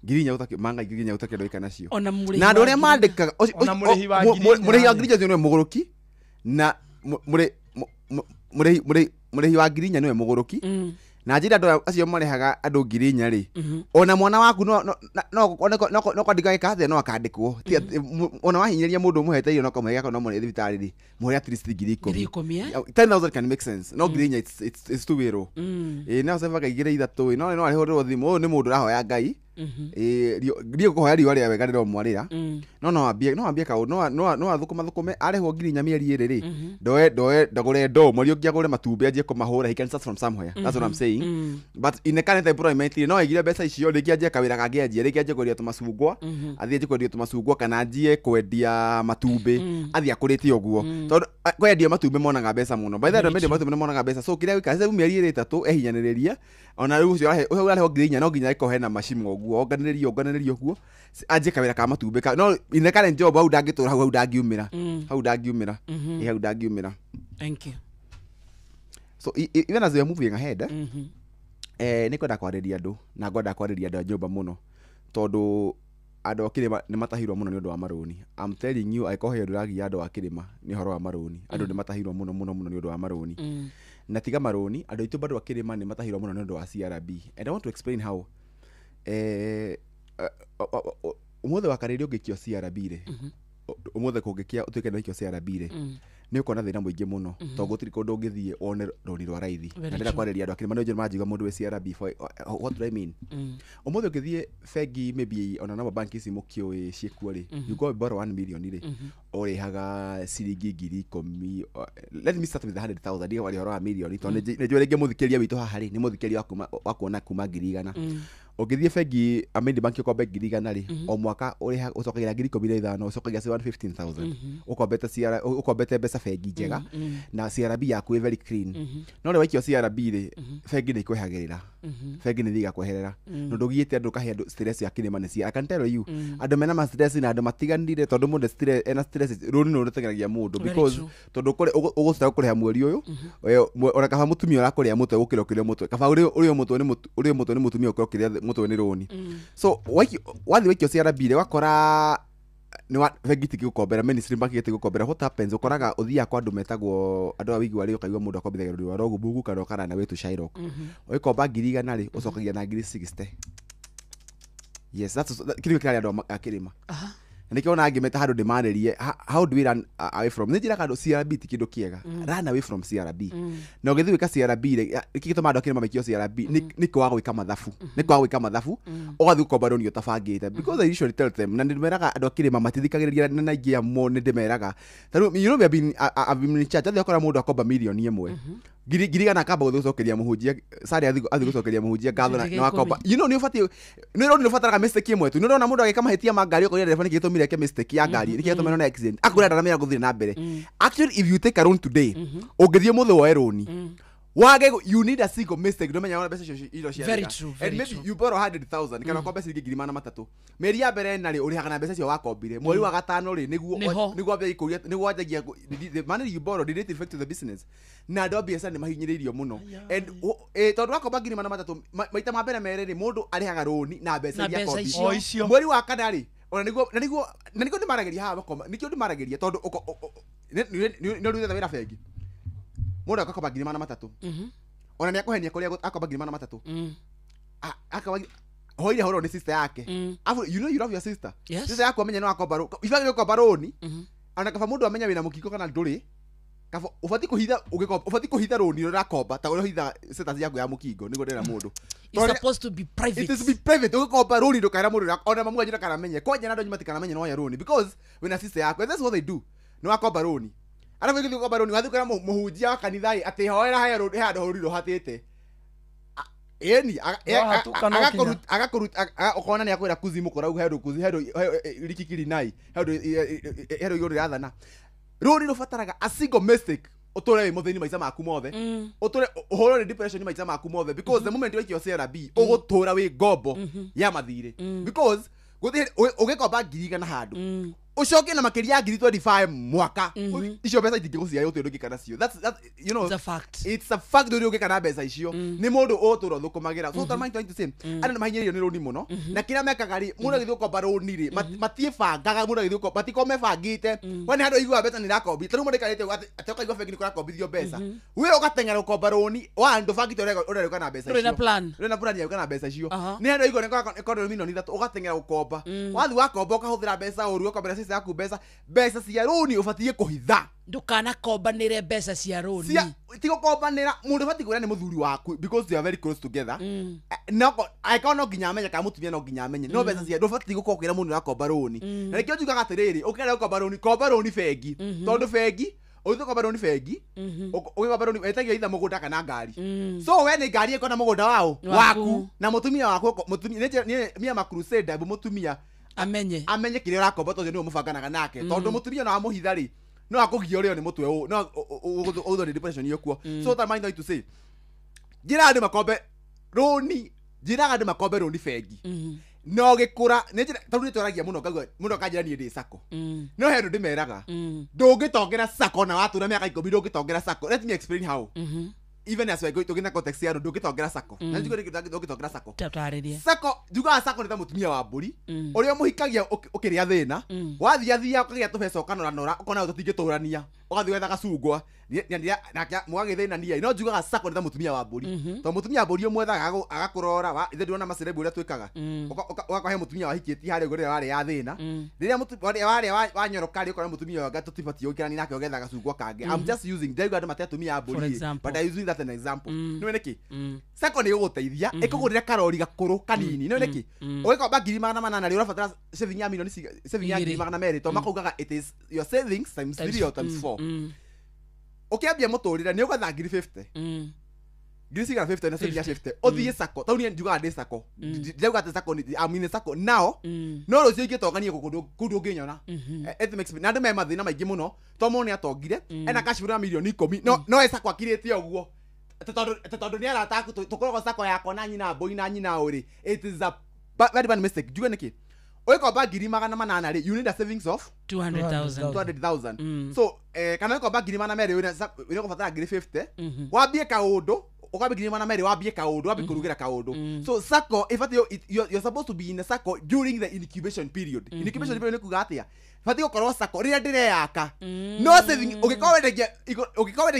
ngiri inya manga ngiri inya ũtakĩenda gwĩka nacio na andũ arĩa mandĩkaga mũrĩhi wa ngiri inya ũcio nĩwe mũgũrũki na mũrĩhi wa ngiri inya nĩwe mũgũrũki na njĩra andũ acio marehaga andũ ngiri inya rĩ ona mwana waku no kwandĩka gĩka atĩa no akandĩkwo ona wahinyĩrĩria mũndũ ũmũhete irio no kamũhe gĩako no mũrĩhe thibitarĩ rĩ mũhe at least ngiri 10 10,000 can make sense no ngiri inya it's too wĩrũ ĩĩ no cebaga igĩrĩ ithatũ no arĩhũrĩrwo thimũ ũyũ nĩ mũndũ ũrahoya Ngai ĩĩ kũhoya riũa rĩa wega rĩromwarĩra no ambie kaũndũ no athũkũma thũkũme arĩhwo ngiri inya mĩeri ĩrĩ rĩ ndoe ndagũre ndoo mweri ũngĩ agũre matumbĩ anjie kũmahũra he can start from somewhere that's what I'm saying but in the current employment no aigire mbeca icio rĩngĩ anjie kawĩra kangĩ anjie rĩngĩ anjie kwendia tũmacungwa athiĩ anjie kwendia tũmacungwa kana anjie kwendia matumbĩ athiĩ akũrĩte ũguo tondũ kwendia matumbĩ monaga mbeca mũno by the way andũ mendia matumbĩ nĩ monaga mbeca so kĩrĩa gwĩka rĩu mĩeri ĩrĩ ĩtatũ ehinyanĩrĩrie ona rĩu ũcio ũrarĩhwo ngiri inya no nginya ĩkorwo hena macimo ũguo onganĩrĩrie ũguo anjie kawĩra ka matumbĩ no in the current job hau ndangĩtũra hau ndangiumĩra hau ndangiumĩra hau ndangiumĩra. Thank you. So even as we are moving ahead nĩ kwenda kwarĩria andũ na ngwenda kwarĩria andũ a nyũmba mũno tondũ andũ a kĩrĩma nĩ matahirwo mũno nĩ ũndũ wa marũni. I'm telling you angĩkorwo he ũndũ ũragia andũ a kĩrĩma nĩ ũhoro wa marũni andũ nĩ matahirwo mũno mũno mũno nĩ ũndũ wa marũni na tiga marũni andũ aitũ bado a kĩrĩma nĩ matahirwo mũno nĩ ũndũ wa CRB and I want to explain how ũmũthĩ wa karĩrĩ ũngĩkio CRB rĩ ũmũthĩ kũngĩkia ũtuĩke nĩ waikio CRB rĩ nĩ ũkuona thĩna mũingĩ mũno tondũ gũtirĩ kũndũ ũngĩthiĩ wone rũni rwa raithi na ndĩrenda kwarĩria andũ a kĩrĩma nĩ manjiga mũndũ wĩ CRB what do I mean ũmũthĩ ũngĩthiĩ bengi maybe ona no bank ici mũkĩũĩ ciĩkuo rĩ you go borrow 1 million rĩ ũrĩhaga ciringi ngiri 10 let me start with 100,000 ndiga waria ũhoro wa million tondũ nĩ njũĩ rĩngĩ mũthikĩria witũ haha rĩ nĩ mũthikĩria wa kuona kuma ngiri 100 Ũngĩthiĩ bengi Amini Bank ũkombe 100,000 rĩ, o mwaka ũrĩha ũcokagia 15,000, ũcokagia 115,000. Ũkombete CR, ũkombete mbeca bengi njega na CRB yaku ĩ very clean. No rĩ waikio CRB rĩ, bengi nĩ ikwehagĩrĩra, bengi nĩ thiaga kweherera no ndũgiĩte andũ ũkahe andũ stress ya kĩrĩma nĩ cia. I can tell you, andũ mena ma stress na andũ matiganire tondũ mũndũ stress ena stress rũni nĩ rũteng'eragia mũndũ Very because true. tondũ ũgũcita kũrĩha mweri ũyũ, ona kaba mũtumia ũrakũrĩa mũtwe gũkĩra ũkĩrĩa mũtwe, kaba ũrĩo mũtwe nĩ ũrĩo mũtwe nĩ mũtumia gũkĩra ũkĩrĩa mũtwe nĩ rũni. So wathiĩ waikio CRB rĩ, wakora nĩ wa bengi itingĩgũkombera, mainstream bank itingĩgũkombera. What happens, ũkoraga ũthiaga kwa andũ metagwo andũ a wĩigua rĩ, ũkaigua mũndũ akombithagia rũni rwa Rogubugu kana ũkarana wĩtũ Shylock. Ũgĩkomba 100,000 rĩ, ũcokagia na 60,000. Yes, that's kĩrĩa kĩrarĩa andũ a kĩrĩma. Na nĩkĩo ona ngĩmeta handũ ndĩmarĩrie how do we run away from, nĩ njĩraga andũ CRB ti kĩndũ kĩega. Run away from CRB. Na ũgĩthiĩ gwĩka CRB rĩ, nĩkĩ gĩtũmaga andũ a kĩrĩma maikio CRB? Nĩ kwaga gwĩka mathabu, nĩ kwaga gwĩka mathabu, ũgathiĩ gũkomba rũni ũtabangĩte. Because I usually tell them, na nĩndĩmeraga andũ a kĩrĩma matithikagĩrĩria, na aingĩ amo nĩndĩmeraga ta rĩu, you know, we have been, I've been in church, athiĩ akora mũndũ akomba 1,000,000, 100,000, akamba gũthiĩ gũcokeria mũhunjia sare, athiĩ gũcokeria mũhunjia ngatho na wakomba. You know, nĩ ũbatiĩ nĩ ũrona nĩ ũbataraga mistake ĩmwe tu. Nĩ ũrona mũndũ agĩka mahĩtia ma ngari, ũkoria ndereba nĩkĩ gĩtũmire eke mistake ya ngari, nĩkĩ gĩtũmire ona accident, akwĩra ndaramenya gũthiĩ na mbere. Actually, if you take a loan today, ũngĩthiĩ mũthĩ woe rũni wage you need a single mistake, ndũmenya wona mbeca icio irio cia Very true, very And maybe true. you borrow 100,000 kana ũkombe ciringi 300,000, mĩeri ya mbere ĩna rĩ, ũrĩhaga na mbeca icio wakombire. Mweri wa gatano rĩ, nĩguo Nĩho. nĩguo wambia ikũria, nĩguo wanjagia the money you borrow, did it affect the business? Na andũ a biacara nĩ mahinyĩrĩirio mũno. And tondũ wakomba 300,000 maita ma mbere merĩ rĩ, mũndũ arĩhaga rũni na mbeca Na iria mbeca akombi. icio. O icio. Mweri wa kana rĩ, ona nĩguo na nĩguo na nĩguo ndĩmaragĩria haha makoma, nĩkĩo ndĩmaragĩria tondũ nĩ ũrutĩte wĩra bengi, mũndũ agakomba 300,000, ona nĩ akũhenia kũrĩa akomba 300,000, akaba hoire horwo nĩ sister yake. Afu you know you love your sister. Yes. Sister yaku amenya no akomba rũ ibagĩrĩire gũkomba rũni, ona kaba mũndũ amenya wĩna mũkingo kana ndũrĩ, kaba ũbatiĩ kũhitha ũgĩkomba, ũbatiĩ kũhitha rũni rũrĩa ũrakomba ta ũrĩa ũhithaga status yaku ya mũkingo, nĩguo ndĩrera mũndũ. It's supposed to be private. It is to be private. Ũgĩkomba rũni ndũkaĩra mũndũ ona mamu wanyu ndakanamenye, kwanja na andũ anyu matikanamenye no woya rũni because wĩna sister yaku. And that's what they do. Nĩ wakomba rũni, arabu ũgĩthiĩ gũkomba rũni, wathiĩ kwĩra mũhunjia wa kanitha ĩ atĩ hoera he rũni, he handũ rũni rũhatĩte ĩni Rwahatuka no kinya. Agakũruta ũkona nĩ akwĩra kuzimu kũrauga he kuzi he rikikiri nai he igũrũ rĩrathana. Rũni rũbataraga a single mistake ũtũre wĩ mũthĩni maica maku mothe, ũtũre ũhũrwo nĩ depression maica maku mothe, because the moment waikio CRB ũgũtũra wĩ ngombo ya mathirĩ, because gũtirĩ ũgĩkomba 100,000 handũ ũcoke na makĩria ya 25,000 mwaka, icio mbeca itingĩgũciara, gũtirĩ ũndũ ũngĩka nacio. That's that, you know, It's a fact. It's a fact. Ndũrĩ ũngĩka na mbeca icio nĩ mũndũ ũgũtũra ũthũkũmagĩra. So what am I trying to say, andũ nĩ mahinyĩrĩirio nĩ rũni mũno, na kĩrĩa mekaga rĩ, mũndũ agĩthiĩ gũkomba rũni rĩ, matiĩbangaga, mũndũ agĩthiĩ gũkomba matikoragwo mebangĩte. We nĩ handũ ũiguaga mbeca nĩ irakombithio, ta rĩu mũndũ aikarĩte ũguo atĩ ũkaigua bengi nĩ kũrakombithio mbeca, we ũgateng'era gũkomba rũni wa ndũbangĩte ũrĩa ũreka na mbeca Ndũrĩ na icio. plan. Ndũrĩ na plan ya gwĩka na mbeca icio. Nĩ handũ ũigua nĩ kũrakombithio 3 million, ũgateng'era gũkomba. Wathiĩ wakomba ũkahũthĩra mbeca ũru, ũkombera sister yaku mbeca. Mbeca cia rũni ũbatiĩ kũhitha. Ndũkanakombanĩre mbeca cia rũni. Cia ti gũkombanĩra, mũndũ ũbatiĩ kwĩra nĩ mũthuri waku because they are very close together. No angĩkorwo no nginya amenye kana mũtumia no nginya amenye, no mbeca cia ndũbatiĩ gũkorwo ũkĩra mũndũ ũrakomba rũni. Na nĩkĩo njugaga atĩrĩrĩ, ũkĩenda gũkomba rũni, komba rũni bengi, tondũ bengi ũgĩthiĩ gũkomba rũni bengi, ũgĩkomba rũni wetagio either mũgũnda kana ngari. So we nĩ ngari ĩkona mũgũnda wao waku na mũtumia waku mũtumia nĩ mia ma crusader mũtumia amenye amenye kĩrĩa ũrakomba, tondũ nĩwe mũbanganaga nake, tondũ mũtumia no amũhitha rĩ, no akũgia ũrĩo nĩ mũtwe ũũ, no ũthwo nĩ depression ĩkuo. So what am I trying to say, njĩraga andũ makombe rũni, njĩraga andũ makombe rũni bengi no gĩkũra nĩ njĩra tondũ nĩ twaragia mũno ngaigua mũndũ akanjĩra niĩ ndĩ sacco, no he andũ ndĩmeraga ndũngĩtongera sacco na watũra mĩaka 10 ndũngĩtongera sacco. Let me explain how. Even as we go tũgĩ na context ya andũ, ndũngĩtongera sacco na njuge ndũngĩtongera sacco. Tatarĩria. Sacco, njugaga sacco nĩ ta mũtumia wa mbũri ũrĩa ũmũhikagia ũkĩrĩa thĩna, wathiathia ũkagĩa tũbeca ũkanoranora ũkona tũtingĩtũrania, ũgathiĩ wetha gacungwa nake mũgagĩthĩnania. No njugaga sacco nĩ ta mũtumia wa mbũri, tondũ mũtumia wa mbũri ũmwethaga agakũrora ithe ndĩrona macerebu ũrĩa twĩkaga, ũgakohe mũtumia wahikĩtie harĩa ũguo rĩrĩa warĩ ya thĩna, rĩrĩa warĩa wanyoroka rĩ, ũkona mũtumia wanga tũtibatiĩ gũikarania nake, ũgetha gacungwa kangĩ. I'm just using, ndauga andũ mate atumia a For mbũri, example. but I'm using that as an example. Nĩwe nĩkĩ sacco nĩ ĩgũgũteithia ĩkũgũrĩra karori gakũrũ kanini? Nĩwe nĩkĩ ũgĩkomba 800,000 rĩ, ũrabatara saving ya milioni saving ya Igĩrĩ. 200,000, tondũ makaugaga it is your savings times Times 3 or times 4. Ũkĩambia mũtũrĩre nĩ ũgetha 50,000. Ngiri cigana 50 na saving ya 50 ũthiĩ sacco tau niĩ njugaga ndĩ sacco, ndauga atĩ sacco I'm in a sacco now, no rũciũ ingĩtonga niĩ gũkũ kũndũ ũngĩnyona. It makes me, na andũ me mathĩna maingĩ mũno to mũndũ nĩ atongire ena cash flow ya mirioni 10, no e sacco akirĩte ũguo tondũ nĩ arata aku tũkoragwo sacco yakwa na nyina mbũi na nyina ũrĩ. It is a very bad mistake. Njuge nĩkĩ ũgĩkomba 800,000 rĩ, you need a savings of 200,000. 200,000. So kana ũgĩkomba 200,000 wĩna kũbatara 50,000 wambie kaũndũ, ũkambia 200,000 wambie kaũndũ, wambie kũrugĩra kaũndũ. So sacco ĩbatiĩ, you're supposed to be in a sacco during the incubation period. Incubation period nĩ kuga atĩa? Batiĩ gũkorwo sacco rĩrĩa ndĩreyaka, no saving ũngĩkorwo wendagia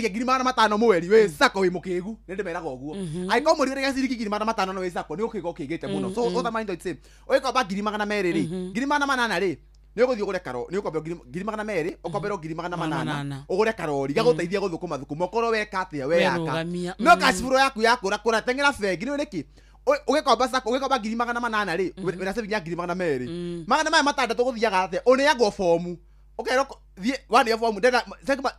500,000 mweri wĩ sacco wĩ mũkĩgu, nĩ ndĩmeraga ũguo. Angĩkorwo mweri wendagia ciringi 500,000 no wĩ sacco nĩ ũkĩga ũkĩgĩte mũno. So what am I trying to say? Ũgĩkomba 200,000 rĩ, 800,000 rĩ, nĩ ũgũthiĩ ũgũre karo, nĩ ũkomberwo 200,000, ũkomberwo 800,000 ũgũre karori gagũteithia gũthũkũma thũkũma ũkorwo weka atĩa, weyaka. Werũgamia. No cash flow yaku yakũra kũra, teng'era bengi. Nĩ nĩkĩ ũgĩkomba sacco ũgĩkomba 800,000 rĩ, wĩna saving ya 200,000, 600 gũthiaga atĩa? Ũneagwo bomu, ũkerwo thiĩ waneo bomu, ndenda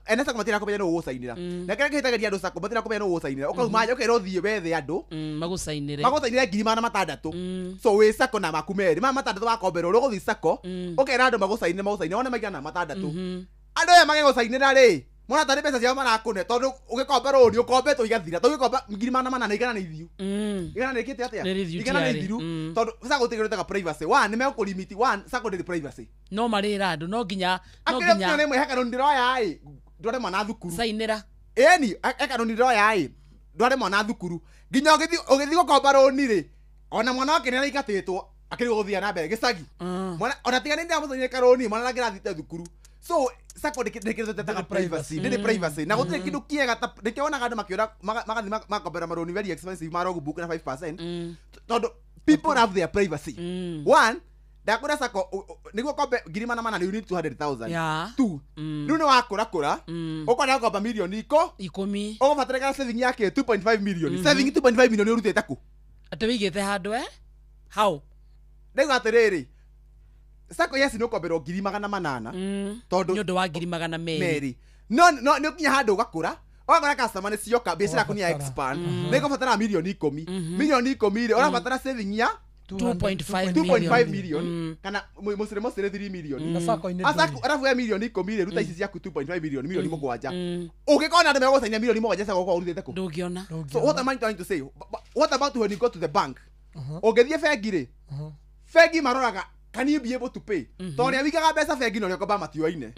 ene sacco matirenda kũmenya nũ ũgũcainĩra, na kĩrĩa kĩhĩtagĩria andũ sacco matirenda kũmenya nũ ũgũcainĩra, ũkauma nja ũkerwo thiĩ wethe andũ magũcainĩre. Magũcainĩre 600,000. So wĩ sacco na maku merĩ 600 wakomberwo, ũrĩa ũgũthiĩ sacco ũkera andũ magũcainĩre wone maigana 600. Andũ aya magĩgũcainĩra rĩ, mona tarĩ mbeca ciao marakũne, tondũ ũgĩkomba rũni ũkombetwo igathira, tondũ ũgĩkomba 800,000 igana nĩ ithiru, igana nĩ ĩkĩte atĩa? Nĩ rithiu. Igana nĩ Tiarĩ. ithiru, tondũ sacco gũtirĩ kĩndũ privacy. One, nĩ mekũlimit. One, sacco ndĩrĩ privacy. No marĩra andũ no nginya no akĩrĩ nginya nĩ mwe heka rũni ndĩroya ĩ ndware mwana thukuru. Cainĩra. Ĩni eka rũni ndĩroya ĩ ndware mwana thukuru, nginya ũgĩthiĩ gũkomba rũni rĩ, ona mwana wake nĩ araingatĩtwo akĩrigwo gũthiĩ na mbere gĩcagi. Mwana ona tiga nĩ ndĩramũthonyire karũni, mwana ndangĩrathiĩte thukuru. So sacco ndĩkĩrĩ tetaga privacy, ndĩrĩ privacy, na gũtirĩ kĩndũ kĩega ta nĩkĩo wonaga andũ makĩũra magathiĩ makombera marũni very expensive ma logbook na 5%, tondũ people have their privacy. One, ndakũra sacco nĩguo kombe 800,000 you need 200,000. Two, rĩu nĩ wakũra kũra ũkwenda gũkomba mirioni 10, ũgũbatarĩka saving yake 2.5 million. Saving 2.5 million ũrutĩte kũ? Atĩ wĩigĩte handũ hau. Ndauga atĩrĩrĩ, sacco yes nĩ ũkomberwo 800,000 tondũ nĩ ũndũ wa 200,000. Merĩ, no no nĩ ũkinya handũ ũgakũra, ũgakora customer nĩ cioka, biacara yaku nĩ ya expand, nĩ ĩgũbatara mirioni 10. Mirioni 10 rĩ, ũrabatara saving ya 2.5 2.5 million kana mũcere mũcere 3 million. Na sacco-inĩ Asaku arabu ya mirioni 10 rĩ, ruta ici ciaku 2.5 million, mirioni 7. Ũngĩkorwo na andũ megũcainia mirioni 7 sacco ũkorwo ũrutĩte kũ? Ndũngĩona. So what am I trying to say? But what about when you go to the bank? Ũngĩthiĩ bengi rĩ, bengi maroraga can you be able to pay, tondũ ũrĩa wĩigaga mbeca bengi na ũrĩa ũkombaga matioaine,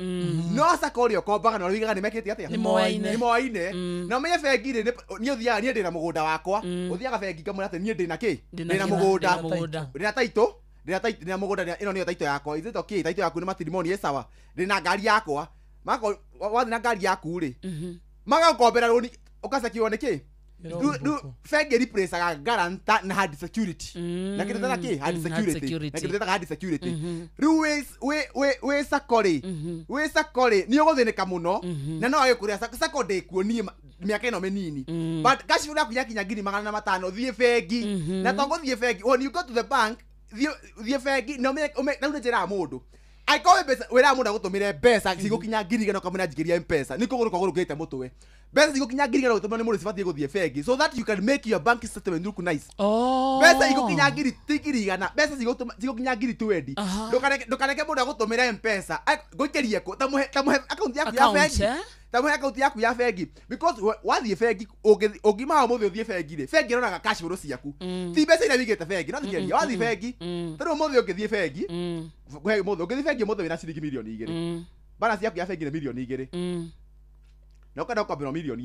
no sacco ũrĩa ũkombaga na ũrĩa wĩigaga nĩ mekĩte atĩa? Nĩ moaine. Nĩ moaine. Na ũmenye bengi rĩ, niĩ ũthiaga, niĩ ndĩna mũgũnda wakwa, ũthiaga bengi ngamwĩra atĩ niĩ ndĩna kĩ, ndĩna mũgũnda, ndĩna mũgũnda. Ndĩna title, ndĩna title, ndĩna mũgũnda, ĩno nĩyo title yakwa. Is it okay? Title yaku nĩ matrimony ĩ sawa, ndĩna ngari yakwa. Mako wathiĩ na ngari yaku rĩ, magagũkombera rũni ũgacekiwo nĩ kĩ? Rĩu bengi replaceaga guarantor na hard security, na kĩndũ tetaga kĩ? Hard hard security. Security. Na kĩndũ tetaga hard security. Rĩu wĩ sacco rĩ, wĩ sacco rĩ, nĩ ũgũthĩnĩka mũno na no wage kũrĩa sacco. Sacco ndĩkuo niĩ mĩaka ĩno mĩnini, but cash flow yaku yakinya 500,000 thiĩ bengi, na to gũthiĩ bengi, when you go to the bank, thiĩ bengi na rĩu nĩ njĩraga mũndũ angĩkorwo wĩ mbeca wĩraga mũndũ agũtũmĩre mbeca cigũkinya 100,000 ũkamwĩra njikĩria mpesa, nĩ kũgũrũka ũgũrũkĩte mũtwe. Mbeca cigũkinya 100,000 gũtũmĩrwo nĩ mũndũ cibatiĩ gũthiĩ bengi so that you can make your bank statement look nice. Mbeca igũkinya ngiri ti 100,000, mbeca cigũkinya 20,000. Ndũkareke mũndũ agũtũmĩre mpesa. Ngũikĩrie kũ? Ta mũhe akaunti yaku ya Account, bengi. eh? Ta mũhe akaunti yaku ya bengi, because wathiĩ bengi, ũngiuma hau mũthĩ ũthiĩ bengi rĩ, bengi ĩroraga cash flow ciaku, ti mbeca iria wĩigĩte bengi. No thikĩrĩria, wathiĩ bengi ta rĩu ũmũthĩ, ũngĩthiĩ bengi ngũhe ũmũthĩ, ũngĩthiĩ bengi ũmũthĩ wĩna ciringi 2 mirioni, balance yaku ya bengi nĩ 2 mirioni, na ũkenda ũkomberwo 1 mirioni.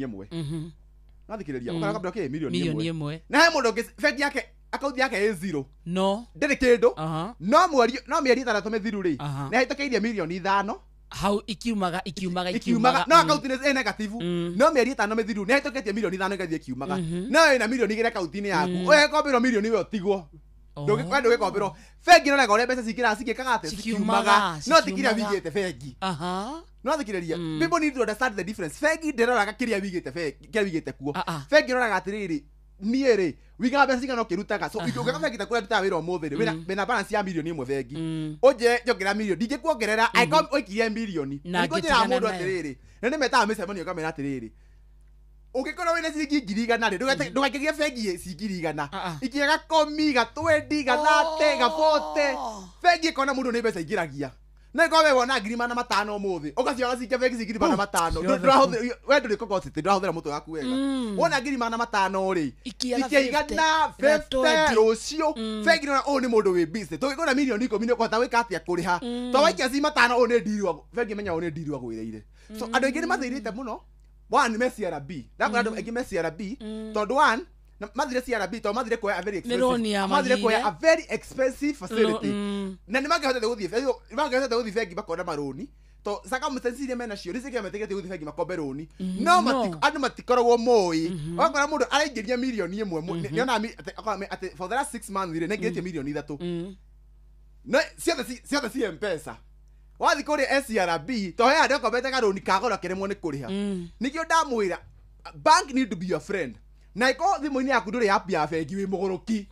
No thikĩrĩria, ũkenda ũkomberwo kĩ? Mirioni Mirioni ĩmwe. ĩmwe. Na he mũndũ ũngĩ bengi yake, akaunti yake ĩ zero. No ndĩrĩ kĩndũ, no mweri no mĩeri 6 mĩthiru rĩ, nĩ ahĩtũkĩirie 5 mirioni hau ikiumaga ikiumaga. Ikiumaga, no akaunti nĩ ĩ negative, no mĩeri 5 mĩthiru nĩ ahĩtũkĩtie 5 mirioni ĩgathiĩ ikiumaga. No wĩna 2 mirioni akaunti-inĩ yaku, ũgĩkomberwo mirioni we ũtigwo. We ndũgĩkomberwo. Bengi ĩroraga ũrĩa mbeca cingĩraga cigĩkaga atĩa? Cikiumaga. No ti kĩrĩa Cikiumaga. wĩigĩte bengi. No thikĩrĩria, people need to understand the difference. Bengi ndĩroraga kĩrĩa wĩigĩte bengi, kĩrĩa wĩigĩte kuo. Bengi ĩroraga atĩrĩrĩ, niĩ rĩ, wĩigaga mbeca cigana ũkĩrutaga? So ũngĩoka bengi ta kũrĩa ndutaga wĩra ũmũthĩ rĩ, wĩna balance ya 1 mirioni bengi, ũnjĩre njongerera mirioni, ndingĩkuongerera angĩkorwo ũikirie mirioni. Na Nĩguo njĩraga ngĩtigana mũndũ nayo. atĩrĩrĩ, na nĩ metaga mĩcemanio ngamĩra atĩrĩrĩ, Ũngĩkorwo wĩna ciringi 100,000 rĩ, ndũgaikagie bengi ci 100,000. Ikia ga 10, ga 20, ga 30, ga 40. Bengi ĩkona mũndũ nĩ mbeca ingĩragia. No ĩkorwo we wona 500,000 ũmũthĩ, ũgaciona cikia bengi ci 500,000. We ndũrĩ kokotete, ndũrahũthĩra mũtwe waku wega. Wona 500,000 rĩ, Ikia ga ikia 50, 100 ga 50 20. Rũciũ. Bengi nĩona ũyũ nĩ mũndũ wĩ busy. Tũngĩkona mirioni 10 nĩ ũkũhota gwĩka atĩa kũrĩha. To waikia ci 500 ũyũ nĩ ndirwa, bengi menya ũyũ nĩ ndirwa gwĩrĩire. So andũ aingĩ nĩ mathĩrĩte mũno. One, me CRB. Ndakora andũ aingĩ me CRB tondũ one, na mathire CRB tondũ mathire kuoya a very Nĩ loan ya expensive, mathire kuoya magire. a very expensive facility. Na nĩ mangĩhotete gũthiĩ bengi, nĩ mangĩhotete gũthiĩ bengi makona marũni to circumstances iria menacio nĩ ciĩkĩra metĩkĩtie gũthiĩ bengi makombe rũni, no andũ matikoragwo moĩ. Ũgakora mũndũ araingĩria 1 million nĩonaga atĩ for the last 6 months rĩ, nĩaingĩrĩtie 3 million, no ciothe ci M-Pesa. Wathiĩ kũrĩa SCRB to he andũ akombete karũni ka goro akĩremwo nĩ kũrĩha. Nĩkĩo ndamwĩra bank need to be your friend, na ĩkorwo thimũ-inĩ yaku ndũrĩ app ya bengi, wĩ mũgũrũki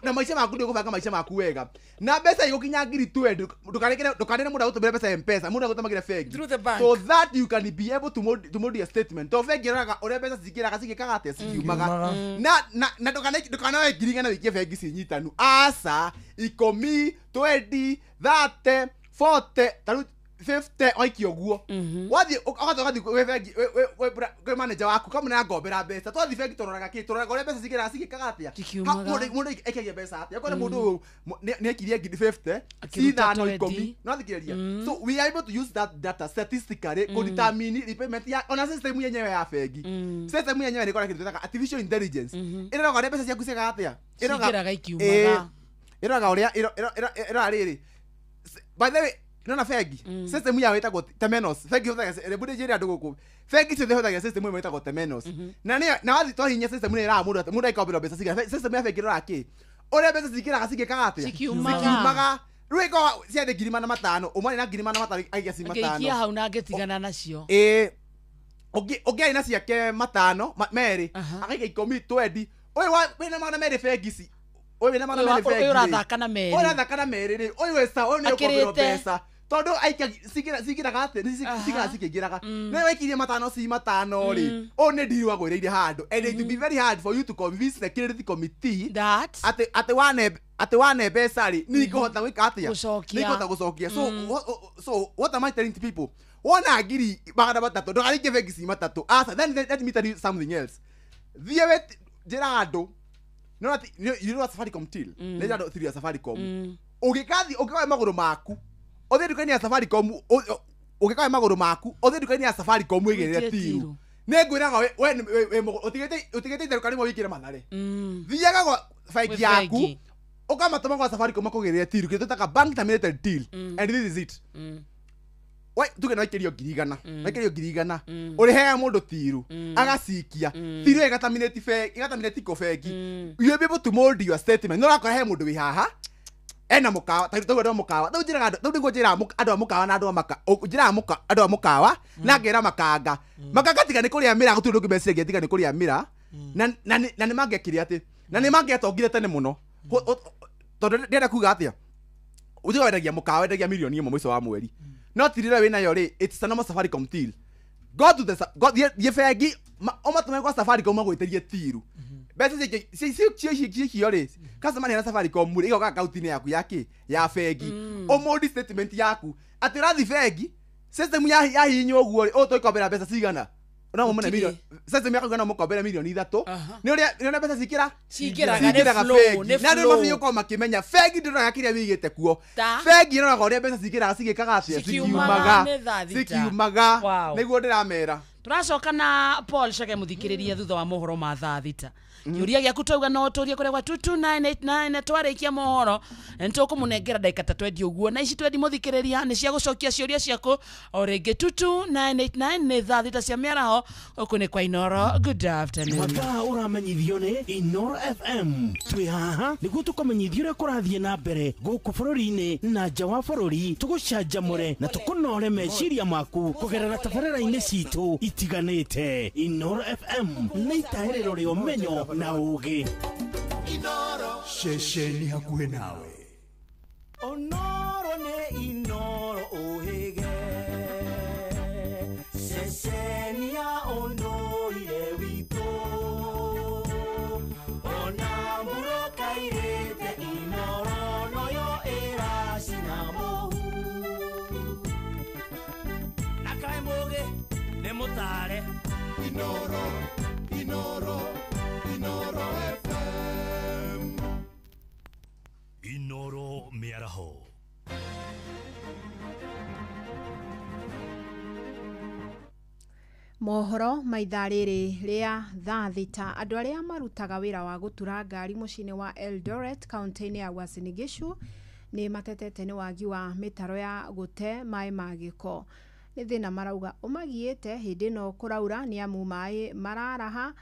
na maica maku ndũgũbanga maica maku wega, na mbeca igũkinya 20,000, ndũkanere mũndũ agũtũmĩre mbeca M-Pesa, mũndũ agũtũmagĩre bengi Through the bank. so that you can be able to mold your statement, to bengi ĩroraga ũrĩa mbeca cingĩraga cigĩkaga atĩa cikiumaga. Na ndũkanoe 100,000 wĩikie bengi ci nyitanu, aca, 10, 20, 30, 40, tarĩu 50 waikia ũguo, wathiĩ ũgathiĩ kwĩ bengi kwĩ manager waku kamũnea ngombera mbeca. Twathiĩ bengi tũroraga kĩ? Tũroraga ũrĩa mbeca cingĩraga cigĩkaga atĩa. Cikiumaga. Mũndũ aikagia mbeca atĩa? Ũkona mũndũ ũyũ nĩ aikirie 50,000 Akĩruta 5 20. 10, no thikĩrĩria. So we are able to use that data statistically mm. determine repayment ya ona system yenyewe ya bengi. System yenyewe nĩ ĩkoragwo kĩndũ twĩtaga artificial intelligence, ĩroraga ũrĩa mbeca ciaku ciĩkaga atĩa. Cingĩraga ikiumaga. Ĩroraga ũrĩa ĩroraga rĩrĩ. By the way, nona bengi system yao ĩtagwo Temenos. Bengi hũthagĩra, rĩmbu ndĩnjĩre andũ gũkũ, bengi ciothe hũthagĩra system ĩmwe ĩtagwo Temenos. Na nĩyo na wathiĩ twahihinya system ĩyo ĩraga mũndũ atĩ mũndũ aikombera mbeca cigana. System ya bengi ĩroraga kĩ? Ũrĩa mbeca cingĩraga cigĩkaga atĩa? Cikiumaga. Cikiumaga. Rĩu ĩkorwo ciathiĩ 500,000, ũmwe arĩ na 500,000 aikia ci Angĩikia 5 hau na angĩtigana nacio. Ĩĩ, ũngĩ arĩ na ciake 5 2 akaiga 10, 20. Ũyũ wĩna 200 bengi ici, ũyũ wĩna 200 bengi Ũyũ rĩ. ũrathaka na 2. Ũyũ ũrathaka na 2 rĩ, ũyũ wĩ sawa, ũyũ nĩ ũkomberwo Akĩrĩte. mbeca tondũ aikia cingĩraga atĩ cingĩraga cikĩingĩraga. No waikirie 5 ci 5 rĩ, ũyũ nĩ ndiri wagwĩrĩire handũ, and it will be very hard for you to convince the credit committee that atĩ wane mbeca rĩ, nĩ ikũhota gwĩka atĩa? Gũcokia. Nĩ ikũhota gũcokia. So what am I telling people? Wona 300,000, ndũkarĩkie bengi ci 3, aca. Then let me tell you something else. Thiĩ we njĩra andũ no ati you know what Safaricom till nĩ andũ till ya Safaricom. Ũngĩkathi ũngĩkoya magũrũ maku ũthiĩ nduka-inĩ ya Safaricom, ũngĩkoya magũrũ maku ũthiĩ nduka-inĩ ya Safaricom wĩgĩrĩre Wĩtie tiru, tiru. Nĩ ngwĩraga we ũtigĩte itherũka rĩmwe wĩkĩre Mathare, thiaga gwa bengi Gwĩ yaku, bengi. ũkamatũma gwa Safaricom makũgĩrĩre tiru, kĩndũ twĩtaga bank terminated till, and this is it. We tuge nĩ waikĩrio 100,000, waikĩrio 100,000, ũrĩheaga mũndũ tiru agacikia tiru, ĩgataminĩti bengi, ĩgataminĩti kũ bengi. You be able to mold your statement. No ũrakora he mũndũ wĩ haha ena mũkawa, ta rĩu andũ a mũkawa, rĩu njĩraga andũ, rĩu nĩguo njĩraga andũ a mũkawa na andũ a maka njĩraga andũ a mũkawa na ngera makanga makanga, tiga nĩ kũrĩa mĩraa, gũtirĩ ũndũ ũngĩ meciragia tiga nĩ kũrĩa mĩraa, na nĩ mangĩekire atĩ na nĩ mangĩatongire tene mũno. Tondũ ndĩrenda kuga atĩa? Ũtiga wendagia mũkawa, wendagia 1 million mũico wa mweri, no tirira wĩnayo rĩ, it's a normal Safaricom till. Go to the go thiĩ bengi, ũmatũme gwa Safaricom magwĩtĩrie tiru mbeca cicio rĩ, customer nĩ na Safaricom rĩ, igoka akaunti-inĩ yaku ya kĩ ya bengi, ũmũndi statement yaku atĩ ũrathiĩ bengi, system ya yahihinywo ũguo rĩ, ũũ tũikombera mbeca cigana, no mũmũne Gũtirĩ. milioni, system yaku no mũkombere 3 million nĩ ũrĩa nĩ ũrĩa mbeca cikĩra Cingĩraga, nĩ cingĩraga flow, bengi. nĩ Na andũ flow. mabatiĩ gũkorwo makĩmenya bengi ndĩroraga kĩrĩa wĩigĩte kuo. Ta? Bengi ĩroraga ũrĩa mbeca cingĩraga cigĩkaga atĩa? Cikiumaga. Nĩ thaa 6. Cikiumaga. Wow. Nĩguo ndĩramera. Tũracoka na Paul Chege mũthikĩrĩria thutha wa mohoro ma thaa 6. Kĩũria gĩaku twauga no tũrie kũrĩa gwa 22989. Twarĩkia mohoro nĩ tũkũmũnengera ndagĩka ta 20 ũguo, na ici 20 mũthikĩrĩria nĩ cia gũcokia ciũria ciaku o rĩngĩ. 22989 nĩ thaa 6 cia mĩaraho. Gũkũ nĩ kwa Inoro. Good afternoon. Mathaa ũramenyithio nĩ Inoro FM. Twĩ haha nĩguo tũkũmenyithio ũrĩa kũrathiĩ na mbere gũkũ bũrũri-inĩ na nja wa bũrũri, tũgũcanjamũre na tũkũnore meciria maku kũgerera tabarĩra-inĩ citũ itiganĩte. Inoro FM nĩ itahĩrĩro rĩa ũmenyo na ũũgĩ. Ceceni hakuhĩ nawe. Onoro nĩ Inoro ũhĩge, ceceni ya ũndũire witũ. Nĩ mũtare. Inoro, Inoro, Inoro FM. Inoro mĩaraho. Mohoro ma ithaa rĩrĩ rĩa thaa 6 andũ arĩa marutaga wĩra wa gũtura ngari mũciĩ-inĩ wa Eldoret kaunti-inĩ ya Uasin Gishu nĩ matetete nĩ wagi wa mĩtaro ya gũte maĩ ma gĩko. Nĩ thĩna marauga ũmagiĩte hĩndĩ ĩno kũraura nĩ amu maĩ mararaha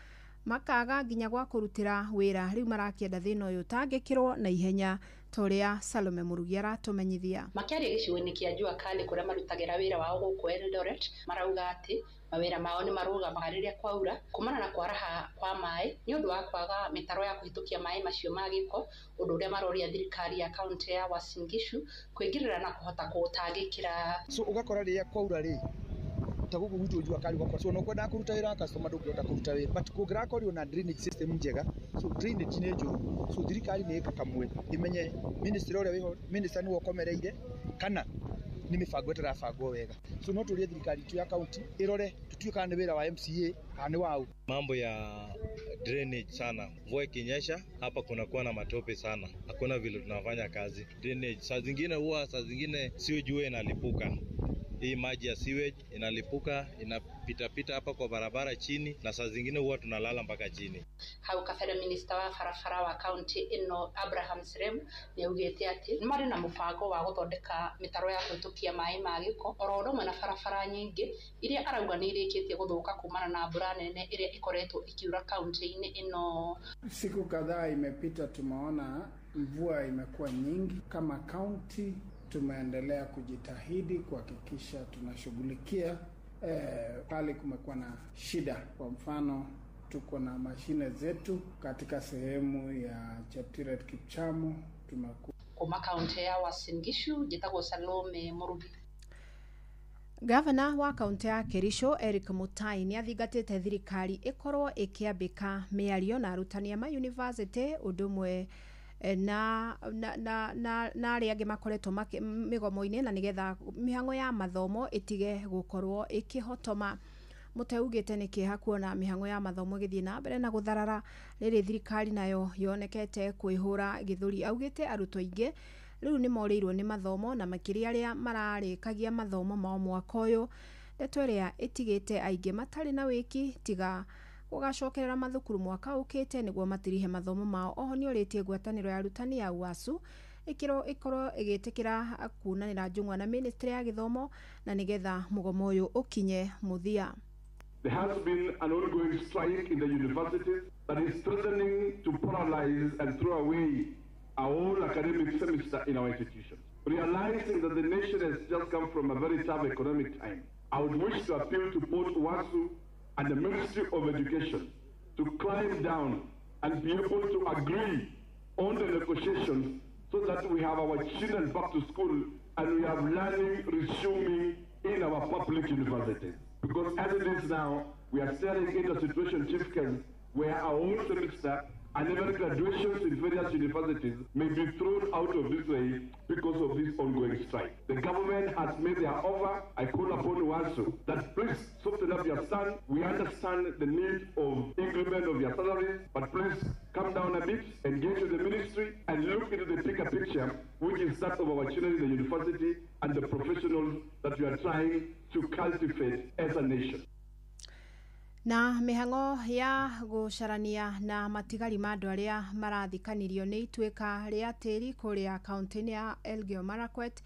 makaga nginya gwa kũrutĩra wĩra. Rĩu marakĩenda thĩna ũyũ ũtangĩkĩrwo na ihenya ta ũrĩa Salome Mũrugi aratũmenyithia. Makĩaria gĩcigo-inĩ kĩa Jua Kali kũrĩa marutagĩra wĩra wao gũkũ Eldoret, marauga atĩ mawĩra mao nĩ marũgamaga rĩrĩa kwaura kumana na kwaraha kwa maĩ nĩ ũndũ wa kwaga mĩtaro ya kũhĩtũkia maĩ macio ma gĩko, ũndũ ũrĩa maroria thirikari ya kaunti ya Uasin Gishu kũingĩrĩra na kũhota kũũtangĩkĩra. So ũgakora rĩrĩa kwaura rĩ ta gũkũ gwitũ Jua Kali ũgakora so no kwendaga kũruta wĩra customer ndũngĩhota kũruta wĩra, but kũngĩrakorirwo na drainage system njega, so drainage nĩ njũru, so thirikari nĩ ĩkakamwe ĩmenye ministry ũrĩa wĩho, minister nĩwe ũkomereire kana nĩ mĩbango ĩtarabangwo wega. So no tũrie thirikari itũ ya county ĩrore tũtue kana nĩ wĩra wa MCA kana nĩ waũ. Mambo ya drainage sana, mvua ikinyesha hapa kunakuwa na matope sana, hakuna vile tunafanya kazi. Drainage saa zingine huwa saa zingine sio jua inalipuka, hii maji ya sewage inalipuka inapitapita hapa kwa barabara chini, na saa zingine huwa tunalala mpaka chini. Hau kabere minista wa barabara wa kaunti ĩno Abraham Serem nĩ augĩte atĩ marĩ na mũbango wa gũthondeka mĩtaro ya kũhĩtũkia maĩ ma gĩko oro ũndũ ũmwe na barabara nyingĩ iria arauga nĩ irĩkĩtie gũthũka kumana na mbura nene ĩrĩa ĩkoretwo ĩkiura kaunti-inĩ ĩno. Siku kadhaa imepita, tumeona mvua imekuwa nyingi. Kama kaunti tumeendelea kujitahidi kuhakikisha tunashughulikia pale kumekuwa na shida. Kwa mfano, tuko na mashine zetu katika sehemu ya Cheptiret Kipchamo tumekuwa kuma kaunti ya Uasin Gishu njĩtagwo Salome Mũrugi. Gavana wa kaunti ya Kericho Eric Mutai nĩ athingatĩte thirikari ĩkorwo ĩkĩambĩka mĩario na arutani a mayunivasĩtĩ ũndũ ũmwe na arĩa angĩ makoretwo mĩgomo-inĩ na nĩgetha mĩhang'o ya mathomo ĩtige gũkorwo ĩkĩhotoma. Mutai augĩte nĩ kĩeha kuona mĩhang'o ya mathomo ĩgĩthiĩ na mbere na gũtharara rĩrĩ thirikari nayo yonekete kwĩhũra gĩthũri. Augĩte arutwo aingĩ rĩu nĩ morĩirwo nĩ mathomo na makĩria arĩa mararĩkagia mathomo mao mwaka ũyũ, ndeto ĩrĩa ĩtigĩte aingĩ matarĩ na wĩki tiga gũgacokerera mathukuru mwaka ũkĩte nĩguo matirihe mathomo mao. Oho nĩ orĩtie ngwatanĩro ya arutani ya UASU ĩkorwo ĩgĩtĩkĩra kunanĩra njũng'wa na ministry ya gĩthomo na nĩgetha mũgomo ũyũ ũkinye mũthia. There has been an ongoing strike in the universities that is threatening to paralyze and throw away our whole academic semester in our institutions. Realizing that the nation has just come from a very tough economic time, I would wish to appeal to both UASU and the Ministry of Education to climb down and be able to agree on the negotiations so that we have our children back to school and we have learning resuming in our public universities. Because as it is now, we are staring into a situation, Chief Ken, where our whole semester and even graduations in various universities may be thrown out of this way because of this ongoing strike. The government has made their offer. I call upon UASU that please soften up your stand. We understand the need of increment of your salaries, but please come down a bit, engage with the ministry, and look into the bigger picture, which is that of our children in the university and the professionals that we are trying to cultivate as a nation. Na mĩhang'o ya gũcarania na matigari ma andũ arĩa marathikanirio nĩ ituĩka rĩa tĩri kũrĩa kaunti-inĩ ya Elgeyo Marakwet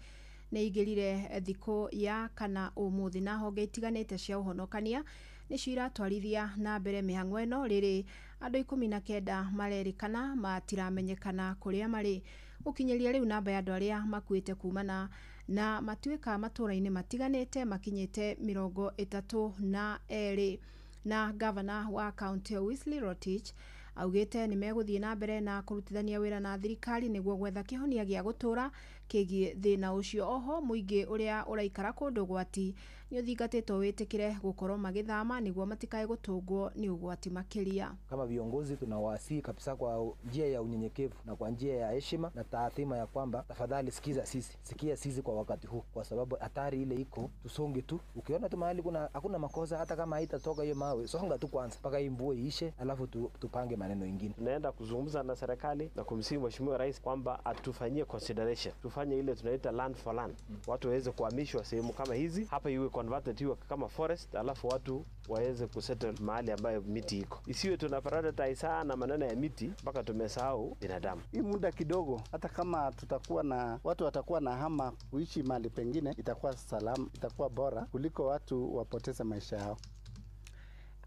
nĩ igĩrire thikũ ya kana ũmũthĩ, na honge itiganĩte cia ũhonokania nĩcio iratwarithia na mbere mĩhang'o ĩno rĩrĩ andũ 19 marerĩkana matiramenyekana kũrĩa marĩ. Gũkinyĩria rĩu namba ya andũ arĩa makuĩte kumana na matuĩka matũũra-inĩ matiganĩte makinyĩte 32. Na gavana wa kaunti Wesley Rotich augĩte nĩ megũthiĩ na mbere na kũrutithania wĩra na thirikari nĩguo gwetha kĩhonia gĩa gũtũũra kĩgiĩ thĩna ũcio. Oho mũingĩ ũrĩa ũraikara kũndũ gwati Nĩ ũthingatĩtwo wĩtĩkĩre gũkorwo magĩthama nĩguo matikae gũtũngwo nĩ ũgwati makĩria. Kama viongozi tunawasihi kabisa kwa njia ya unyenyekevu na kwa njia ya heshima na taathima ya kwamba tafadhali sikiza sisi, sikia sisi kwa wakati huu, kwa sababu hatari ile iko, tusonge tu. Ukiona tu mahali kuna hakuna makosa, hata kama haitatoka hiyo mawe, songa tu kwanza mpaka hii mvua iishe, alafu tupange maneno ingine. Tunaenda kuzungumza na serikali na kumsihi Mheshimiwa Rais kwamba atufanyie consideration, tufanye ile tunaita land for land, watu waweze kuhamishwa sehemu kama hizi hapa, iwe converted iwe kama forest, alafu watu waweze kusettle mahali ambayo miti iko. Isiwe tuna prioritize sana maneno ya miti mpaka tumesahau binadamu. Hii muda kidogo, hata kama tutakuwa na watu watakuwa na hama kuishi mahali pengine, itakuwa salama, itakuwa bora kuliko watu wapoteze maisha yao.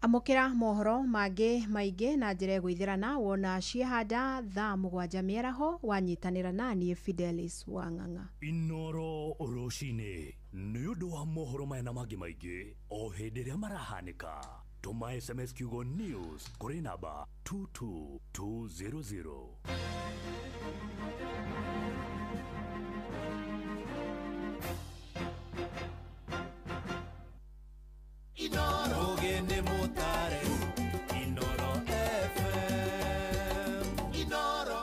Amũkĩra mohoro mangĩ maingĩ na njĩra ĩgũithĩrana wona ciehanda thaa 7 mĩaraho wanyitanĩra naniĩ Fidelis Wang'ang'a. Inoro rũcinĩ nĩ ũndũ wa mohoro maya na mangĩ maingĩ o hĩndĩ ĩrĩa marahanĩka, tũma SMS kiugo news kũrĩ namba 22200. Inoro Mutare, Inoro FM, Inoro.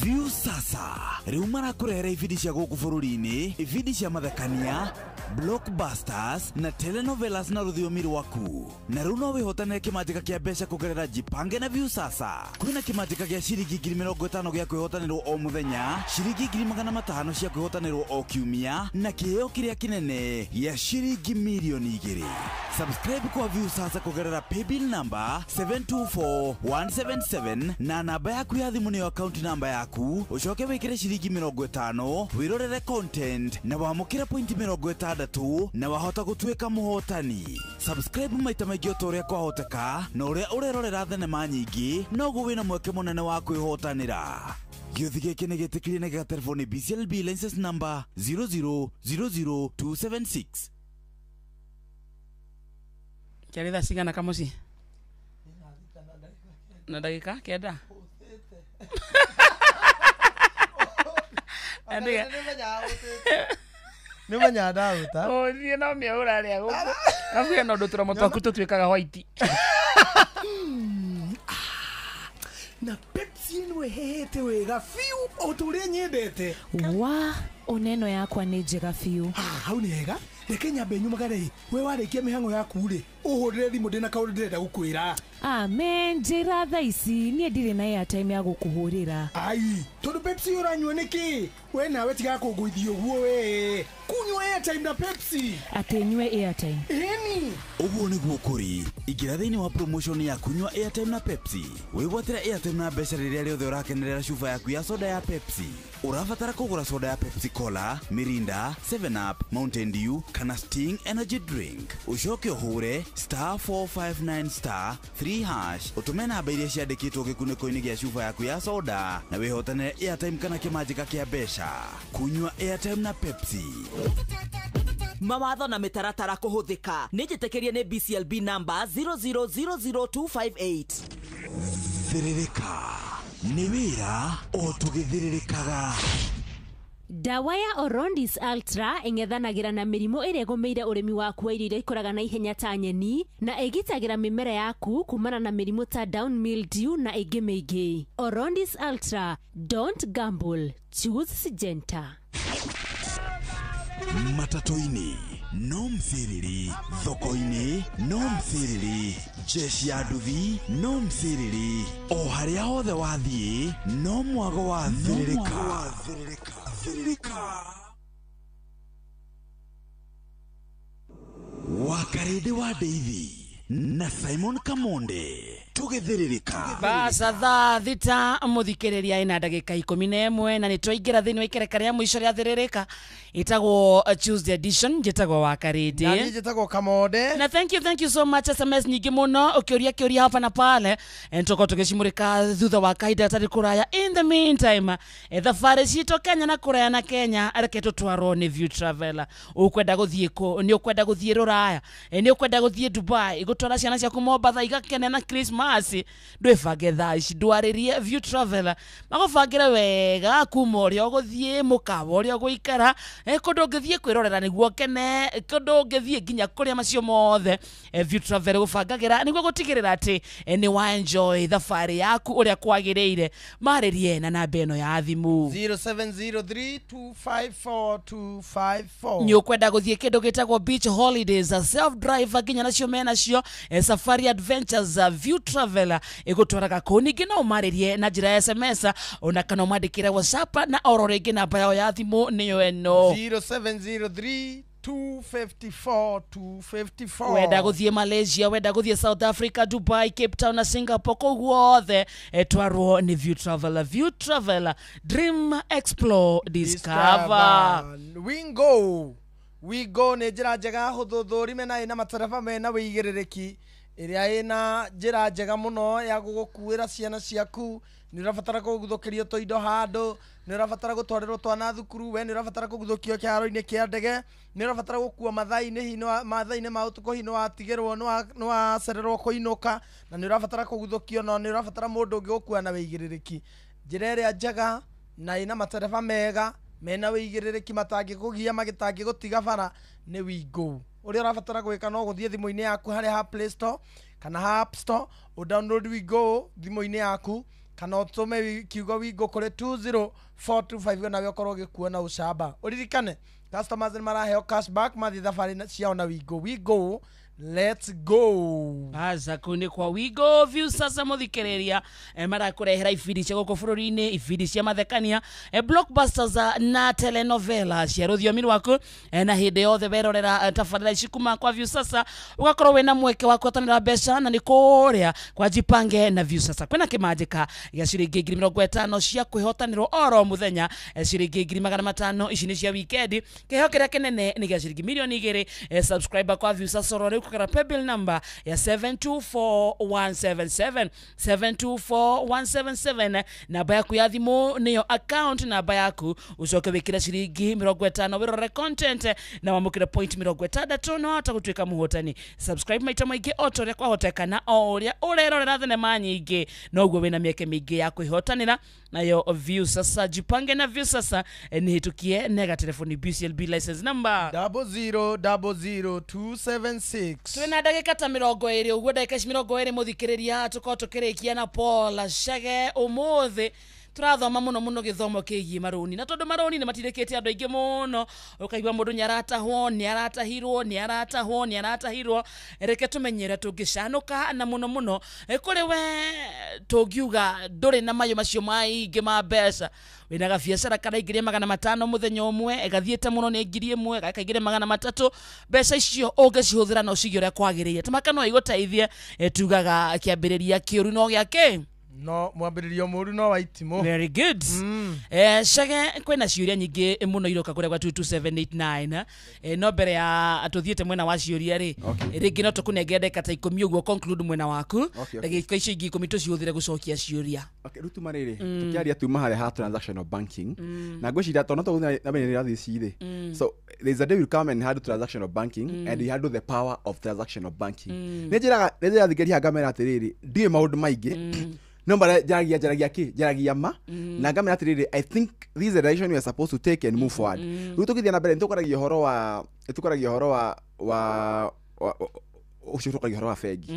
View sasa rĩu marakũrehera ibindi cia gũkũ bũrũri-inĩ, ibindi cia mathekania, blockbusters na telenovelas na rũthiomi rwaku. Na rĩu no wĩhotanĩre kĩmanjĩka kĩa mbeca kũgerera Jipange na View sasa. Kwĩna kĩmanjĩka gĩa ciringi 50,000 gĩa kwĩhotanĩrwo o mũthenya, ciringi 500,000 cia kwĩhotanĩrwo o kiumia, na kĩheo kĩrĩa kĩnene gĩa ciringi 2,000,000. Subscribe kwa View sasa kũgerera paybill number 724177 na namba yaku ya thimũ nĩyo account number yaku, ũcoke wĩkĩre ciringi 50 wĩrorere content na wamũkĩre point 60 na wahota gũtuĩka mũhotani. Subscribe maita maingĩ o ta ũrĩa kwahoteka, na ũrĩa ũrerorera thenema nyingĩ noguo wĩna mweke mũnene wa kwĩhotanĩra. Gĩũthi gĩkĩ nĩ gĩtĩkĩrie na gĩgaterefoni BCLB license number 0000276. Kĩarĩ thaa cigana Kamũciĩ? Na ndagĩka 9. Nĩ ũmenyaga ndagũta. Ũthiĩ no mĩa ũrarĩa gũkũ. Arabu hena ũndũ tũromo twaku tũtuĩkaga white. Na Pepsi ĩno ĩhehete wega biũ o ta ũrĩa nyendete. Wa oneno yakwa nĩ njega biũ. Hau nĩ hega. Reke nyambe nyumagare. We warĩkia mĩhang'o yaku rĩ, ũhũrĩre thimũ ndĩna kaũndũ ndĩrenda gũkwĩra. Amen, njĩra thaa ici niĩ ndirĩ na airtime ya gũkũhũrĩra. Ai, tondũ Pepsi ũranyua nĩkĩ? We nawe tiga kũngũithia ũguo we. Kunyua airtime na Pepsi. Atĩ nyue airtime. Ĩni. Ũguo nĩguo kũrĩ. Ingĩra thĩinĩ wa promotion ya kunyua airtime na Pepsi. Wĩgwatĩre airtime na mbeca rĩrĩa rĩothe ũrakenerera cuba yaku ya soda ya Pepsi. Ũrabatara kũgũra soda ya Pepsi Cola, Mirinda, 7up, Mountain Dew kana Sting Energy Drink. Ũcoke ũhũre *459 *3# ũtũme namba iria ciandĩkĩtwo gĩkunĩko-inĩ gĩa cuba yaku ya soda na wĩhotanĩre airtime kana kĩmanjĩka kĩa mbeca. Kunyua airtime na Pepsi. Mawatho na mĩtaratara kũhũthĩka nĩ njĩtĩkĩrie nĩ BCLB number 0000258. Thĩrĩrĩka nĩ wĩra o tũgĩthĩrĩrĩkaga. Dawa ya Orondis Ultra ĩng'ethanagĩra na mĩrimũ ĩrĩa ĩgũmĩire ũrĩmi waku wa irio iria ikũraga na ihenya ta nyeni, na ĩgitagĩra mĩmera yaku kumana na mĩrimũ ta down mildew na ĩngĩ mĩingĩ. Orondis Ultra, don't gamble, choose Syngenta. Matatũ-inĩ no mciriri, thoko-inĩ no mciriri, jeshi ya nduthi no mciriri, o harĩa hothe wathiĩ no mwago wa thĩrĩrĩka. Wakarĩndĩ wa Ndeithi na Simon Kamonde tugithĩrĩrĩka. Basa thaa 6 mũthikĩrĩria ĩna ndagĩka 11 na nĩtwaingĩra thĩinĩ wa ikereka rĩa mũico rĩa thĩrĩrĩka ĩtagwo Tuesday edition, njĩtagwo Wakarĩndĩ na niĩ njĩtagwo Kamonde. Na thank you so much. SMS nyingĩ mũno ũkĩũria kĩũria hapa na pale, tũkorwo tũgĩcimũrĩka thutha wa kahinda gatarĩ kũraya. In the meantime, thabarĩ citũ Kenya na kũraya na Kenya reke tũtwarwo nĩ View Traveler. Ũkwenda gũthiĩ kũ? Nĩ ũkwenda gũthiĩ Rũraya? Nĩ ũkwenda gũthiĩ Dubai? Gũtwara ciana ciaku Mombatha igakene na Christmas? Christmas ndwibange thaa ici ndwarĩrie View Travel magũbangĩre wega kuma ũrĩa ũgũthiĩ mũkawa ũrĩa ũgũikara kũndũ ũngĩthiĩ kwĩrorera nĩguo ũkene kũndũ ũngĩthiĩ nginya kũrĩa macio mothe. View Travel gũbangagĩra nĩguo gũtigĩrĩra atĩ nĩ wa enjoy thabarĩ yaku ũrĩa kwagĩrĩire. Marĩrie na namba ĩno ya thimũ 0703254254. Nĩ ũkwenda gũthiĩ kĩndũ gĩtagwo beach holidays, self drive nginya nacio menacio, safari adventures, View Travel ĩgũtwaraga kũu. Ningĩ no ũmarĩrie na njĩra ya SMS ona kana ũmandĩkĩre WhatsApp na oro rĩngĩ namba yao ya thimũ nĩyo ĩno 0703 254 254. Wenda gũthiĩ Malaysia, wenda gũthiĩ South Africa, Dubai, Cape Town na Singapore, kũu guothe twarwo nĩ View Travel. View Travel, dream, explore, discover. Wingo Wigo nĩ njĩra njega hũthũ thũrime na ĩna matereba mena wĩigĩrĩrĩki ĩrĩa ĩna njĩra njega mũno ya gũgũkuĩra ciana ciaku. Nĩ ũrabatara kũguthũkĩrio tũindo handũ, nĩ ũrabatara gũtwarĩrwo twana thukuru, we nĩ ũrabatara kũguthũkio kĩharo-inĩ kĩa ndege, nĩ ũrabatara gũkua mathaa-inĩ mathaa-inĩ ma ũtukũ hihi nĩ watigĩrwo nĩ wacererwo kũinũka, na nĩ ũrabatara kũguthũkio no nĩ ũrabatara mũndũ ũngĩ gũkua na wĩigĩrĩrĩki. Njĩra ĩrĩa njega na ĩna matereba mega mena wĩigĩrĩrĩki matangĩkũgia magĩtangĩgũtiga bara nĩ Wingo. Ũrĩa ũrabatara gwĩka no gũthiĩ thimũ-inĩ yaku harĩa ha Play Store kana ha App Store, ũdownload Wingo thimũ-inĩ yaku kana ũtũme kiugo Wingo kũrĩ 20425 nawe ũkorwo ũgĩkuo na ũcamba. Ũririkane customers nĩ maraheo cashback mathiĩ thabarĩ ciao na Wingo. Wingo, let's go. Aza kune kwa Wigo View sasa muthikiriria marakũrehera ibindi cia gũkũ bũrũri-inĩ, ibindi cia mathekania, blockbusters na telenovela cia rũthiomi rwaku, na hĩndĩ yothe werorera tabarĩra ici kuma kwa View sasa ũgakorwo wĩna mweke wa kũhotanĩra mbeca, na nĩ kũrĩa kwa Jipange na View sasa kwĩna kĩmanjĩka gĩa ciringi 50,000 cia kwĩhotanĩrwo oro mũthenya, ciringi 500,000 ici nĩ cia wikendi. Kĩheo kĩrĩa kĩnene nĩ gĩa ciringi 2,000,000. Subscriber kwa View sasa oro rĩu kũgera paybill number ya 724177 724177. Namba yaku ya thimũ nĩyo account namba yaku, ucoke wĩkĩre ciringi 50 wĩrore content na wamũkĩre point 60 na wahota gũtuĩka mũhotani. Subscribe maita maingĩ o ta ũrĩa kwahoteka, na o ũrĩa ũrerorera thenema nyingĩ noguo wĩna mĩeke mĩingĩ ya kwĩhotanĩra. Nayo View sasa, Jipange na View sasa nĩhĩtũkie nega telefoni BCLB license number 0000276. Twĩna ndagĩka ta 20 ũguo, ndagĩka ici 20 mũthikĩrĩria tũkorwo tũkĩrĩkia na Paul Chege. Ũmũthĩ tũrathoma mũno mũno gĩthomo kĩgiĩ marũni, na tondũ marũni nĩ matindĩkĩte andũ aingĩ mũno, ũkaigua mũndũ nĩ aratahwo, nĩ aratahirwo, nĩ aratahwo, nĩ aratahirwo. Reke tũmenyere tũngĩcanũka, na mũno mũno kũrĩ we tũngiuga ndũrĩ na mayũ macio maingĩ ma mbeca, wĩna gabiacara karaingĩria 500 mũthenya ũmwe, gathiĩte mũno nĩ 1,000, gakaingĩria 300. Mbeca icio ũngĩcihũthĩra na ũciige ũrĩa kwagĩrĩire, tamaka no igũteithie. Tugaga kĩambĩrĩria kĩũru no gĩake no mwambĩrĩrio mũru no wa itimũ. Very good. Chege, kwĩna ciũria nyingĩ mũno iroka kũrĩa gwa 22789. No mbere ya tũthiĩte mwena wa ciũria rĩ, rĩngĩ no tũkũnengere ndagĩka ta 10 ũguo conclude mwena waku. Ndagĩka icio ingĩ 10 tũcihũthĩre gũcokia ciũria. Okay, rĩu tuma rĩrĩ tũkĩaria tuma harĩa ha transactional banking, na ngwĩciria tondũ no tũgũthiĩ na mbere na ici rĩ, so there's a day we'll come and handle transactional banking and we handle the power of transactional banking. Nĩ njĩraga thikĩrĩria ngamera atĩrĩrĩ, ndiũĩ maũndũ maingĩ no mara jaragia ki jaragia ma na ngamera atĩrĩrĩ, I think this is the direction we are supposed to take and move forward. Rĩu tũgĩthiĩ na mbere nĩtũkwaragia ũhoro wa nĩtũkwaragia ũhoro wa ũcio tũkwaragia ũhoro wa bengi.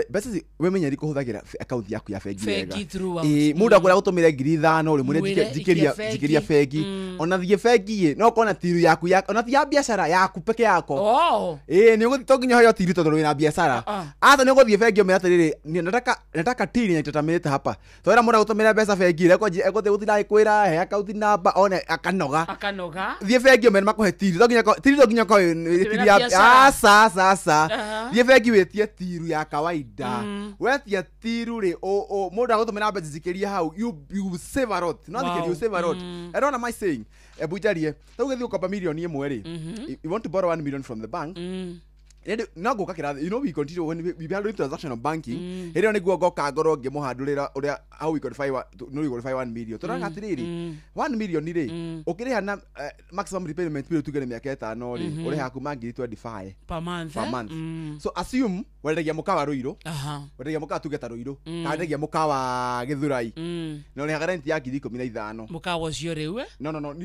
Mbeca ici wĩmenyeri kũhũthagĩra account yaku ya bengi wega. Mũndũ akwĩra gũtũmĩre 5,000 rĩ, mwĩre njikĩria bengi. Ona thiĩ bengi ĩ no ũkorwo na tiru yaku ona ti ya biacara yaku peke yako. Ĩ nĩ ũgũthiĩ to nginya ũheo tiru tondũ wĩna biacara. Ata nĩ ũgũthiĩ bengi ũmĩre atĩrĩrĩ, nataka tiri na itatamĩrĩte hapa. Twera mũndũ agũtũmĩra mbeca bengi rĩ, ekũthiĩ gũtinda agĩkwĩra he account number one akanoga. Thiĩ bengi ũmere makũhe tiru, to nginya tiru to nginya ũkorwo tiru ya aca aca aca. Thiĩ bengi wĩtie tiru ya kawaida. Wetia tiru rĩ, mũndũ agũtũmĩra mbeca njikĩrie hau, you save a lot. No you save a lot. I don't know my saying. Ebu njarie, ta ũgĩthiĩ ũkomba 1 million rĩ, you want to borrow 1 million from the bank. No ngũka kĩrathi, you know, we continue when we are doing transactional banking. Hĩndĩ ĩyo nĩguo ngoka ngorwo ngĩmũhandũrĩra ũrĩa how we qualify no, we qualify 1 million. Tũraga atĩrĩrĩ, 1 million rĩ, ũkĩrĩha na maximum repayment period tuge nĩ mĩaka 5 rĩ, ũrĩhaga kuma ngiri 25 per month, per eh? month. So assume wendagia mũkawa Ruiru, wendagia mũkawa tuge ta Ruiru, kana wendagia mũkawa Gĩthurai, na ũrĩhaga rent ya ngiri 15. Mũkawa ũcio rĩu, eh? No,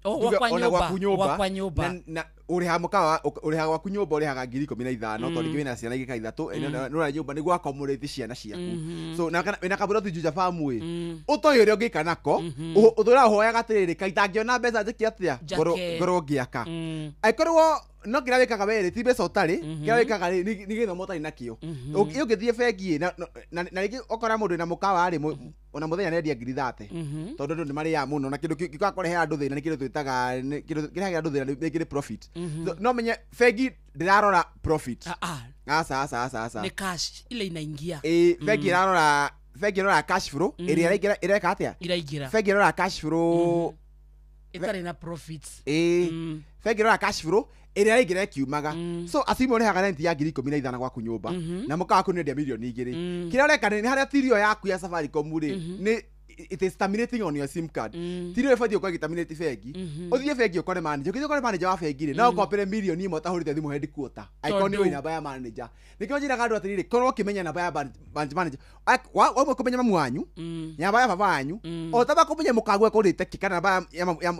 Oh, tuge gwakwa ona nyũmba, gwaku nyũmba, gwakwa nyũmba. Na ũrĩhaga mũkawa, ũrĩhaga gwaku nyũmba ũrĩhaga ngiri 15, tondũ rĩngĩ wĩna ciana igĩrĩ kana ithatũ, nĩũra nyũmba nĩguo accommodate ciana ciaku. So na kana wĩna kaburoti Juja Farm ĩ, ũtoĩ ũrĩa ũngĩka nako, ũtũraga ũhoyaga atĩrĩrĩ, kaĩ itangĩona mbeca njĩke atĩa? Njake. Ngorwo ngĩaka. Angĩkorwo no kĩrĩa wĩkaga we rĩ ti mbeca ũtarĩ, kĩrĩa wĩkaga rĩ nĩ gĩthomo ũtarĩ nakĩo. Ũngĩthiĩ bengi ĩ, na rĩngĩ ũkora mũndũ wĩna mũkawa rĩ, ona mũthenya nĩendia ngiri 30, tondũ andũ nĩ marĩaga mũno, na kĩndũ gĩũkaga kũrehera andũ thĩna nĩ kĩndũ twĩtaga kĩndũ kĩrehagĩra andũ thĩna nĩ kĩrĩ profit. So, no menye bengi ndĩrarora profit. Aca, aca, aca, aca. Nĩ cash ile inaingia. Ĩ, bengi ĩrarora, bengi ĩrarora cash flow ĩrĩa ĩraingĩra, ĩreka atĩa? Iraingĩra. Bengi ĩrarora cash flow ĩtarĩ na profits. Ĩ, bengi ĩrarora cash flow ĩrĩa ĩraingĩra ĩkiumaga. So assume ũrĩhaga rent ya ngiri 15 gwaku nyũmba, na mũkawa waku nĩendia mirioni 2, kĩrĩa ũreka nĩ harĩa tirio yaku ya Safaricom rĩ, nĩ it is terminating on your SIM card. Tirio ĩbatiĩ gũkorwo ĩgĩterminate bengi. Ũthiĩ bengi ũkore manager, ũngĩthiĩ ũkore manager wa bengi rĩ, no ũkombere mirioni 1 ũtahũrĩte thimũ headquarter, angĩkorwo nĩ ũĩ namba ya manager. Nĩkĩo njĩraga andũ atĩrĩrĩ, korwo ũkĩmenya namba ya branch manager. Wauma kũmenya mamu wanyu, namba ya baba wanyu, o taba kũmenya mũkaguo ekũrĩte kĩ, kana namba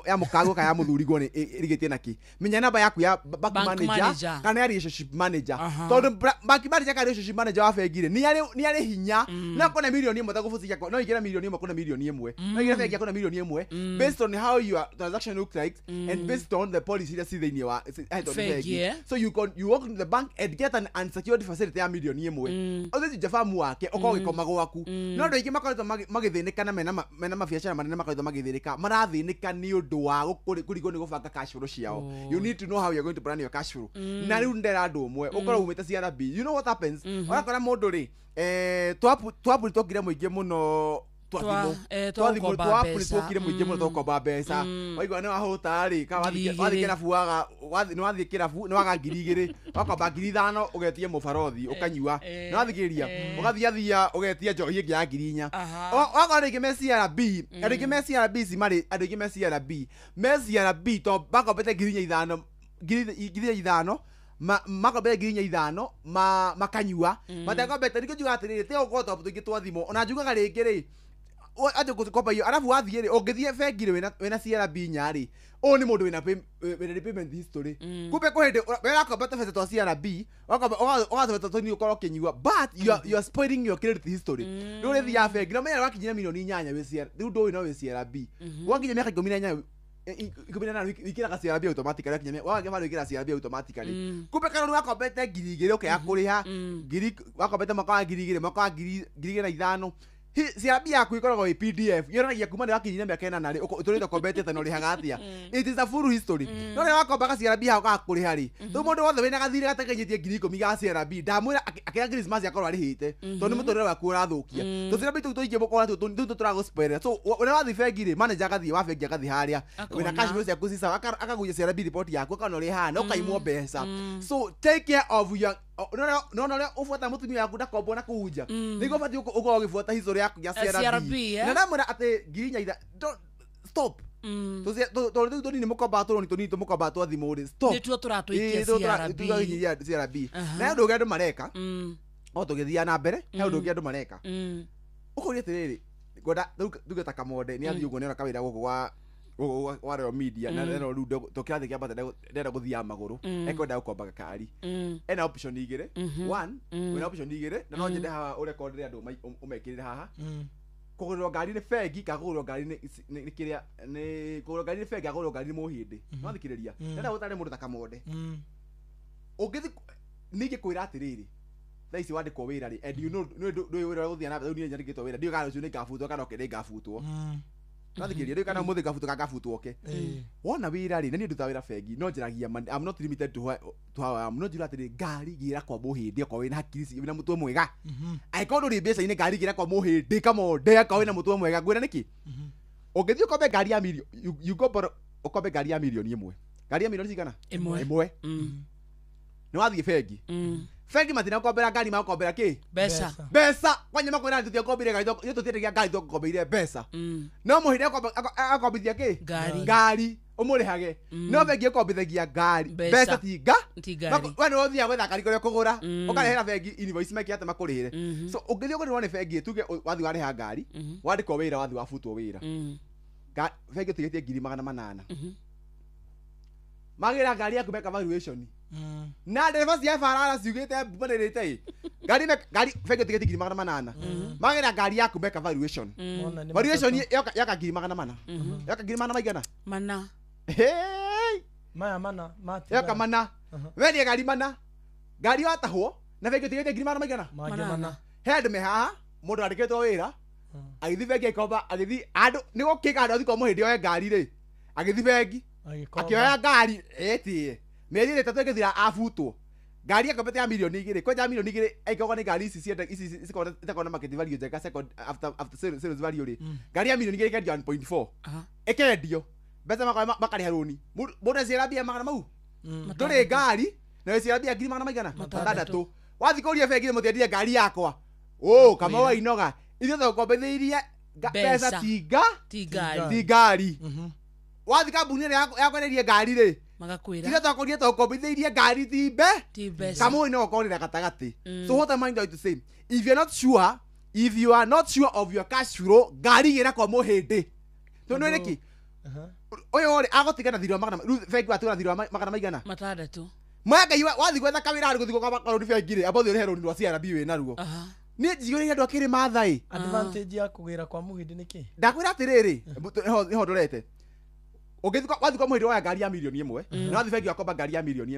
ya mũkaguo kana ya mũthuriguo nĩ ĩrigĩtie na kĩ. Menya namba yaku ya bank Bank manager manager. kana ya relationship manager. Tondũ bank manager kana relationship manager wa bengi rĩ, nĩ arĩ hinya. No kũne mirioni 1 tagũbũcikia, no ingĩre mirioni 1 kũne mirioni 1, no ingĩre bengi kũne mirioni 1, based on how your transaction looks like and based on the policy iria ci thĩinĩ wa head on Bengi, bengi. eh? So you can, you walk into the bank and get an unsecured facility ya mirioni 1, ũthiĩ Juja wake ũkorwo ũgĩkoma gwaku. No andũ aingĩ makoretwo magĩthĩnĩka na mena mabiacara manene makoretwo magĩthĩnĩka, marathĩnĩka nĩ ũndũ wa kũrigwo nĩ gũbanga cash flow ciao. You need to know how you're going to plan your cash flow. Na rĩu ndera andũ ũmwe ũkorwo umĩte CRB, you know what happens, ũrakora mũndũ rĩ, twapuri twokire mũingĩ mũno twa thimũ, twa twa thimũ, gũkomba twapuri mbeca. twokire mũingĩ mũno twa gũkomba mbeca. Waigua nĩ wahũta rĩ, ka Ngiri wathiĩ igĩrĩ. kĩrabu waga, nĩ wathiĩ kĩrabu nĩ waga ngiri 2, wakomba ngiri 5 ũgetie mũbarothi ũkanyua, nĩ wathikĩrĩria, ũgathiathia ũgetia njohi ĩngĩ ya ngiri 4. Wakora rĩngĩ me CRB, andũ aingĩ me CRB ci marĩ, andũ aingĩ me CRB, me CRB to makombete ngiri 4 5, ngiri 5, makombete ngiri 4 5 makanyua, matekombete. Nĩkĩo njugaga atĩrĩrĩ, tiga gũkorwo twabu tũingĩ twa thimũ. Ona njugaga rĩngĩ rĩ, anjĩ gũkomba iyo, arabu wathiĩ rĩ, ũngĩthiĩ bengi rĩ, wĩna CRB inya rĩ, ũyũ nĩ mũndũ wĩna wĩna repayment history. Kumbe kwĩ hĩndĩ we ũrakomba tũbeca twa CRB, ũgakomba ũgatũbeca tũnini ũkorwo ũkĩnyua, but you are spoiling your credit history. Rĩu ũrĩthiaga bengi no menya wakinyia mirioni 8 wĩ CR, rĩu ndũĩ no wĩ CRB, wakinya mĩaka 18, 18 wĩkĩraga CRB automatically, wakinya wakinya handũ wĩkĩraga CRB automatically. Kumbe kana nĩwakombete ngiri 2 ũkĩaga kũrĩha ngiri, wakombete mwaka wa ngiri 2, mwaka wa 2005, CRB yaku ĩkoragwo ĩ PDF yonanagia kuma nĩ wakinyire mĩaka 8 rĩ, ũtũrĩte ũkombete atĩa na ũrĩhaga atĩa. It is a full history. No rĩrĩa wakombaga CRB hau ũkaga kũrĩha rĩ, rĩu mũndũ wothe wĩna gathirĩ gategenyĩtie ngiri 10 ga CRB, ndamwĩra akĩra Christmas akorwo arĩhĩte, tondũ nĩ mũtũrĩre waku ũrathũkia. Tũ CRB tũu tũingĩ mũkora tũu tũu tũragũspoilera. So ũrĩa wathiĩ bengi rĩ, manager agathiĩ wa bengi agathiĩ harĩa wĩna cash flow ciaku ci sawa, akagucia CRB report yaku, akona ũrĩa ĩhana, ũkaimwo mbeca. So take care of your, no ũrĩa ũbuata mũtumia waku ndakombwo na kũu nja, nĩguo ũbatiĩ ũkorwo ũgĩbuata history yaku ya CRB. CRB, eh? Na ndamwĩra atĩ ngiri 4 don't stop. Tondũ rĩu tũnini mũkombaga tũroni tũnini tũmũkombaga twa thimũ rĩ, stop. Nĩtuo tũratũikia Ĩĩ, tũu CRB. tũrakinyiria CRB. Na ũndũ ũngĩ andũ mareka, o tũgĩthiaga na mbere, he ũndũ ũngĩ andũ mareka, ũkũria atĩrĩrĩ, ngwenda rĩu tuge ta Kamonde nĩ athiĩ ũguo nĩona kawĩra gũkũ gwa gũkũ gwa Royal Media, na rero rĩu to kĩrathi kĩambata ndenda gũthiaga magũrũ, ekwenda gũkomba gakari, ena option igĩrĩ. One, wĩna option igĩrĩ, na no nyende haha ũrekondere andũ ũmekĩrĩre haha, kũgũrĩrwo ngari nĩ bengi kana kũgũrĩrwo ngari nĩ kĩrĩa, nĩ kũgũrĩrwo ngari nĩ bengi kana kũgũrĩrwo ngari nĩ mũhĩndĩ. No thikĩrĩria, ndenda gũtarĩ mũndũ ta Kamonde ũngĩthi ningĩ kwĩra atĩrĩrĩ, thaa ici wandĩkwo wĩra rĩ, and you know ndũĩ wĩra ũrĩa ũgũthiĩ na mbere. Rĩu niĩ nyandĩkĩtwo wĩra, ndiũĩ kana rũciũ nĩ ngabutwo kana oke nĩ ngabutwo. No thikĩrĩria, ndiũĩ kana ũmũthĩ ngabutwo kana ngabutwo oke. Wona wĩra rĩ, na niĩ ndutaga wĩra bengi, no njaragia I'm not limited to how I am. No njuga atĩrĩ, ngari gĩra kwa mũhĩndĩ okorwo wĩna hakiri wĩna mũtwe mwega. Angĩkorwo ndũrĩ mbeca-inĩ, ngari gĩra kwa mũhĩndĩ Kamonde okorwo wĩna mũtwe mwega. Ngwĩra nĩkĩ, ũngĩthiĩ ũkombe ngari ya mirioni, you go borrow, ũkombe ngari ya mirioni 1, ngari ya mirioni cigana? 1. 1. Nĩ wathiĩ bengi. Bengi matinakombera ngari makombera kĩ? Mbeca. Mbeca. Kwanya makwĩra tũtiakombire ngari ithuĩ tũtiendagia ngari tũkombeire mbeca. No mũhĩndĩ akombithia kĩ? Ngari. Ngari ũmũrĩhage. No bengi ĩkombithagia ngari. Mbeca. Mbeca ti nga. Ti ngari. We nĩ ũthiaga gwetha ngari kũrĩa ũkũgũra ũkarehera bengi invoice meke atĩ makũrĩhĩre. So ũngĩthiĩ ũgũrĩrwo nĩ bengi tuge wathiĩ warĩha ngari wandĩkwo wĩra wathiĩ wabutwo wĩra. Bengi ũtigĩtie 800,000. Magĩra ngari yaku meka valuation. Na ndereba cia barabara ciugĩte manĩrĩte ĩ ngari ngari bengi ũtigĩtie 800,000. Magĩra ngari yaku meka valuation. Valuation yoka 400,000. Yoka 400,000 maigana? Mana. Hey! Maya mana mati. Yoka mana. Wendia ngari mana. Ngari watahwo na bengi ũtigĩtie 400,000 maigana? Mana. He andũ me haha mũndũ andĩkĩtwo wĩra agĩthiĩ bengi agĩkomba agĩthiĩ andũ nĩ gũkĩka andũ athiĩ kwa mũhĩndĩ oe ngari rĩ agĩthiĩ bengi akĩoya ngari ĩtĩe mĩeri ĩtatũ ĩgĩthira abutwo ngari akombete ya 2 million kwenja 2 million aikorwo nĩ ngari ici cienda ici cikorwo itakorwo na market value njega second after sales value rĩ ngari ya 2 million ĩkendio 1.4 ĩkendio mbeca makarĩha rũni mũndũ eciara mbia magana mau ndũrĩ ngari na weciara mbia ngiri magana maigana matandatũ wathiĩ kũria bengi mũtiendire ngari yakwa ũ kama wainoga ithuĩ tũkombithĩirie mbeca ti ngari ti ngari wathiĩ kambuni ĩrĩa yakwenderia ngari rĩ magakwĩra ithuĩ twakorire tũkombithĩirie ngari ti mbe ti mbeca kamũĩ no ũkorĩra gatagatĩ. So what am I trying to say? If you're not sure, if you are not sure of your cash flow, ngari gĩra kwa mũhĩndĩ tondũ nĩ nĩkĩ ũyũ rĩ agũtiga na thirĩ wa magana rĩu bengi watigwo na thirĩ wa magana maigana matandatũ. Mwangai wathiĩ gwetha kawĩra harĩ gũthiĩ gũkomba rũni bengi rĩ amba ũthiĩ ũrĩhe rũni rwa CRB wĩ naruo. Niĩ njiyũrĩire andũ a kĩrĩma tha-ĩ. Advantage ya kũgĩra kwa mũhĩndĩ nĩ kĩ? Ndakwĩra atĩrĩrĩ nĩho ndorete ũngĩthiĩ wathiĩ kwa mũhĩndĩ woya ngari ya 1 million na wathiĩ bengi wakomba ngari ya 1 million.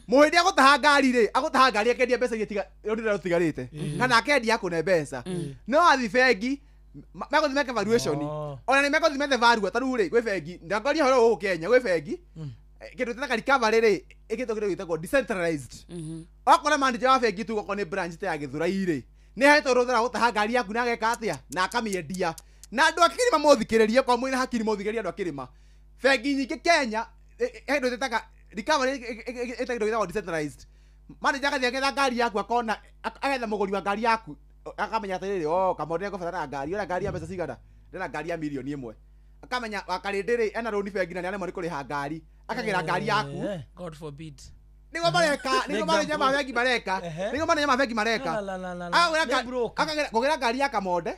Mũhĩndĩ agũtaha ngari rĩ agũtaha ngari akendia mbeca iria rũni rũrĩa rũtigarĩte kana akendia akũne mbeca. No wathiĩ bengi megũthiĩ meke valuation ona nĩ megũthiĩ methe value ta rĩu rĩ gwĩ bengi ndakwaria ũhoro gũkũ Kenya gwĩ bengi kĩndũ twĩtaga recovery rĩ ĩkĩtwo kĩndũ gĩtagwo decentralized. Okorwo manager wa bengi tu okorwo nĩ branch ta ya Gĩthũrai rĩ nĩ ahetwo rũtha rwa gũtaha ngari yaku na ageka atĩa na akamĩendia. Na andũ a kĩrĩma mũthikĩrĩrie okorwo mwĩna hakiri mũthikĩrĩrie andũ a kĩrĩma bengi nyingĩ Kenya he kĩndũ twĩtaga recovery ĩtagwo kĩndũ gĩtagwo decentralized. Manager agathiĩ agetha ngari yaku akona agetha mũgũri wa ngari yaku akamenya atĩrĩrĩ o kamũndũ nĩekũbatara ngari ora ngari ya mbeca cigana ndĩna ngari ya 1 million. Akamenya wakarĩndĩ rĩ ena rũni bengi na nĩaremwo nĩ kũrĩha ngari akagĩra ngari yaku. God forbid. Nĩguo mareka nĩguo manager ma bengi mareka nĩguo manager ma bengi mareka akagĩra kũgĩra ngari ya kamonde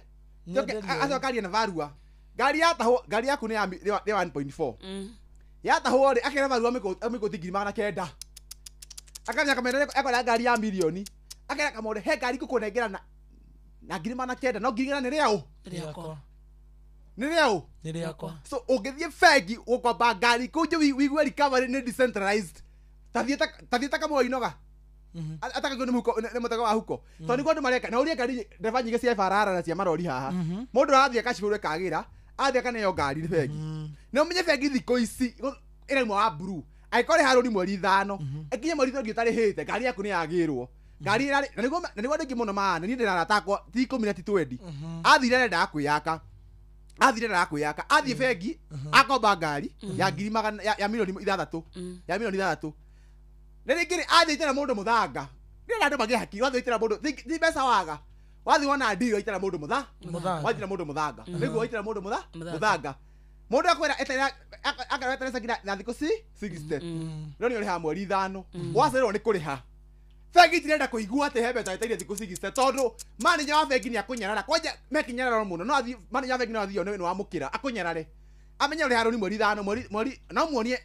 acoka arie na varua ngari yatahwo ngari yaku nĩ ya 1.4 yatahwo rĩ akĩra varua amĩkũti 900,000 akamenya kamende ekwenda ngari ya 1 million akĩra kamonde he ngari ngũkũnengera na 900,000 no 100,000 nĩ rĩaũ nĩ rĩaũ nĩ rĩakwa. So ũngĩthiĩ bengi ũkomba ngari kũu nje wigue recovery nĩ decentralized tathiĩ ta kamwe inoga atakagio nĩ mũtego wa huko tondũ nĩguo andũ mareka na ũrie ngari ndereba nyingĩ cia barabara na cia marori haha mũndũ arathiĩ akacibũrwo ĩkagĩra athiĩ akaneo ngari nĩ bengi na ũmenye bengi thikũ ici ĩrauma wa blue angĩkorwo rĩha rũni mweri 5 ĩkinye mweri 3 ũtarĩhĩte ngari yaku nĩ yagĩrwo ngari ĩrarĩ na nĩguo andũ aingĩ mũno maana niĩ ndĩna arata akwa ti 10 na ti 20 athire arendaga kwĩyaka athire arendaga kwĩyaka athiĩ bengi akomba ngari ya ngiri magana ya 6 milioni ya 6 milioni na rĩngĩ rĩ athiĩ itĩra mũndũ mũthanga nĩ andũ magĩe hakiri wathiĩ itĩra mũndũ ti mbeca waga wathiĩ wona deal waitĩra mũndũ waitĩra mũndũ mũthanga nĩguo waitĩra mũndũ mũthanga mũndũ akwĩra eterera akerwo nginya na thikũ 60 no nĩ ũrĩhaga mweri 5 wacererwo nĩ kũrĩha bengi itirenda kũigua atĩ he mbeca wetereire thikũ 60 tondũ manager wa bengi nĩ akũnyarara kwanja mekinyararo mũno no athiĩ manager wa bengi no athiĩ one nĩ wamũkĩra akũnyarare amenye ũrĩha rũni mweri 5 mweri no muonie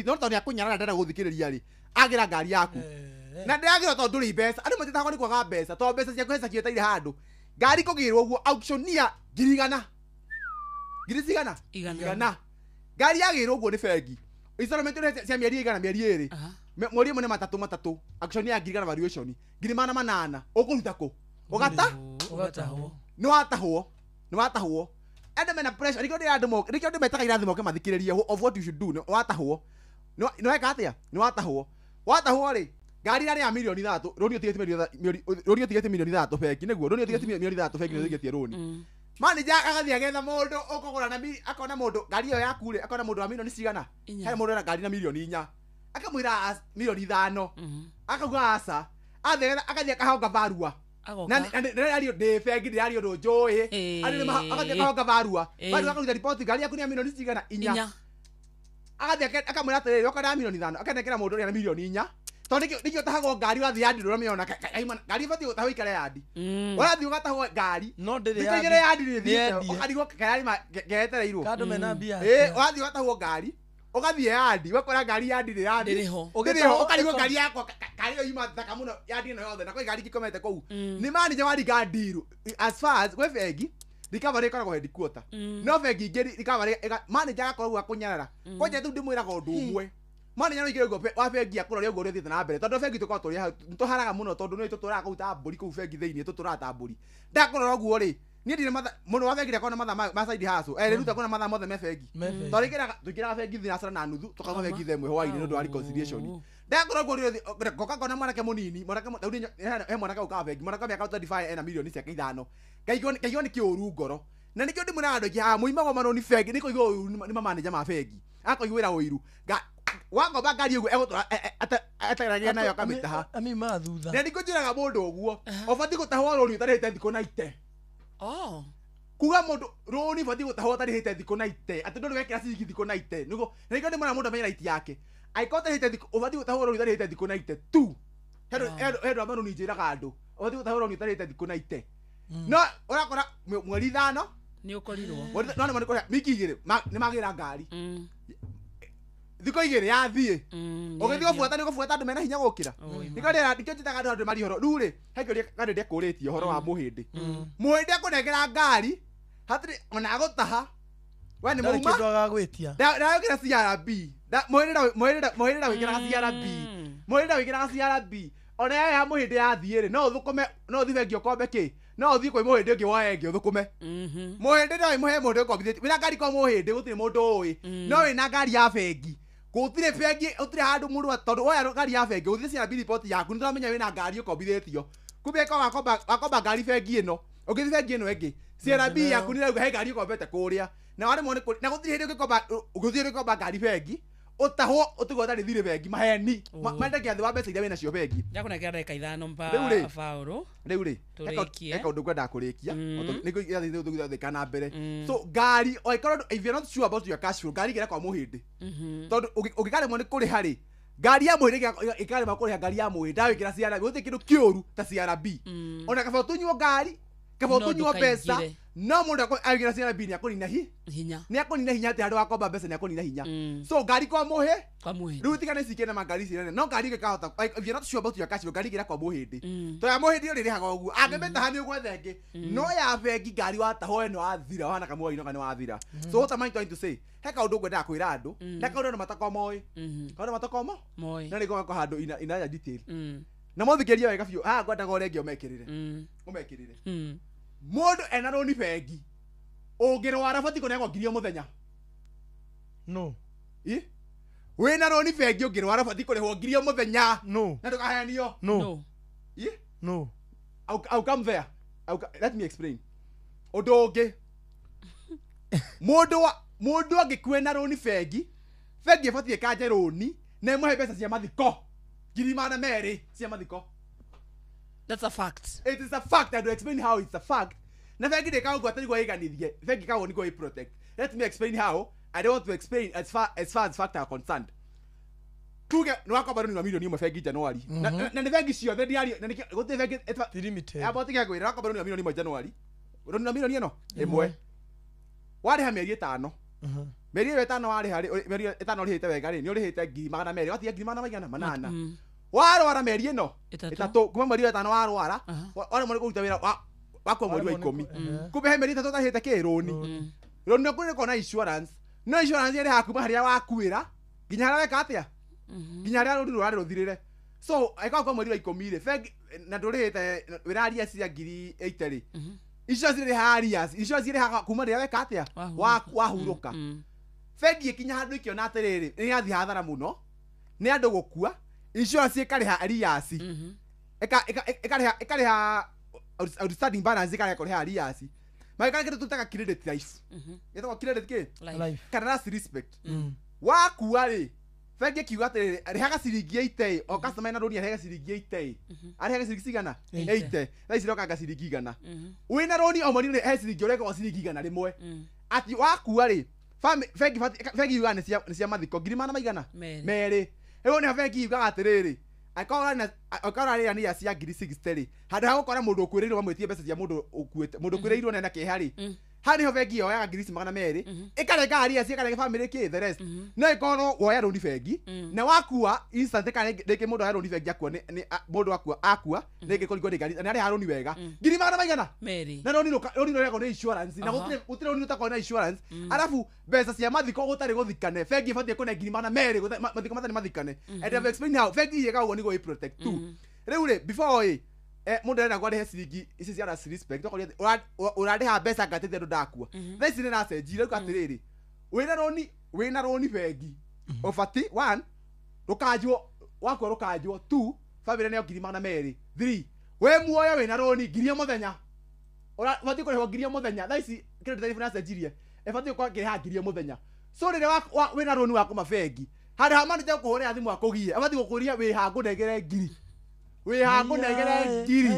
no tondũ nĩ akũnyarara ndenda gũthikĩrĩria rĩ agĩra ngari yaku na ndĩragĩrwo tondũ ndũrĩ mbeca andũ matitagwo nĩ kwaga mbeca tondũ mbeca ciaku he cietereire handũ ngari kũgĩrwo ũguo auctionia 100,000 ngiri cigana igana ngari yagĩrwo ũguo nĩ bengi installment ĩrĩa cia mĩeri igana mĩeri ĩrĩ mweri ũmwe nĩ matatũ auctionia 100,000 valuation 800,000 ũkũruta kũ ũgata ũgatahwo nĩ watahwo nĩ watahwo andũ mena pressure nĩkĩo ndĩra andũ moke nĩkĩo andũ metaga irathi moke mathikĩrĩrie of what you should do nĩ watahwo nĩ weka atĩa nĩ watahwo watahwo rĩ ngari ĩrĩa ya 3 milioni rũni ũtigĩtie rũni ũtigĩtie 3 milioni bengi nĩguo rũni ũtigĩtie 3 milioni bengi nĩ ũtigĩtie rũni manager agathiĩ agetha mũndũ ũkũgũra na akona mũndũ ngari ĩyo yaku rĩ akona mũndũ wa milioni cigana he mũndũ ena ngari na 4 milioni Akamwĩra milioni 5. Akauga aca. Athe akathia akahonga barua. Na ndĩrario ndĩ bengi ndĩrario ũndũ njũĩ. Andũ akathia akahonga barua. Barua akaruta riboti ngari yaku nĩ ya milioni cigana 4. Akathia akamwĩra atĩrĩrĩ oka na milioni 5 akanengera mũndũ ũrĩa na milioni 4. Tondũ nĩkĩo ũtahagwo ngari wathiĩ yandi ndũramĩona ngari ĩbatiĩ gũtahwo ikare yandi. Ũrathiĩ ũgatahwo ngari. No ndĩrĩ yandi. Thikũ igĩrĩ yandi rĩthiĩte ũkarigwo karĩ getereirwo. Kandũ mena mbia. Ũrathiĩ ũgatahwo ngari. Ũgathiĩ yandi ũgakora ngari yandi ndĩ yandi. Ndĩrĩ ho ũkarigwo ngari yakwa kari ĩyo yuma thaka mũno yandi ĩno yothe na kwĩ ngari ingĩ ikomete kũu. Nĩ manager waringa ndiru as far as gwĩ bengi recovery ĩkoragwo headquarter. No bengi ingĩ recovery manager agakorwo akũnyarara. Kwanja tu ndĩmwĩraga ũndũ ũmwe. Manager no igĩrĩ ũguo wa bengi akũroria ũguo ũrĩa ũthiĩte na mbere tondũ bengi tũkoragwo tũrĩ hau tũharaga mũno tondũ nĩ tũtũraga kũu ta mbũri kũu bengi thĩinĩ tũtũraga ta mbũri. Ndakũrora ũguo rĩ niĩ ndirĩ mathaa mũno wa bengi ndakorwo na mathaa ma side hustle rĩu ndakorwo na mathaa mothe me bengi. Tondũ tũingĩraga bengi thinacara na nuthu tũkauma bengi thaa ĩmwe hwaĩ-inĩ nĩ ũndũ wa reconciliation. Ndakorwo ũguo rĩ ngoka ngona mwanake mũnini mwanake he mwanake ũkaga bengi mwanake wa mĩaka 25 ena milioni ciake 5 ngaigua nĩ kĩũru ngoro. Na nĩkĩo ndĩmwĩraga andũ aingĩ haha mũimagwo marũni bengi nĩ kũigua ũiru nĩ mamanager ma bengi akaiguĩra ũiru wangomba ngari ũguo egũtũra etagĩragia nayo akamĩtaha. Amiumaga thutha. Na nĩkĩo njĩraga mũndũ ũguo ũbatiĩ gũtahwo rũni ũtarĩhĩte thikũ 90. Kuga mũndũ rũni ũbatiĩ gũtahwo ũtarĩhĩte thikũ 90 atĩ ndũrĩ wekĩra ciringi thikũ 90 nĩguo na nĩkĩo ndĩmwĩraga mũndũ amenye right yake. Angĩkorwo ũtarĩhĩte thikũ ũbatiĩ gũtahwo rũni ũtarĩhĩte thikũ 90 tu. He andũ a marũni njĩraga andũ ũbatiĩ gũtahwo rũni ũtarĩhĩte thikũ 90. No ũrakora mweri 5 nĩ ũkorirwo. No nĩ kũrĩa miki 2 nĩ magĩra ngari. Thikũ 2 yathiĩ. Ũgĩthiĩ gũbuata nĩ ũgũbuata andũ mena hinya gũkĩra. Nĩkĩo nĩkĩo njĩtaga andũ marĩ ũhoro. Rĩu rĩ he kĩũria kana ndekũrĩtie ũhoro wa mũhĩndĩ. Mũhĩndĩ akũnengera ngari hatirĩ ona agũtaha. We nĩ Ndarĩ mũuma. kĩndũ agagwĩtia. Ndagwĩkĩra CRB. Mũhĩndĩ ndawĩkĩraga CRB. Mũhĩndĩ ndawĩkĩraga CRB. Ona ya mũhĩndĩ yathiĩ rĩ no ũthũkũme no ũthiĩ bengi ũkombe kĩ no ũthiĩ kwĩ mũhĩndĩ ũngĩ woe ĩngĩ ũthũkũme. Mũhĩndĩ no ĩmũhe mũndũ ũkombithĩtie. Wĩna ngari kwa mũhĩndĩ gũtirĩ mũndũ ũĩ. No wĩna ngari ya bengi. Gũtirĩ bengi gũtirĩ handũ mũndũ tondũ woya ngari ya bengi gũthiĩ CRB report yaku nĩ tũramenya wĩna ngari ũkombithĩtio. Kumbe ĩkorwo wakomba ngari bengi ĩno ũngĩthiĩ bengi ĩno ĩngĩ CRB yaku nĩ ĩrauga he ngari ũkombete kũrĩa na waremwo nĩ na gũtirĩ hĩndĩ ũngĩkomba gũtirĩ hĩndĩ ũngĩkomba ngari bengi ũtahwo ũtigwo ũtarĩ thirĩ bengi maheni mendagia thĩ wa mbeca iria wĩnacio bengi. Ndakũnengera ndagĩka 5 mba Baũrũ. Rĩu rĩ Tũrĩkie. he kaũndũ ngwendaga kũrĩkia nĩguo gĩathiĩ tũgĩthika na mbere. So ngari angĩkorwo if you're not sure about your cash flow ngari igĩra kwa mũhĩndĩ. Tondũ ũngĩkaremwo nĩ kũrĩha rĩ ngari ya mũhĩndĩ ĩkaremwo kũrĩha ngari ya mũhĩndĩ ndawĩkĩra CRB gũtirĩ kĩndũ kĩũru ta CRB. Ona kaba ũtunywo ngari kaba ũtunywo mbeca no mũndũ agĩra CRB nĩ akũnina hinya. Nĩ akũnina hinya atĩ handũ wakomba mbeca nĩ akũnina hinya. So ngari kwa mũhĩ rĩu tigana ici ikĩna ngari ici nene no ngari ĩngĩkahota if you're not sure about your cash flow ngari ĩgĩra kwa mũhĩndĩ. To ya mũhĩndĩ ũrĩrĩhaga ũguo angĩmĩtaha nĩ ũgwetha ĩngĩ no ya bengi ngari watahwo ĩno wathira wana kamwe ino kana wathira. So what am I trying to say? He kaũndũ ngwendaga kwĩra andũ na kaũndũ andũ matakorwo moĩ. Kaũndũ matakorwo moĩ. Na nĩngũgeka handũ ina detail. Na mũthikĩrie wega biũ haha ngwendaga ũrĩa ũngĩ ũmekĩrĩre. Ũmekĩrĩre. Mũndũ ena rũni bengi ũngĩrwara batiĩ kũnengwo ngiri o mũthenya. No. Wĩna rũni bengi ũngĩrwara batiĩ kũrĩhwo ngiri o mũthenya. No. Na ndũkaheanio. No. No. I'll come there. Let me explain. Ũndũ ũngĩ. Mũndũ angĩkua na rũni bengi, bengi ĩbatiĩ ĩkanje rũni na ĩmũhe mbeca cia mathiko. 200,000 cia mathiko. That's a fact. It is a fact. I will explain how it's a fact. Na bengi ndĩkaga ũguo atĩ nĩguo ĩiganithie. Bengi ĩkaga ũguo nĩguo ĩ-protect. Let me explain how. I don't want to explain as far as fact are concerned. Tuge nĩ wakomba rũni rwa milioni 1 bengi January. Na nĩ bengi ciothe ndiario na nĩkĩo gũtirĩ bengi limited. Abo tiga ngwĩre wakomba rũni rwa milioni 1 January. Rũni rwa milioni ĩno ĩmwe. Warĩha mĩeri 5. Mĩeri ĩyo 5 warĩha rĩ mĩeri 5 ũrĩhĩte wega rĩ nĩ ũrĩhĩte 200,000 watiga 800,000. Warwara mĩeri ĩno ĩtatũ kuma mweri wa 5 warwara waremwo nĩ kũruta wĩra wakwa mweri wa 10 kumbe he mĩeri 3 ũtarĩhĩte kĩ rũni rũni rwaku nĩ na insurance no insurance ĩrĩhaga kuma harĩa wakuĩra nginya harĩa weka atĩa nginya harĩa rũni rũrarĩ rũthirĩre. So ĩkorwo kwa mweri wa 10 rĩ bengi na ndũrĩhĩte wĩra arrears cia 80,000 rĩ insurance ĩrĩhaga arrears insurance ĩrĩhaga kuma rĩrĩa weka atĩa wahurũka. Bengi ĩkinya handũ ĩkĩona atĩrĩrĩ nĩ yathiĩ hathara mũno nĩ andũ gũkua insurance ĩkarĩha arrears ĩkarĩha outstanding balance ĩkarĩha kũrĩha arrears magĩkora kĩndũ tũtaga credit life. Gĩtagwo credit kĩ Life. Kana last respect. Wakua rĩ Bengi kiuga atĩrĩrĩ, rĩhaga ciringi 80, o customer ena rũni arĩhaga ciringi 80. Arĩhaga ciringi cigana? 80. Thaa ici irokanga ciringi 100. Wĩna rũni o mweri he ciringi ũrekagwo ciringi 100. Ati wakua rĩ, bengi bengi yugaga nĩ cia mathiko ngiri magana maigana? Merĩ. Rĩu nĩho bengi yugaga atĩrĩrĩ, angĩkorwo ũrarĩha nĩ cia ngiri 60 rĩ, handũ ha gũkora mũndũ ũkuĩrĩirwo mamwĩtie mbeca cia mũndũ ũkuĩte, mũndũ ũkuĩrĩirwo na ena kĩeha rĩ, hau nĩho bengi yoyaga ngiri ici 200, ĩkarenga aria ĩkarenga family kĩ the rest. No ĩkorwo woya rũni bengi na wakua instant, kana rĩngĩ mũndũ oya rũni bengi akua, mũndũ akua rĩngĩ kũringwo nĩ ngari na arĩha rũni wega ngiri magana maigana Merĩ. na rũni rũrekwo nĩ insurance na gũtirĩ rũni rũtakorwo na insurance. Arabu mbeca cia mathiko gũtarĩ gũthikane, bengi ĩbatiĩ kũne ngiri 200 mathiko matarĩ mathikane. And I've explained how bengi ĩkaga ũguo nĩguo ĩ protect tu. Rĩu rĩ, before ĩ mũndũ arenda kwarĩhe ciringi ici cia last respect, okorwo ũrarĩha mbeca ngatĩte andũ ndakua. Thaa ici nĩracenjire rĩu atĩrĩrĩ, wĩna rũni bengi ũbati 1 rũkanjwo, wakua rũkanjwo, 2 family nĩyo ngiri 200, 3 wĩ muoyo wĩna rũni ngiri o mũthenya, ũbatiĩ kũrĩhwo ngiri o mũthenya. Thaa ici credit tariff nĩracenjirie, ĩbatiĩ gũkorwo ĩkĩrĩha ngiri o mũthenya. So rĩrĩa wĩna rũni wa kuma bengi, handũ ha manager gũkũhũrĩra thimũ akũgie, abatiĩ gũkũria wĩ ha ngũnengere ngiri, wĩ ha ngũnengere ngiri,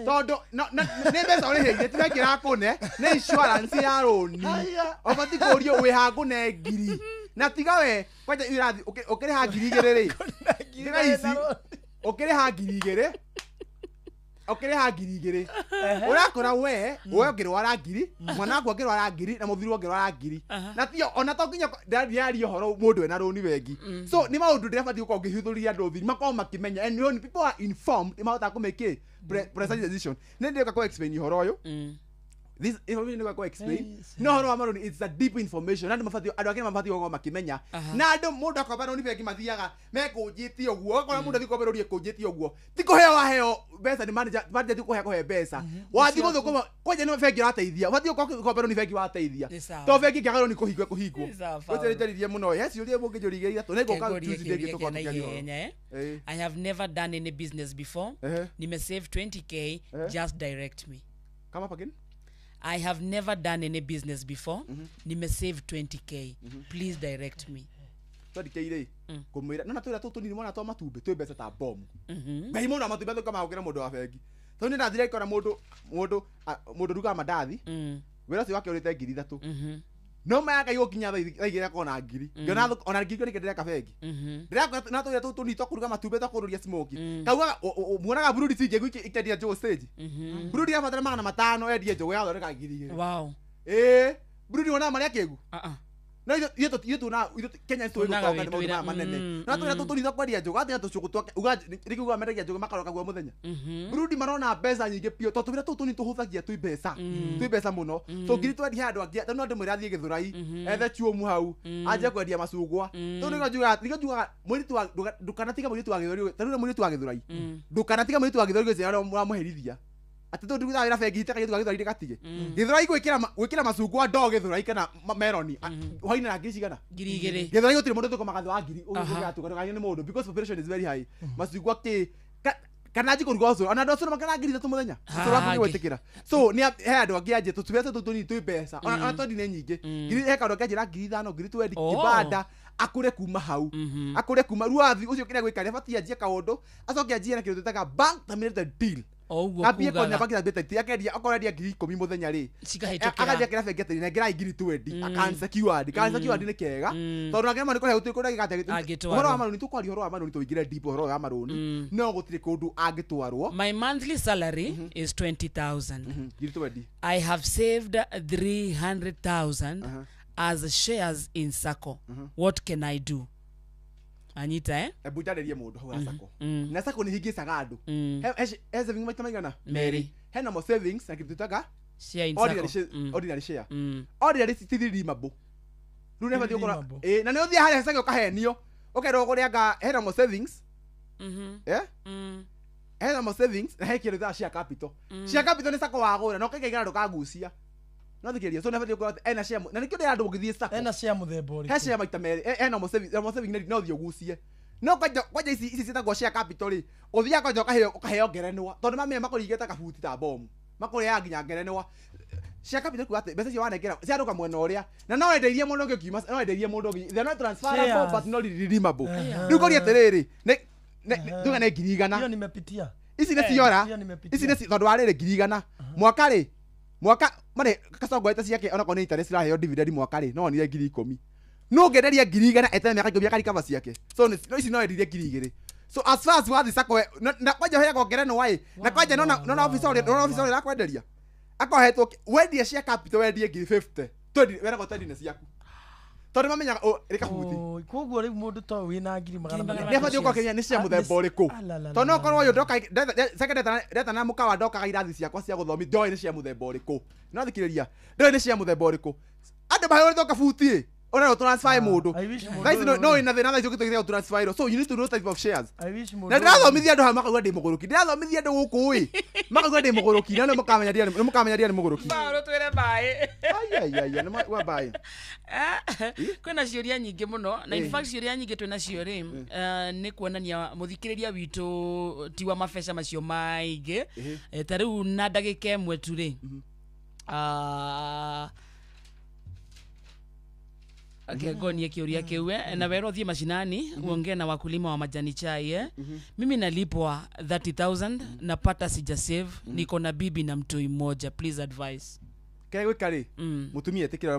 tondũ nĩ mbeca ũrĩhĩire, ti bengi ĩrakũne, nĩ insurance ya rũni. Ũbatiĩ kũũrio wĩ ha ngũne ngiri. Na tiga we kwanja irathi ũkĩrĩha ngiri igĩrĩ rĩ, tiga ici ũkĩrĩha ngiri igĩrĩ, ũkĩrĩha ngiri igĩrĩ ũrakora we ũngĩrwara ngiri, mwana waku angĩrwara ngiri, na mũthuri ũngĩrwara ngiri, na tio ona to nginya ndĩraria ũhoro mũndũ ena rũni bengi. So nĩ maũndũ ndĩrabatiĩ gũkorwo ngĩhithũria andũ thiri makorwo makĩmenya, and when people are informed nĩmahotaga kũmake precise decision. Nĩ ndĩroka kũ explain ũhoro ũyũ. This information nĩ kũ explain no ũhoro wa marũni, it's a deep information, andũ mabatiĩ, andũ akenya mabatiĩ gũkorwo makĩmenya. Na andũ mũndũ akomba rũni bengi mathiaga mekũnjĩtie ũguo, ũgakora mũndũ athiĩ gũkomba rũni ekũnjĩtie ũguo, ti kũheo waheo mbeca nĩ manager, ti kũheo kũhe mbeca wathiĩ gũthũkũma kwanja nĩ bengi ũrateithia, ũbatiĩ gũkorwo ũgĩkomba rũni bengi wateithia, to bengi ĩngĩaga rũni kũhingwo kũhingwo. Ũcio njarĩrie mũno, he ciũria mũngĩnjũria ithatũ nĩ ngũka Tuesday ĩngĩ tũkorwo tũkĩaria ũhoro. I have never done any business before. Nimesave 20K, just direct me. Come up again. I have never done any business before. Nimesave 20K. Please direct me. 20K rĩ, ngũmwĩra no na twĩra tũtũ nini mwana twa matumbĩ twĩ mbeca ta bomu. Ngai mũno matumbĩ thũka mahũkĩra mũndũ wa bengi. Tondũ nĩ ndathire ngĩkora mũndũ rugaga mandathi. Wĩra ũcio wake ũrĩte ngiri 3. No maya Ngai gũkinya thaa igĩrĩ akorwo na ngiri. Ngĩona ona ngiri nĩkĩo ndĩreka bengi. Ndĩrakora na twĩra tũtũ nini twa kũruga matumbĩ twa kũrũria smoky. Kaugaga muonaga burudi ci ngĩgu ikĩendia njũgũ stage. Burudi yabatara 500 endie njũgũ yathondeka ngiri 2. Wow. Ĩĩ, burudi wonaga marĩa kĩgu. No ithuĩ tuona Kenya tũĩ gũtonga nĩ maũndũ maya manene. No twĩra tũtũ nini twa kwendia njũgũ, atĩ tũcũgũ twake, uga rĩngĩ ugaga mendagia njũgũ makaroka guo mũthenya. Burudi marona mbeca nyingĩ biũ tondũ tũwĩra tũtũ nini tũhũthagia twĩ mbeca. Twĩ mbeca mũno. So ngiri twendia handũ angĩ, tondũ no ndĩmwĩre athiĩ Gĩthũrai, ethe chuomu hau, anjie kwendia macungwa. Tondũ nĩkĩo njugaga mũirĩtu wa ndũkanatiga mũirĩtu wa Gĩthũrai, tarĩu mũirĩtu wa Gĩthũrai. Ndũkanatiga mũirĩtu wa Gĩthũrai gwĩciria ũrĩa ũramũherithia. Atĩ tondũ ndutaga wĩra bengi itakairĩtu ga Gĩthũrai ndĩgatige. Gĩthũrai gwĩkĩra macungwa ndoo Gĩthũrai kana meroni hwainĩ na ngiri cigana? Ngiri igĩrĩ. Gĩthũrai gũtirĩ mũndũ thũkũmaga thĩ wa ngiri ũgĩatuka ndũkagĩe nĩ mũndũ because population is very high. Macungwa kĩ kana anjie kũruga ũcũrũ, ona andũ a ũcũrũ makĩra ngiri 3 mũthenya. Ũcũrũ waku nĩ gwĩtĩkĩra. So nĩ he andũ angĩ anjie tũtũbeca tũtũ tũnini twĩ mbeca ona twendi nĩ nyingĩ. Ngiri he kaũndũ angĩ anjĩra ngiri 5, ngiri 20 kĩbanda akũre kuma hau, akũre kuma rĩu athi ũcio kĩrĩa gwĩka nĩ abatiĩ anjie kaũndũ acoke anjie na kĩndũ twĩtaga bank terminated deal. Oguo Ambie kugaga. kũnya bank terminated deal, akendia okorwo endia ngiri 10 mũthenya rĩ, Cikahĩtũkĩra. akanjia kĩra bengi atĩrĩ nengerai ngiri 20 akansecured kansecured nĩ kega tondũ nake ma nĩ kũrĩa gũtirĩ kũrĩa gĩgatĩa Angĩtwarwo. ũhoro wa marũni tũkwaria ũhoro wa marũni tũingĩre deep ũhoro wa marũni no gũtirĩ kũndũ angĩtwarwo. My monthly salary is 20,000. Ngiri 20. I have saved 300,000 as shares in SACCO. What can I do? Anyita eh? Ebu njarĩrie mũndũ hau ha SACCO. Na SACCO nĩ hingĩcaga andũ. He saving maita maigana? Merĩ. Hena mo savings na kĩndũ twĩtaga Share in ordinary SACCO. share, ordinary share. Ordinary ti redeemable. Rĩu nĩ batiĩ gũkorwo ĩĩ, na nĩ ũthiĩ harĩa SACCO ũkahenio ũkerwo kũrĩa anga hena mo savings. Eh? Hena mo savings na he kĩndũ twĩtaga share capital. Share capital nĩ SACCO wagũra na ũkaigana ndũkagucia. No thikĩrĩria, so nĩ batiĩ gũkorwo ena share na nĩkĩo ndĩra andũ ũngĩthiĩ SACCO. Ena share mũthemba ũrĩkũ? He share maita merĩ, ena mo savings, mo saving no ũthiĩ ũgucie. No kwanja ici ciĩtagwo share capital rĩ, ũthiaga kwanja ũkaheo ngerenwa tondũ mamenya makũringĩte kabuti ta bomu. Makũrĩaga nginya ngerenwa. Cia capital kuga atĩ mbeca icio wanengera ciarũka mwena ũrĩa na no wendeirie mũndũ ũngĩ ũkiuma no wendeirie mũndũ ũngĩ. They are not transferable Shares. but not redeemable. Rĩu ngoria atĩrĩrĩ, tuge nĩ 100,000. Hiyo nimepitia. Ici nĩ ciora. Hiyo nimepitia. Ici nĩ tondũ wa rĩrĩ 100,000 mwaka rĩ, mwaka marĩ kacongoete ciake onakorwo nĩ interest iraheo dividend mwaka rĩ, no onire 10,000. No ũngĩenderia 100,000 eterere mĩaka 10 akarikaba ciake. So no ici no endirie 2,000. So as far as wathi sako na kwanja heagwo ngerenwa ĩ, na kwanja nona officer ũrĩa, nona officer ũrĩa arakwenderia akohetwo wendie cia capital wendie 50,000 twendi weragwo twendi nĩ ciaku tondũ mamenyaga rĩ kabuthi. Koguo rĩu mũndũ ta ũyũ wĩna 400,000 nĩ abatiĩ gũkorwo akĩmenya nĩ cia mũthemba ũrĩkũ, tondũ no korwo ũyũ ndoka ndeta na mũkawa ndokaga irathi ciakwa cia gũthomi ndoĩ nĩ cia mũthemba ũrĩkũ, no thikĩrĩria ndoĩ nĩ cia mũthemba ũrĩkũ andũ mahũrĩtwo kabuti ĩ ũrerwo transfer mũndũ thaa ici no wĩna thĩna thaa ici ũgĩtũgĩte gũtransfer, so you need to know type of shares. I wish mũndũ Na ndĩrathomithia andũ haha makauga ndĩ mũgũrũki, ndĩrathomithia andũ gũkũ ĩ makauga ndĩ mũgũrũki, na nĩ mũkamenya ndiarĩ mũgũrũki. Paũlũ twĩre mbaĩ. Ai ai ai, nĩ wa mbaĩ. Kwĩna ciũria nyingĩ mũno na in fact ciũria nyingĩ twĩna cio rĩ nĩ kuonania mũthikĩrĩria witũ ti wa mabeca macio maingĩ. Ta rĩu na ndagĩka ĩmwe tu rĩ, okay, ngonie kiuria kiu na wero thiĩ mashinani uongee na wakulima wa majani chai. Mimi nalipwa 30,000 napata sija save, niko na bibi na mtoi mmoja, please advice. Kĩrĩa gwĩka rĩ, mũtumia etĩkĩra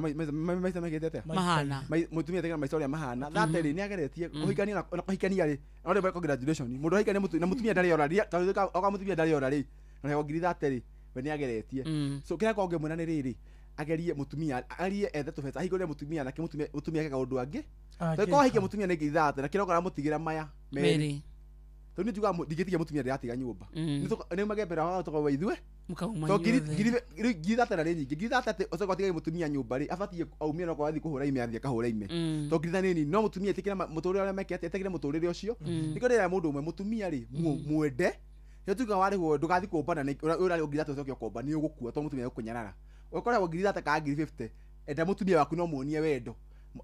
maica maigĩte atĩa mahana. Mũtumia etĩkĩra maica ũrĩa mahana thate rĩ, nĩ ageretie kũhikania na kũhikania rĩ, no rĩmwe congratulation mũndũ ahikania na mũtumia ndarĩ ora rĩ, tondũ oka mũtumia ndarĩ ora rĩ, na heo 30,000 rĩ, we nĩ ageretie. So kĩrĩa korwo ngĩmwĩra nĩ rĩrĩ, agerie mũtumia agerie ethe tũbeca ahingũre mũtumia nake mũtumia eke kaũndũ angĩ, tondũ korwo ahikia mũtumia nĩ 30,000 na kĩroko aramũtigĩra maya merĩ, tondũ niĩ njugaga ndingĩtigia mũtumia ndĩratiga nyũmba nĩ umage mbere wa tũkorwo ithuĩ mũkauma to 30,000 na rĩ nyingĩ 30,000 atĩ ũcoke ũtige mũtumia nyũmba rĩ, abatiĩ aumie no korwo athiĩ kũhũra ime athiĩ akahũra ime to 30,000 nĩ nini, no mũtumia etĩkĩre mũtũrĩre ũrĩa mekĩte, etĩkĩre mũtũrĩre ũcio. Nĩkĩo ndĩrera mũndũ ũmwe mũtumia rĩ mwende nĩ tuga warĩhwo ndũgathiĩ kũmbana ũrarĩhwo 30,000 ũcoke ũkomba nĩ ũgũkua tondũ mũtumia egũkũnyarara. Ũkoragwo 30,000 kana 50,000 enda mũtumia waku no muonie wendo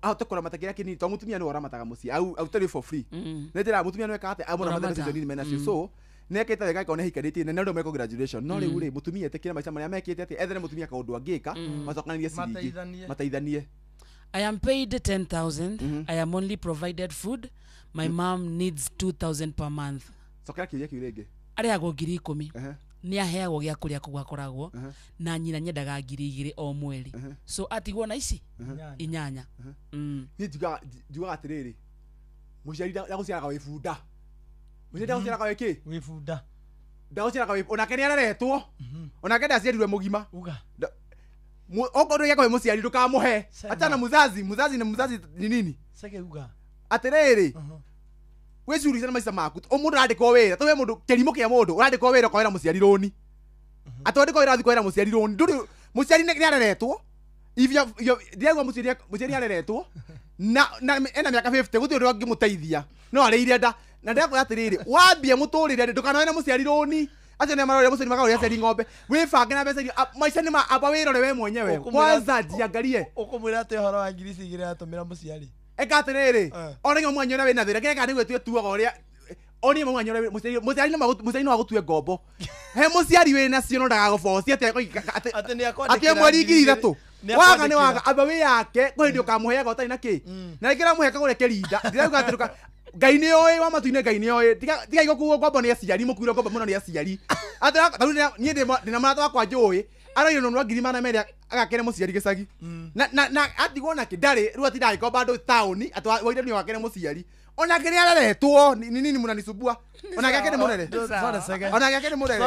ahote kũramata kĩrĩa kĩnini tondũ mũtumia nĩwe ũramataga mũciĩ I will tell you for free. Nĩ njĩra mũtumia nĩwe ekaga atĩ amũramata mbeca icio nini menacio, so nĩekĩte wega angĩkorwo nĩahikanĩtie na nĩ ũndũ mekwo graduation, no rĩu rĩ mũtumia etĩkĩre maica marĩa mekĩte atĩ ethere mũtumia kaũndũ angĩka macokanĩrie ciringi mateithanie. I am paid 10,000. I am only provided food. My mom needs 2,000 per month. Cokera kĩũria kĩu rĩngĩ. Arĩhagwo 10,000. Nĩ aheagwo gĩa kũrĩa kũu akoragwo na nyina nyendaga 2,000 o mweri, so atigwo na ici 8. Niĩ njugaga atĩrĩrĩ, mũciari ndagũciaraga wĩ bunda, mũciari ndagũciaraga wĩ kĩ wĩ bunda, ndagũciaraga wĩ onake nĩ areretwo, onake ndaciarirwe mũgima. Okorwo ndũgĩka wĩ mũciari ndũkamũhe, achana muzazi, muzazi na muzazi ni nini? Seke uga atĩrĩrĩ, wĩcurice na maica maku o mũndũ arandĩkwo wĩra to we mũndũ kĩrimũ kĩa mũndũ ũrandĩkwo wĩra ũkoera mũciari rũni atĩ wandĩkwo wĩra ũthiĩ kũhera mũciari rũni ndũrĩ mũciari nĩ areretwo ndiraigua mũciari areretwo na ena mĩaka 50 gũtirĩ ũndũ angĩmũteithia no arĩire nda na ndĩrakwĩra atĩrĩrĩ wambie mũtũrĩre ndũkanoe na mũciari rũni acio nĩ marorĩa mũciari makarorĩa aciari ng'ombe wĩbange na mbeca iria maica nĩ ma amba wĩrore we mwenyewe kwanza jiangarie. Ũkũmwĩra atĩ ũhoro wa 2,000 atũmĩra mũciari eka atĩrĩrĩ ona nginya mwanya ũrĩa wĩna thĩna kĩrĩa nĩguo tuĩtuaga ũrĩa onie mwanya ũrĩa mũciari no agũtue ngombo he mũciari wĩna cio no ndagagũbocie atĩ mweri 3,000 waga nĩ waga amba wĩ yake kwĩ hĩndĩ ũkamũheaga ũtarĩ na kĩ na rĩngĩ ũramũhe kagũre kĩrinda ndirauga atĩ Ngai nĩ oĩ wa matu-inĩ Ngai nĩ oĩ tigai gũkuo ngombo nĩ aciari mũkuire ngombo mũno nĩ aciari atĩ tarĩu niĩ ndĩna mũrata wakwa njũĩ araire nunua 200,000 agakere mũciari gĩcagi na atigwo nake ndarĩ rĩu atindaga agĩkomba andũ taũni atĩ waire nĩ wakere mũciari onake nĩ areretwo ni nini mũnanicubua onake ake nĩ mũrere onake ake nĩ mũrere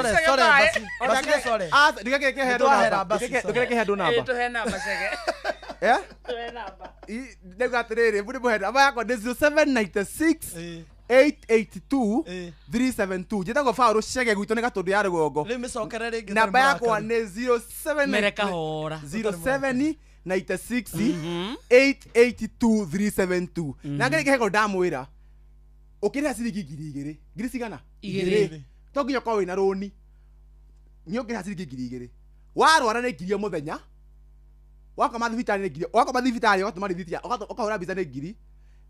ndũkereke handũ namba tũhe namba Chege. Eh tũhe namba ndauga atĩrĩrĩ mbũrĩ mũhe namba yakwa nĩ 0796 882 372 njĩtagwo Paũlũ Chege gwitũ nĩ Gatũndũ ya rũgongo. Rĩu mĩcokere rĩngĩ namba yakwa nĩ 07 Mere kahora 07 96 882 372 na ngere kĩhego ndamwĩra ũkĩrĩha ciringi 2,000 ngiri cigana Igĩrĩ. To nginya ũkorwo wĩna rũni nĩ ũngĩrĩha ciringi 2,000 warwara nĩ 1,000 o mũthenya wakoma thibitarĩ nĩ 1,000 wakoma thibitarĩ ũgatũma rithiti ũkahũra mbica nĩ 1,000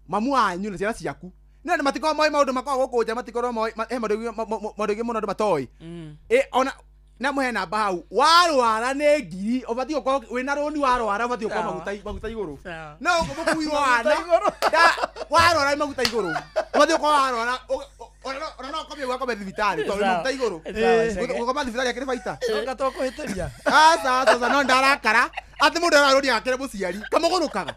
mamu wanyu na ciana ciaku nĩ matikorwo moĩ maũndũ makoragwo gũkũ nja matikorwo moĩ he maũndũ maingĩ mũno andũ matoĩ. Ona Na muhe namba hau warwara nĩ ngiri ũbatiĩ gũkorwo wĩna rũni warwara ũbatiĩ gũkorwo maguta igũrũ no mũkuirwo wana warwara nĩ maguta igũrũ ũbatiĩ gũkorwo warwara ona no ũkome ũgakome thibitarĩ tondũ maguta igũrũ gũkoma thibitarĩ akĩrĩ baita Anga tũkũhĩtĩria aca aca no ndarakara atĩ mũndũ ararũni akĩrĩ mũciari kamũgũrũkaga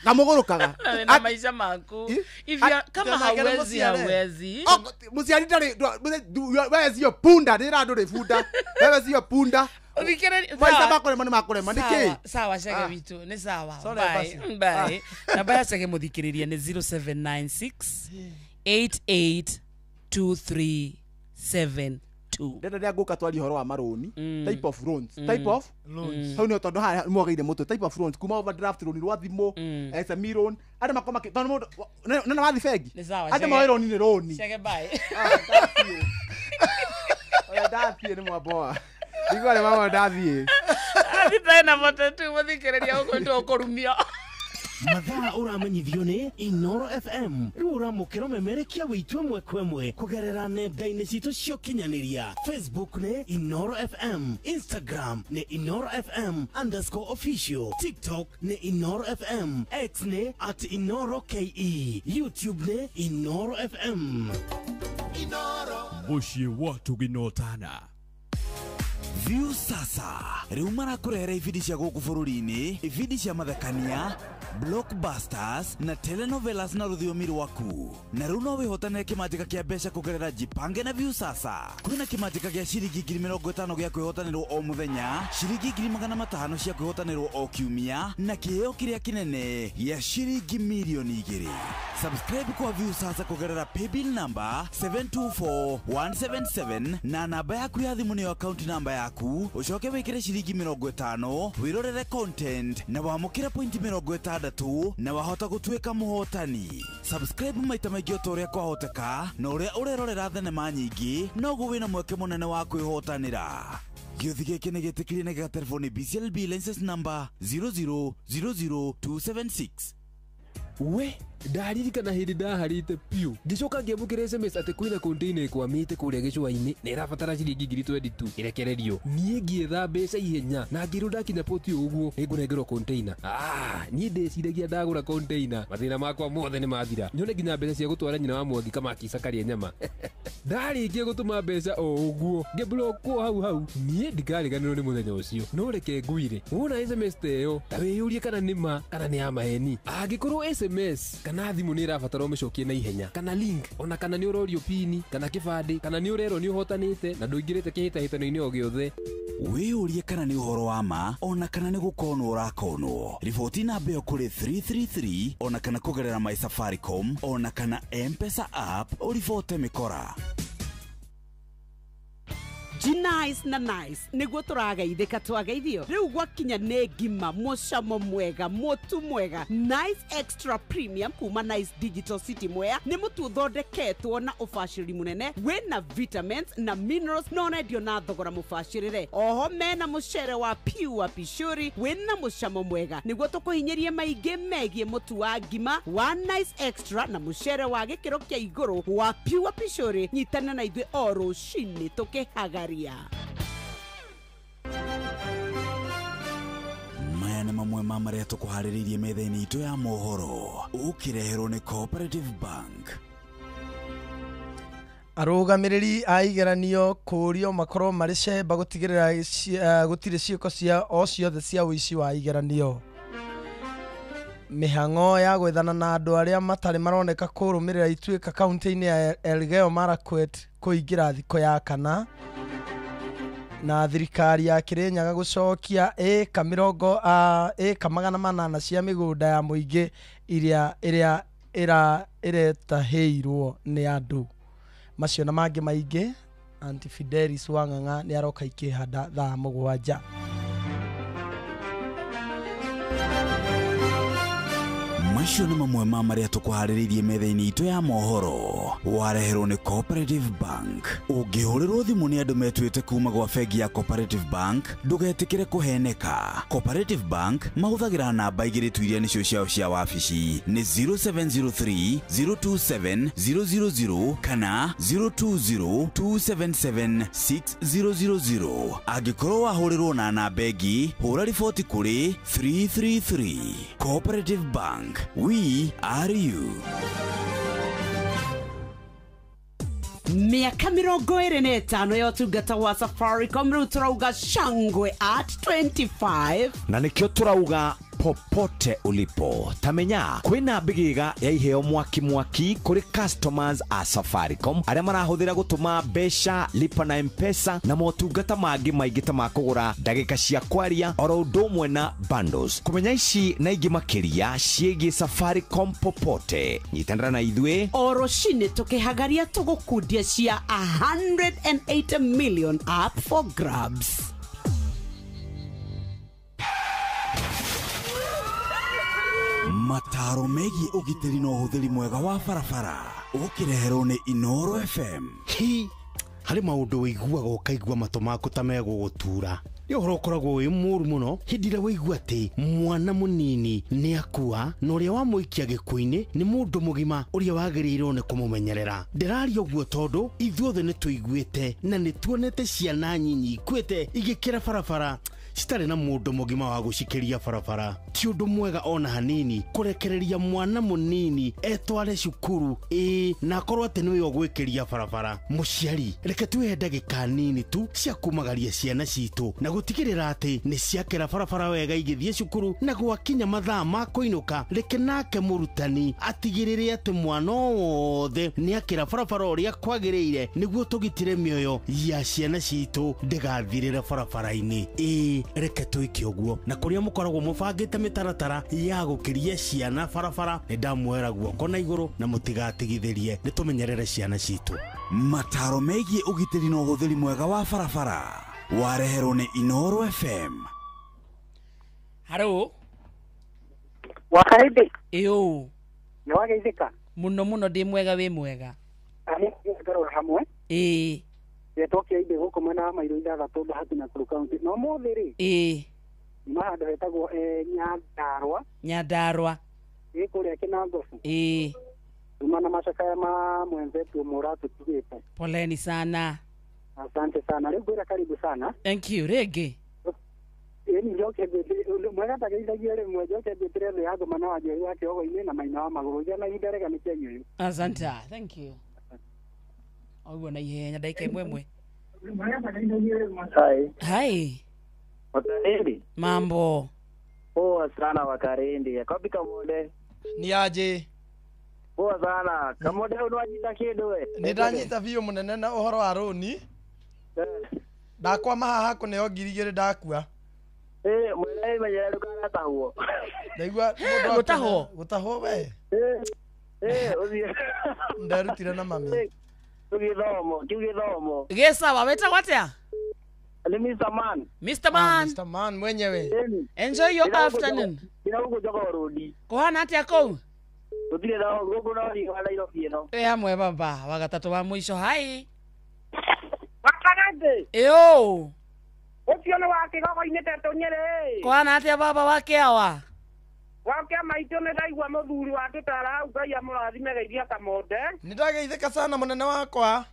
kamũgũrũkaga na maisha maku if you kama hauwezi hauwezi mũciari ndarĩ wewe sio punda ndĩra andũ rĩ bunda wewe sio punda maisha makũrema nĩ makũrema nĩkĩ sawa Chege witũ nĩ sawa bye bye namba ya Chege mũthikĩrĩria nĩ 0796 882372 ndenda rĩa ngũka twaria ũhoro wa marũni type of loans type of loans hau nĩ tondũ haha mwagĩire mũtwe type of loans kuma overdraft loan rwa thimũ SME loan andũ makoma tondũ mũndũ nĩ wathi bengi andũ moe loan nĩ loan Chege bye oya ndathiĩ nĩ mwamboa ndigwa nĩ mama ndathiĩ athitae na moto tu mũthikĩrĩria ũguo ndũkũrumio Mathaa ũramenyithio nĩ Inoro FM rĩu ũramũkĩra ũmemerekia wĩitũ ĩmwe kwa ĩmwe kũgerera nenda-inĩ citũ cia ũkinyanĩria Facebook nĩ Inoro FM, Instagram nĩ Inoro FM _official, TikTok nĩ Inoro FM, X nĩ @InoroKE, YouTube nĩ Inoro FM. Mũciĩ wa Tũginotana. View sasa rĩu marakũrehera ibindi cia gũkũ bũrũri-inĩ, ibindi cia mathekania, blockbusters na telenovelas na rũthiomi rwaku. Na rĩu no wĩhotanĩre kĩmanjĩka kĩa mbeca kũgerera Jipange na View sasa. Kwĩna kĩmanjĩka gĩa ciringi 50,000 gĩa kwĩhotanĩrwo o mũthenya, ciringi 500,000 cia kwĩhotanĩrwo o kiumia, na kĩheo kĩrĩa kĩnene gĩa ciringi 2,000,000. Subscribe kwa View sasa kũgerera paybill number 724177 na namba yaku ya thimũ nĩyo account number yaku, ũcoke wĩkĩre ciringi 50 wĩrorere content na wamũkĩre point 60 na wahota gũtuĩka mũhotani. Subscribe maita maingĩ o ta ũrĩa kwahoteka na ũrĩa ũrerorera thenema nyingĩ noguo wĩna mweke mũnene wa kwĩhotanĩra. Gĩũthi gĩkĩ nĩ gĩtĩkĩrie na gĩgaterwo nĩ BCLB license number 0000276. We ndaririkana hĩndĩ ndaharĩte piũ ngĩcoka ngĩamũkĩra SMS atĩ kwĩna container ĩkwamĩte kũrĩa gĩcũa-inĩ na ĩrabatara ciringi 22,000 ĩrekererio. Niĩ ngĩetha mbeca ihenya na ngĩrwo ndakinya poti ũguo nĩngũnengerwo container. Niĩ ndĩciragia ndagũra container mathĩna makwa mothe nĩmathira, nyone nginya mbeca cia gũtwara nyina wa Mwangi Kamakisa karĩe nyama. Ndarĩkia gũtũma mbeca o ũguo ngĩblockwo hau hau. Niĩ ndikariganĩrwo nĩ mũthenya ũcio. No reke ngwire, wona SMS ta ĩyo ta wĩyũrie kana nĩ ma kana nĩ ya maheni. Angĩkorwo SMS kana thimũ nĩ ĩrabatara ũmĩcokie na ihenya, kana link, ona kana nĩ ũrorio pini kana kĩbandĩ, kana nĩ ũrerwo nĩ ũhotanĩte na ndũingĩrĩte kĩhĩtahĩtano-inĩ o gĩothe, wĩyũrie kana nĩ ũhoro wa ma ona kana nĩ gũkonwo ũrakonwo. Riboti namba ĩyo kũrĩ 333 ona kana kũgerera My Safaricom ona kana M-Pesa app ũribote mĩkora. Nice na nice niguo tũrageithĩka twageithio rĩu gwakinya nĩ ngima mũcamo mwega mũtu mwega. Nice Extra Premium kuma Nice Digital City Mwea nĩ mũtu ũthondeketwo na ũbacĩrĩri mũnene wĩna vitamins na minerals na ũrendio na thogora mũbacĩrĩre. Oho mena mũcere wa pure pishori wĩna mũcamo mwega nĩguo tũkũhinyĩrie maingĩ megiĩ mũtu wa ngima wa Nice Extra na mũcere wa gĩkĩro kĩa igũrũ wa pure pishori. Nyitana na ithuĩ o rũcinĩ tũkĩhagaria. Maya nĩ mamwe ma marĩa tũkũharĩrĩirie metha-inĩ itũ ya mohoro ũkĩreherwo nĩ Cooperative Bank. Arũgamĩrĩri a igeranio kũũrio makorwo marĩ cemba gũtigĩrĩra gũtirĩ ciĩko cia o ciothe cia ũici wa igeranio. Mĩhang'o ya gwethana na andũ arĩa matarĩ maroneka kũrũmĩrĩra ituĩka kaunti-inĩ ya Elgeyo Marakwet kũingĩra thikũ ya kana. Na thirikari ya Kirinyaga gũcokia ĩka 800 cia mĩgũnda ya mũingĩ iria ĩretahĩirwo nĩ andũ. Macio na mangĩ maingĩ. Aunty Fidelis Wang'ang'a nĩ aroka ikĩhanda thaa 7. Macio nĩ mamwe ma marĩa tũkũharĩrĩirie metha-inĩ itũ ya mohoro. Wareherwo nĩ Cooperative Bank. Ũngĩhũrĩrwo thimũ nĩ andũ metuĩte kuma gwa bengi ya Cooperative Bank, ndũgetĩkĩre kũheneka. Cooperative Bank mahũthagĩra namba igĩrĩ tu iria nĩcio ciao cia wabici, nĩ 0703 027 000 kana 020 277 6000. Angĩkorwo wahũrĩrwo na namba ĩngĩ, hũra riboti kũrĩ 333. Cooperative Bank, we are you. Miaka 25 ya ũtungata wa Safaricom rĩu tũrauga shangwe at 25. Na nikio turauga popote ulipo tamenya kwina mbigiga ya iheo mwaki mwaki kuri customers a Safaricom aria marahuthira gutuma mbeca, lipa na M-Pesa na motungata mangi maingi ta ma kugura ndagika cia kwaria oro undu umwe na bundles. Kumenya ici na ingi makiria ciĩgiĩ Safaricom popote, nyitanĩra na ithuĩ o rũcinĩ tũkĩhagaria tũgũkundia cia 180 million up for grabs. Mataro megiĩ ũgitĩri na ũhũthĩri mwega wa barabara ũkĩreherwo nĩ Inoro FM. Hi, harĩ maũndũ ũiguaga ũkaigua matũ maku ta megũgũtura. Nĩ ũhoro ũkoragwo wĩ mũru mũno hĩndĩ ĩrĩa waigua atĩ mwana mũnini nĩ akua na ũrĩa wamũikia gĩkuũ-inĩ nĩ mũndũ mũgima ũrĩa wagĩrĩirwo nĩ kũmũmenyerera. Ndĩraria ũguo tondũ ithuothe nĩ tũiguĩte na nĩ tuonete ciana nyinyi ikuĩte igĩkĩra barabara citarĩ na mũndũ mũgima wa gũcikĩria barabara. Ti ũndũ mwega ona hanini kũrekereria mwana mũnini etware cukuru ĩĩ na akorwo atĩ nĩwe ũgwĩkĩria barabara. Mũciari, reke twĩhe ndagĩka nini tu cia kumagaria ciana citũ na gũtigĩrĩra atĩ nĩ ciakĩra barabara wega igĩthiĩ cukuru, na gwakinya mathaa ma kũinũka reke nake mũrutani atigĩrĩre atĩ mwana o wothe nĩ akĩra barabara ũrĩa kwagĩrĩire nĩguo tũgitĩre mĩoyo ya ciana citũ ndĩgathirĩre barabara-inĩ. Ĩĩ, reke twĩke ũguo. Na kũrĩa mũkoragwo mũbangĩte mĩtaratara ya gũkĩria ciana barabara, nĩ ndamwĩra guoko na igũrũ na mũtigatigithĩrie, nĩ tũmenyerere ciana citũ. Mataro megiĩ ũgitĩri na ũhũthĩri mwega wa barabara wareherwo nĩ Inoro FM. Haro Wakarĩndĩ. Ĩũ nĩ wageithĩka mũno mũno, ndĩ mwega, wĩ mwega? Nĩ hamwe. Ĩĩ, Getwo kĩa gũkũ mwena wa Mairũ 6 Bahati Nakuru County. No mũthĩ rĩ, ĩĩ, nĩ handũ hetagwo Nyandarua. Nyandarua ĩ kũrĩa Kĩnangobu. Ĩĩ, Tuma na macakaya ma mwenzetu ũmwe ũratũtigĩte. Poleni sana. Asante sana. Rĩu ngwĩra karibu sana. Thank you. Rĩngĩ Ĩĩ, nĩ njoke ngwĩtĩre mwega ndageithagia rĩmwe, njoke ngwĩtĩre thĩ ya ngoma na wanjohi wa kĩogo-inĩ na maina wa magũrũ gĩa na ihinda rĩega nĩ kĩanyu ũyũ. Asante. Thank you. Ũguo na ihenya ndagĩka ĩmwe ĩmwe. Hai. Hai. Wakarindi. Mambo. Poa sana Wakarindi. Kapi Kamonde. Ni aje? Poa sana. Kamonde unwanyita kindu we. Nĩ ndanyita biũ mũnene na ũhoro wa rũni. Ndakwama haha kũneo 2000 ndakua. Mwene menyera ndũkanatahwo. Ndaigua mũndũ Gũtahwo? Gũtahwo we. Ũthiĩ. Nderutire na mami. Gĩthomo, kĩu gĩthomo. Gĩ sawa, wĩtagwo atĩa? Ni Mr. Man. Mr. Man. Mr. Man mwenyewe. Enjoy your afternoon. Ndĩra gũkũ Jogoo Road. Kũhana atĩa kũu? Gũtirĩ na gũkũ no riũa Nairobi ĩno. Ĩ hamwe baba, wa gatatũ wa mũico. Hai. Wakarĩndĩ. Ĩũ. Ũcio nĩ wa kĩgogo-inĩ Tetũ Nyĩrĩ. Kũhana atĩa baba wa kĩawa? Wa kĩama itũ nĩ ndaigua mũthuri wa tũtara hau, Ngai amũrathime geithia Kamonde. Nĩ ndageithĩka sana mũnene wakwa.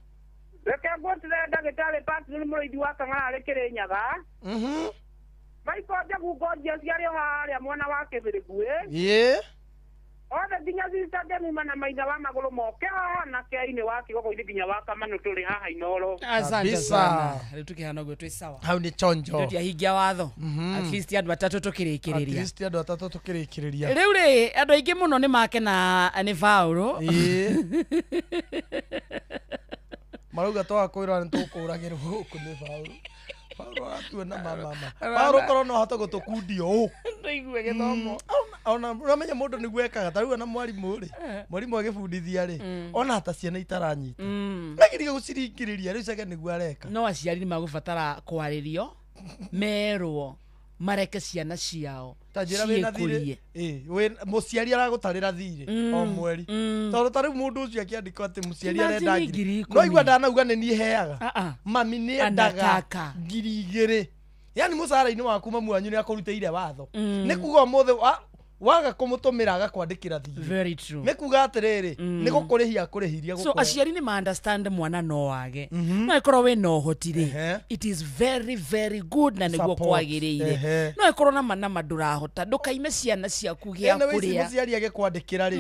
Reke ngwĩtĩre ndagĩtarĩ Patrick mũrĩithi wa Kang'ara arĩ Kĩrĩnyaga. Michael Njagu Ngonjia ciarĩ o harĩa mwena wa Kĩbĩrĩguĩ. Ĩĩ. Othe nginya sister Jemima na maitha wa magũrũ moke haha na kĩainĩ wa kĩgogo-inĩ nginya wa Kamanũ tũrĩ haha Inoro. Asante sana. Rĩu tũkĩhana ũguo twĩ sawa. Hau nĩ chonjo. Tũtiahingia watho. At least andũ atatũ tũkĩrĩkĩrĩria. At least andũ atatũ tũkĩrĩkĩrĩria. Rĩu rĩ, andũ aingĩ mũno nĩ makena nĩ Paũlũ. Ĩĩ. Marauga twaga kwĩrwo nĩ tũkũragĩrwo gũkũ nĩ Paũlũ. Paũlũ aratuona mama. Paũlũ korwo no ahote gũtũkundia ũũ. Ndaigue gĩthomo. Ona ũramenya mũndũ nĩguo ekaga, ta rĩu ona mwarimũ rĩ, mwarimũ agĩbundithia rĩ, ona ta ciana itaranyita. Ageria gũciringĩrĩria, rĩu cage nĩguo areka. No aciari nĩ magũbatara kwarĩrio, merwo Mareke ciana ciao Ta njĩra wĩna ciĩkũrie. thirĩ. Ĩ, mũciari aragũtarĩra thirĩ o mweri. Tondũ ta rĩu mũndũ ũcio akĩandĩkwo atĩ mũciari Imagine arenda ngiri ngiri. ikũmi. No igua ndanauga nĩ niĩ heaga. Ah, ah. Mami nĩ endaga Anataka. 2000. Yani mũcara-inĩ waku mamu wanyu nĩ akũrutĩire watho. Nĩ kuga ũmũthĩ waga kũmũtũmĩra agakwandĩkĩra thirĩ. Very true. Nĩ kuga atĩrĩrĩ, nĩ gũkũrĩhia akũrĩhirie So aciari nĩ ma understand mwana no age. No ĩkorwo wĩna ũhoti rĩ, it is very very good na nĩguo Support. kwagĩrĩire. No ĩkorwo na manama ndũrahota, ndũkaime ciana ciaku gĩa Ene wĩci kũrĩa. mũciari agĩkwandĩkĩra rĩ,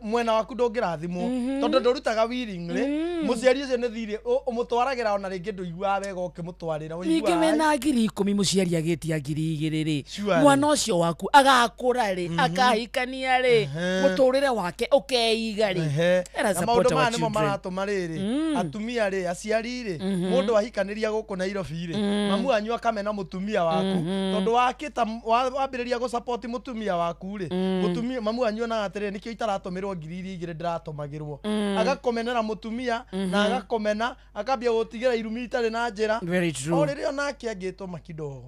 mwena waku ndũngĩrathimwo tondũ ndũrutaga willingly. Mũciari ũcio nĩ thirĩ ũmũtwaragĩra, ona rĩngĩ ndũiguaga wega ũkĩmũtwarĩra. Ningĩ ũiguaga, wĩna 10,000, mũciari agĩtia 2,000 rĩ, Surely. mwana ũcio waku agakũra rĩ, akahikania rĩ, mũtũrĩre wake ũkeiga rĩ. Let us Na support maũndũ our maya nĩmo children. maratũma rĩrĩ atumia rĩ, aciari rĩ, mũndũ ahikanĩria gũkũ Nairobi rĩ, mamu wanyu akamena mũtumia waku tondũ wakĩta wambĩrĩria gũsupport mũtumia waku rĩ, mũtumia mamu wanyu onaga atĩrĩrĩ, nĩkĩo itaratũmĩrwo 2,000 ndĩratũmagĩrwo. Agakũmenera mũtumia na agakũmena, akambia gũtigĩra irumi itarĩ na njĩra. Very true. O rĩrĩa onake angĩtũma kidogo.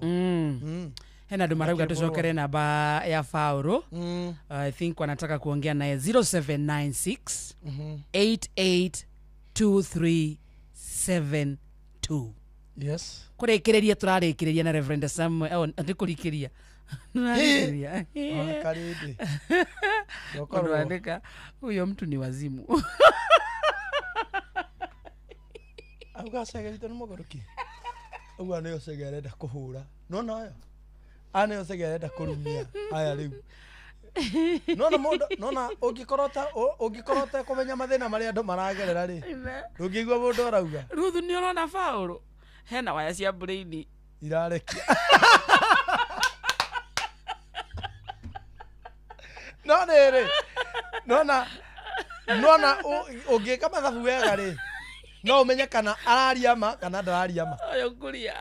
Hena andũ marauga Akĩborwo. tũcokere namba ya Fauro. I think wanataka kuongea naye 0796 882372. Yes. Kũrĩkĩrĩria tũrarĩkĩrĩria na Reverend Samuel, oh, nĩ kũrikĩria. Tũrarĩkĩrĩria. Karĩndĩ. Mũndũ andĩka, huyo mtu ni wazimu. Auga cege witũ nĩ mũgũrũki. Ũguo nĩyo cege arenda kũhũra. Nona ũyũ? Aya nĩyo cege arenda kũrumia. Aya rĩu. Nona mũndũ, nona ũngĩkorwo ta ũngĩkorwo ũtekũmenya mathĩna marĩa andũ maragerera rĩ, ndũngĩigua mũndũ arauga. Ruthu nĩ ũrona Fauro hena waya cia brain irarekia. No rĩrĩ, nona nona ũngĩka mathabu wega rĩ, no ũmenye kana araria ma kana ndararia ma. Ũyũ ngũria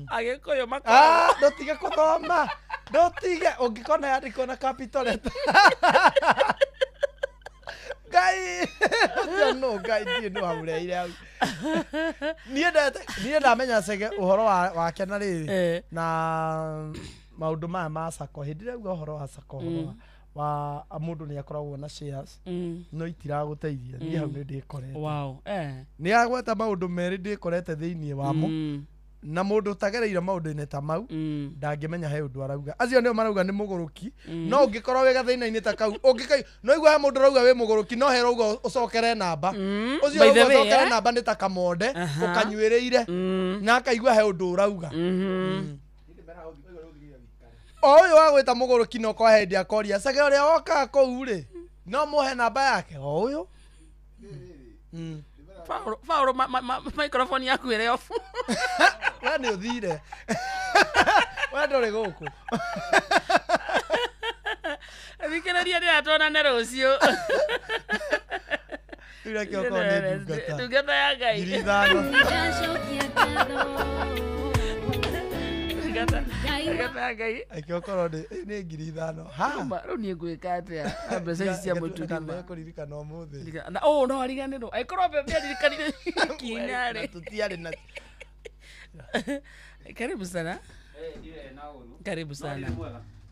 agĩkũyũ Ah, makoragwo. ndũtige kũthoma, ndũtige ũngĩkona yandĩkwo na capital letter. Ngai ũcio nũ, Ngai ndiĩ nũ haũreire hau. Niĩ ndamenya cege ũhoro wake na rĩrĩ na maũndũ maya ma sacco. Hĩndĩ ĩrĩa auga ũhoro wa sacco, ũhoro wa mũndũ nĩ akoragwo na shares no itiragũteithia, niĩ hau nĩ ndĩkorete. Wow. Nĩ agweta maũndũ merĩ ndĩkorete thĩinĩ wamo, na mũndũ ũtagereire maũndũ-inĩ ta mau ndangĩmenya he ũndũ arauga. Acio nĩo marauga nĩ mũgũrũki. No ũngĩkorwo wĩ gathĩna-inĩ ta kau, ũngĩkai no igua he mũndũ ũrauga wĩ mũgũrũki, no he ũrauga ũcokere namba. Ũcio By the ũrauga way, ũcokere namba nĩ ta kamonde ũkanyuĩrĩire na akaigua he ũndũ ũrauga. O ũyũ wa gwĩta mũgũrũki no kwa hĩndĩ akoria cege ũrĩa wokaga kũu rĩ, no mũhe namba yake o ũyũ. Fauro, microphone yaku ĩrĩ off. We nĩ ũthire, we ndũrĩ gũkũ. Thikĩrĩria, ndĩratwonane rũciũ. Rĩu reke okorwo nĩ ndungata. Ndungata ya Ngai. 5,000. Ndungata ya Ngai. Reke okorwo nĩ 5,000. Ha. Rĩu niĩ ngwĩka atĩa na mbeca ici cia mũtũrima? Kũririkana ũmũthĩ. Na oh, no ariganĩrwo angĩkorwo mbembe aririkanire kinya rĩ. Tũtiarĩ na Karibu sana. Karibu sana.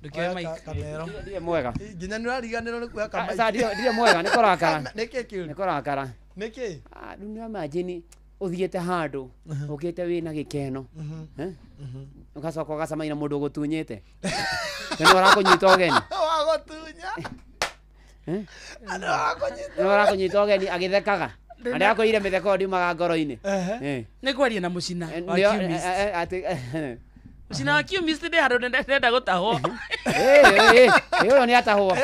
Ndũkĩoe mic. Kamero. Ndirĩ mwega. Nginya nĩ ũrariganĩrwo nĩ kuoya kamic. Aca, ndirĩ mwega, nĩ kũrakara. Nĩkĩ kĩũru? Nĩ kũrakara. Nĩkĩ? Rĩu nĩ imagine ũthiĩte handũ ũkĩte wĩna gĩkeno, Eh? Ũgacoka ũgacemania na mũndũ ũgũtunyĩte na nĩ ũrakũnyita ũgeni. Wagũtunya. Eh? Andũ wakũnyita. Nĩ ũrakũnyita ũgeni agĩthekaga na ndĩrakwĩrire mĩtheko ĩyo ndiumaga ngoro-inĩ. Eh. Nĩ kwaria na mũcina wa Nĩo- Chemist. atĩ- Mũcina wa Chemist ndĩ handũ ndĩrenda gũtahwo. Eh, eh, eh, ũyũ nĩ atahwo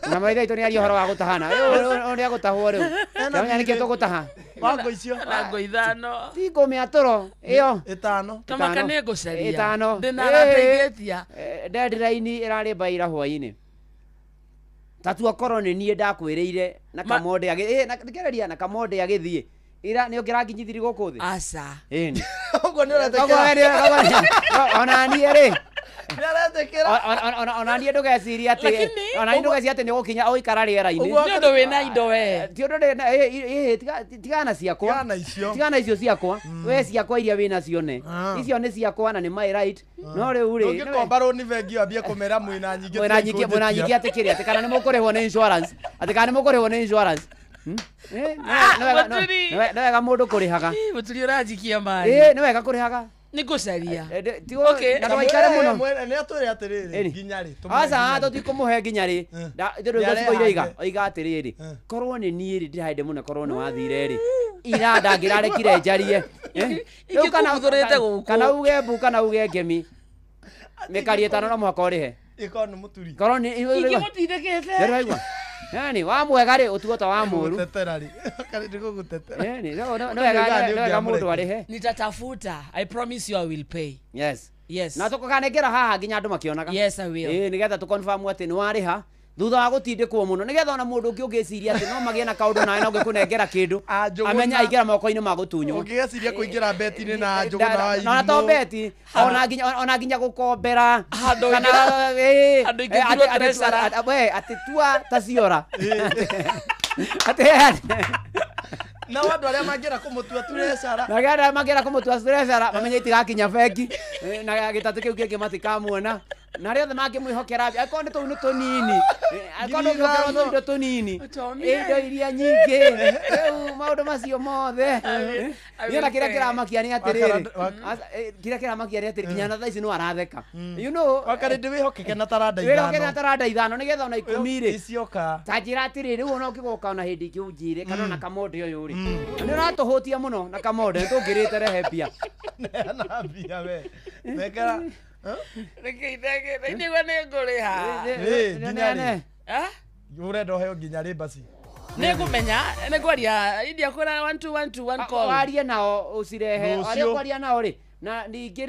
na maithe aitũ nĩ aria ũhoro wa gũtahana. Eh, ũyũ nĩ agũtahwo rĩu. Ndamenya nĩkĩo tũgũtaha. Wa ngũ icio. Na ngũ ithano. Ti ngũ mĩatũro ĩyo. Ĩtano. Tamaka nĩ ngũcaria. Ĩtano. Ndĩna arata ingĩtia. Deadline ĩrarĩ mbaira hwaĩ-inĩ. Tatua korwo nĩ niĩ ndakwĩrĩire na kamonde thikĩrĩria, na kamonde agĩthiĩ ira nĩ ũngĩranginyithirie gũkũ thĩ. Aca. Ĩni. Ũguo nĩ Koguo we ona niĩ rĩ, Nĩaretĩkĩra. Ona niĩ ndũgecirie atĩ Lakini- ona niĩ ndũgecirie atĩ nĩ ũgũkinya ũikara rĩera-inĩ. Nĩ ũndũ wĩna indo we. Ti ũndũ ndĩ na tigana ciakwa. Tigana icio. Tigana icio ciakwa. We ciakwa iria wĩnacio ne. Icio nĩ ciakwa na nĩ my right. No rĩu rĩ. Ũngĩkomba rũni bengi wambie kũmĩra mwĩna nyingĩ Mwĩna nyingĩ mwĩna nyingĩ atĩ kĩrĩa atĩ kana nĩ mũkũrĩhwo nĩ insurance. Atĩ kana nĩ mũkũrĩhwo nĩ insurance. Mũturi. Nĩ wega mũndũ kũrĩhaga. Mũturi ũranjikia maĩ. Ĩ nĩ wega kũrĩhaga. Nĩ ngũcaria. Okay. Na ndũgaikare mũno. Nĩ atwĩre atĩrĩrĩ Ĩni. nginya rĩ. Aca tũtikũmũhe nginya rĩ. Nĩarehange. Oiga oiga atĩrĩrĩ korwo nĩ niĩ rĩ ndĩrahĩndĩ mũno korwo nĩ wathire rĩ ira ndangĩrarekire njarie. Rĩu kana- Ingĩkũguthũrĩte gũkũ. kana uge mbu kana uge ngemi mĩkari ĩtano no mũhaka ũrĩhe. Ĩkorwo nĩ mũturi. Korwo nĩ Ingĩmũtindĩkĩte. Ndĩraigua. Yani wa mwega rĩ ũtuo ta wa mũru. Gũtetera rĩ. Nĩgũgũtetera. Ĩni, no wega mũndũ arĩhe. Nitatafuta. I promise you I will pay. Yes. Yes. Na tũkanengera haha nginya andũ makĩonaga. Yes, I will. Ĩĩ nĩgetha tũ confirm atĩ nĩ warĩha thutha wa gũtindĩkwo mũno nĩgetha ona mũndũ ũngĩ ũngĩciria atĩ no magĩe na kaũndũ nawe no ngĩkũnengera kĩndũ amenye aingĩra moko-inĩ ma gũtunywo. Ũngĩgeciria kũingĩra beti-inĩ na njũgũ na Na ona to beti ona nginya gũkombera Handũ kana ingĩ- handũ ingĩturwo treasurer. we atĩ tua ta ciora atĩ Na andũ arĩa mangĩenda kũmũtua turecara. na gera mangĩenda kũmũtua treasurer mamenye itigakinya bengi na gĩtatũ kĩu kĩngĩ matikamuona na arĩa othe mangĩmwĩhokera angĩkorwo nĩ tũu nĩ tũnini angĩkorwo nĩ ũngĩhokerwo tũindo tũnini indo iria nyingĩ rĩu maũndũ macio mothe niĩ na kĩrĩa kĩramakia nĩ atĩrĩrĩ kĩrĩa kĩramakia nĩ atĩrĩ nginya na thaa ici no aratheka you know Wakarĩ ndĩwĩhokeke na taranda wĩhokeke na ithano. taranda ithano nĩgetha ona ikũmi rĩ Icioka. ta njĩra atĩrĩ rĩu ona ũkĩgoka ona hĩndĩ ĩngĩ ũnjĩre kana ona kamonde ũyũ rĩ na nĩ ũratũhũtia mũno na kamonde nĩ tũngĩrĩte rehe mbia Neana mbia we. Mekera. Nĩkĩigua nĩ ngũrĩha. Ĩ, nginya rĩ. Ah? Ũrenda ũheo nginya rĩ basi. Nĩ ngũmenya nĩ ngwaria india kwĩra 12121 call. Warie nao ũcirehe Rũciũ. arĩa ũkwaria nao rĩ na ningĩ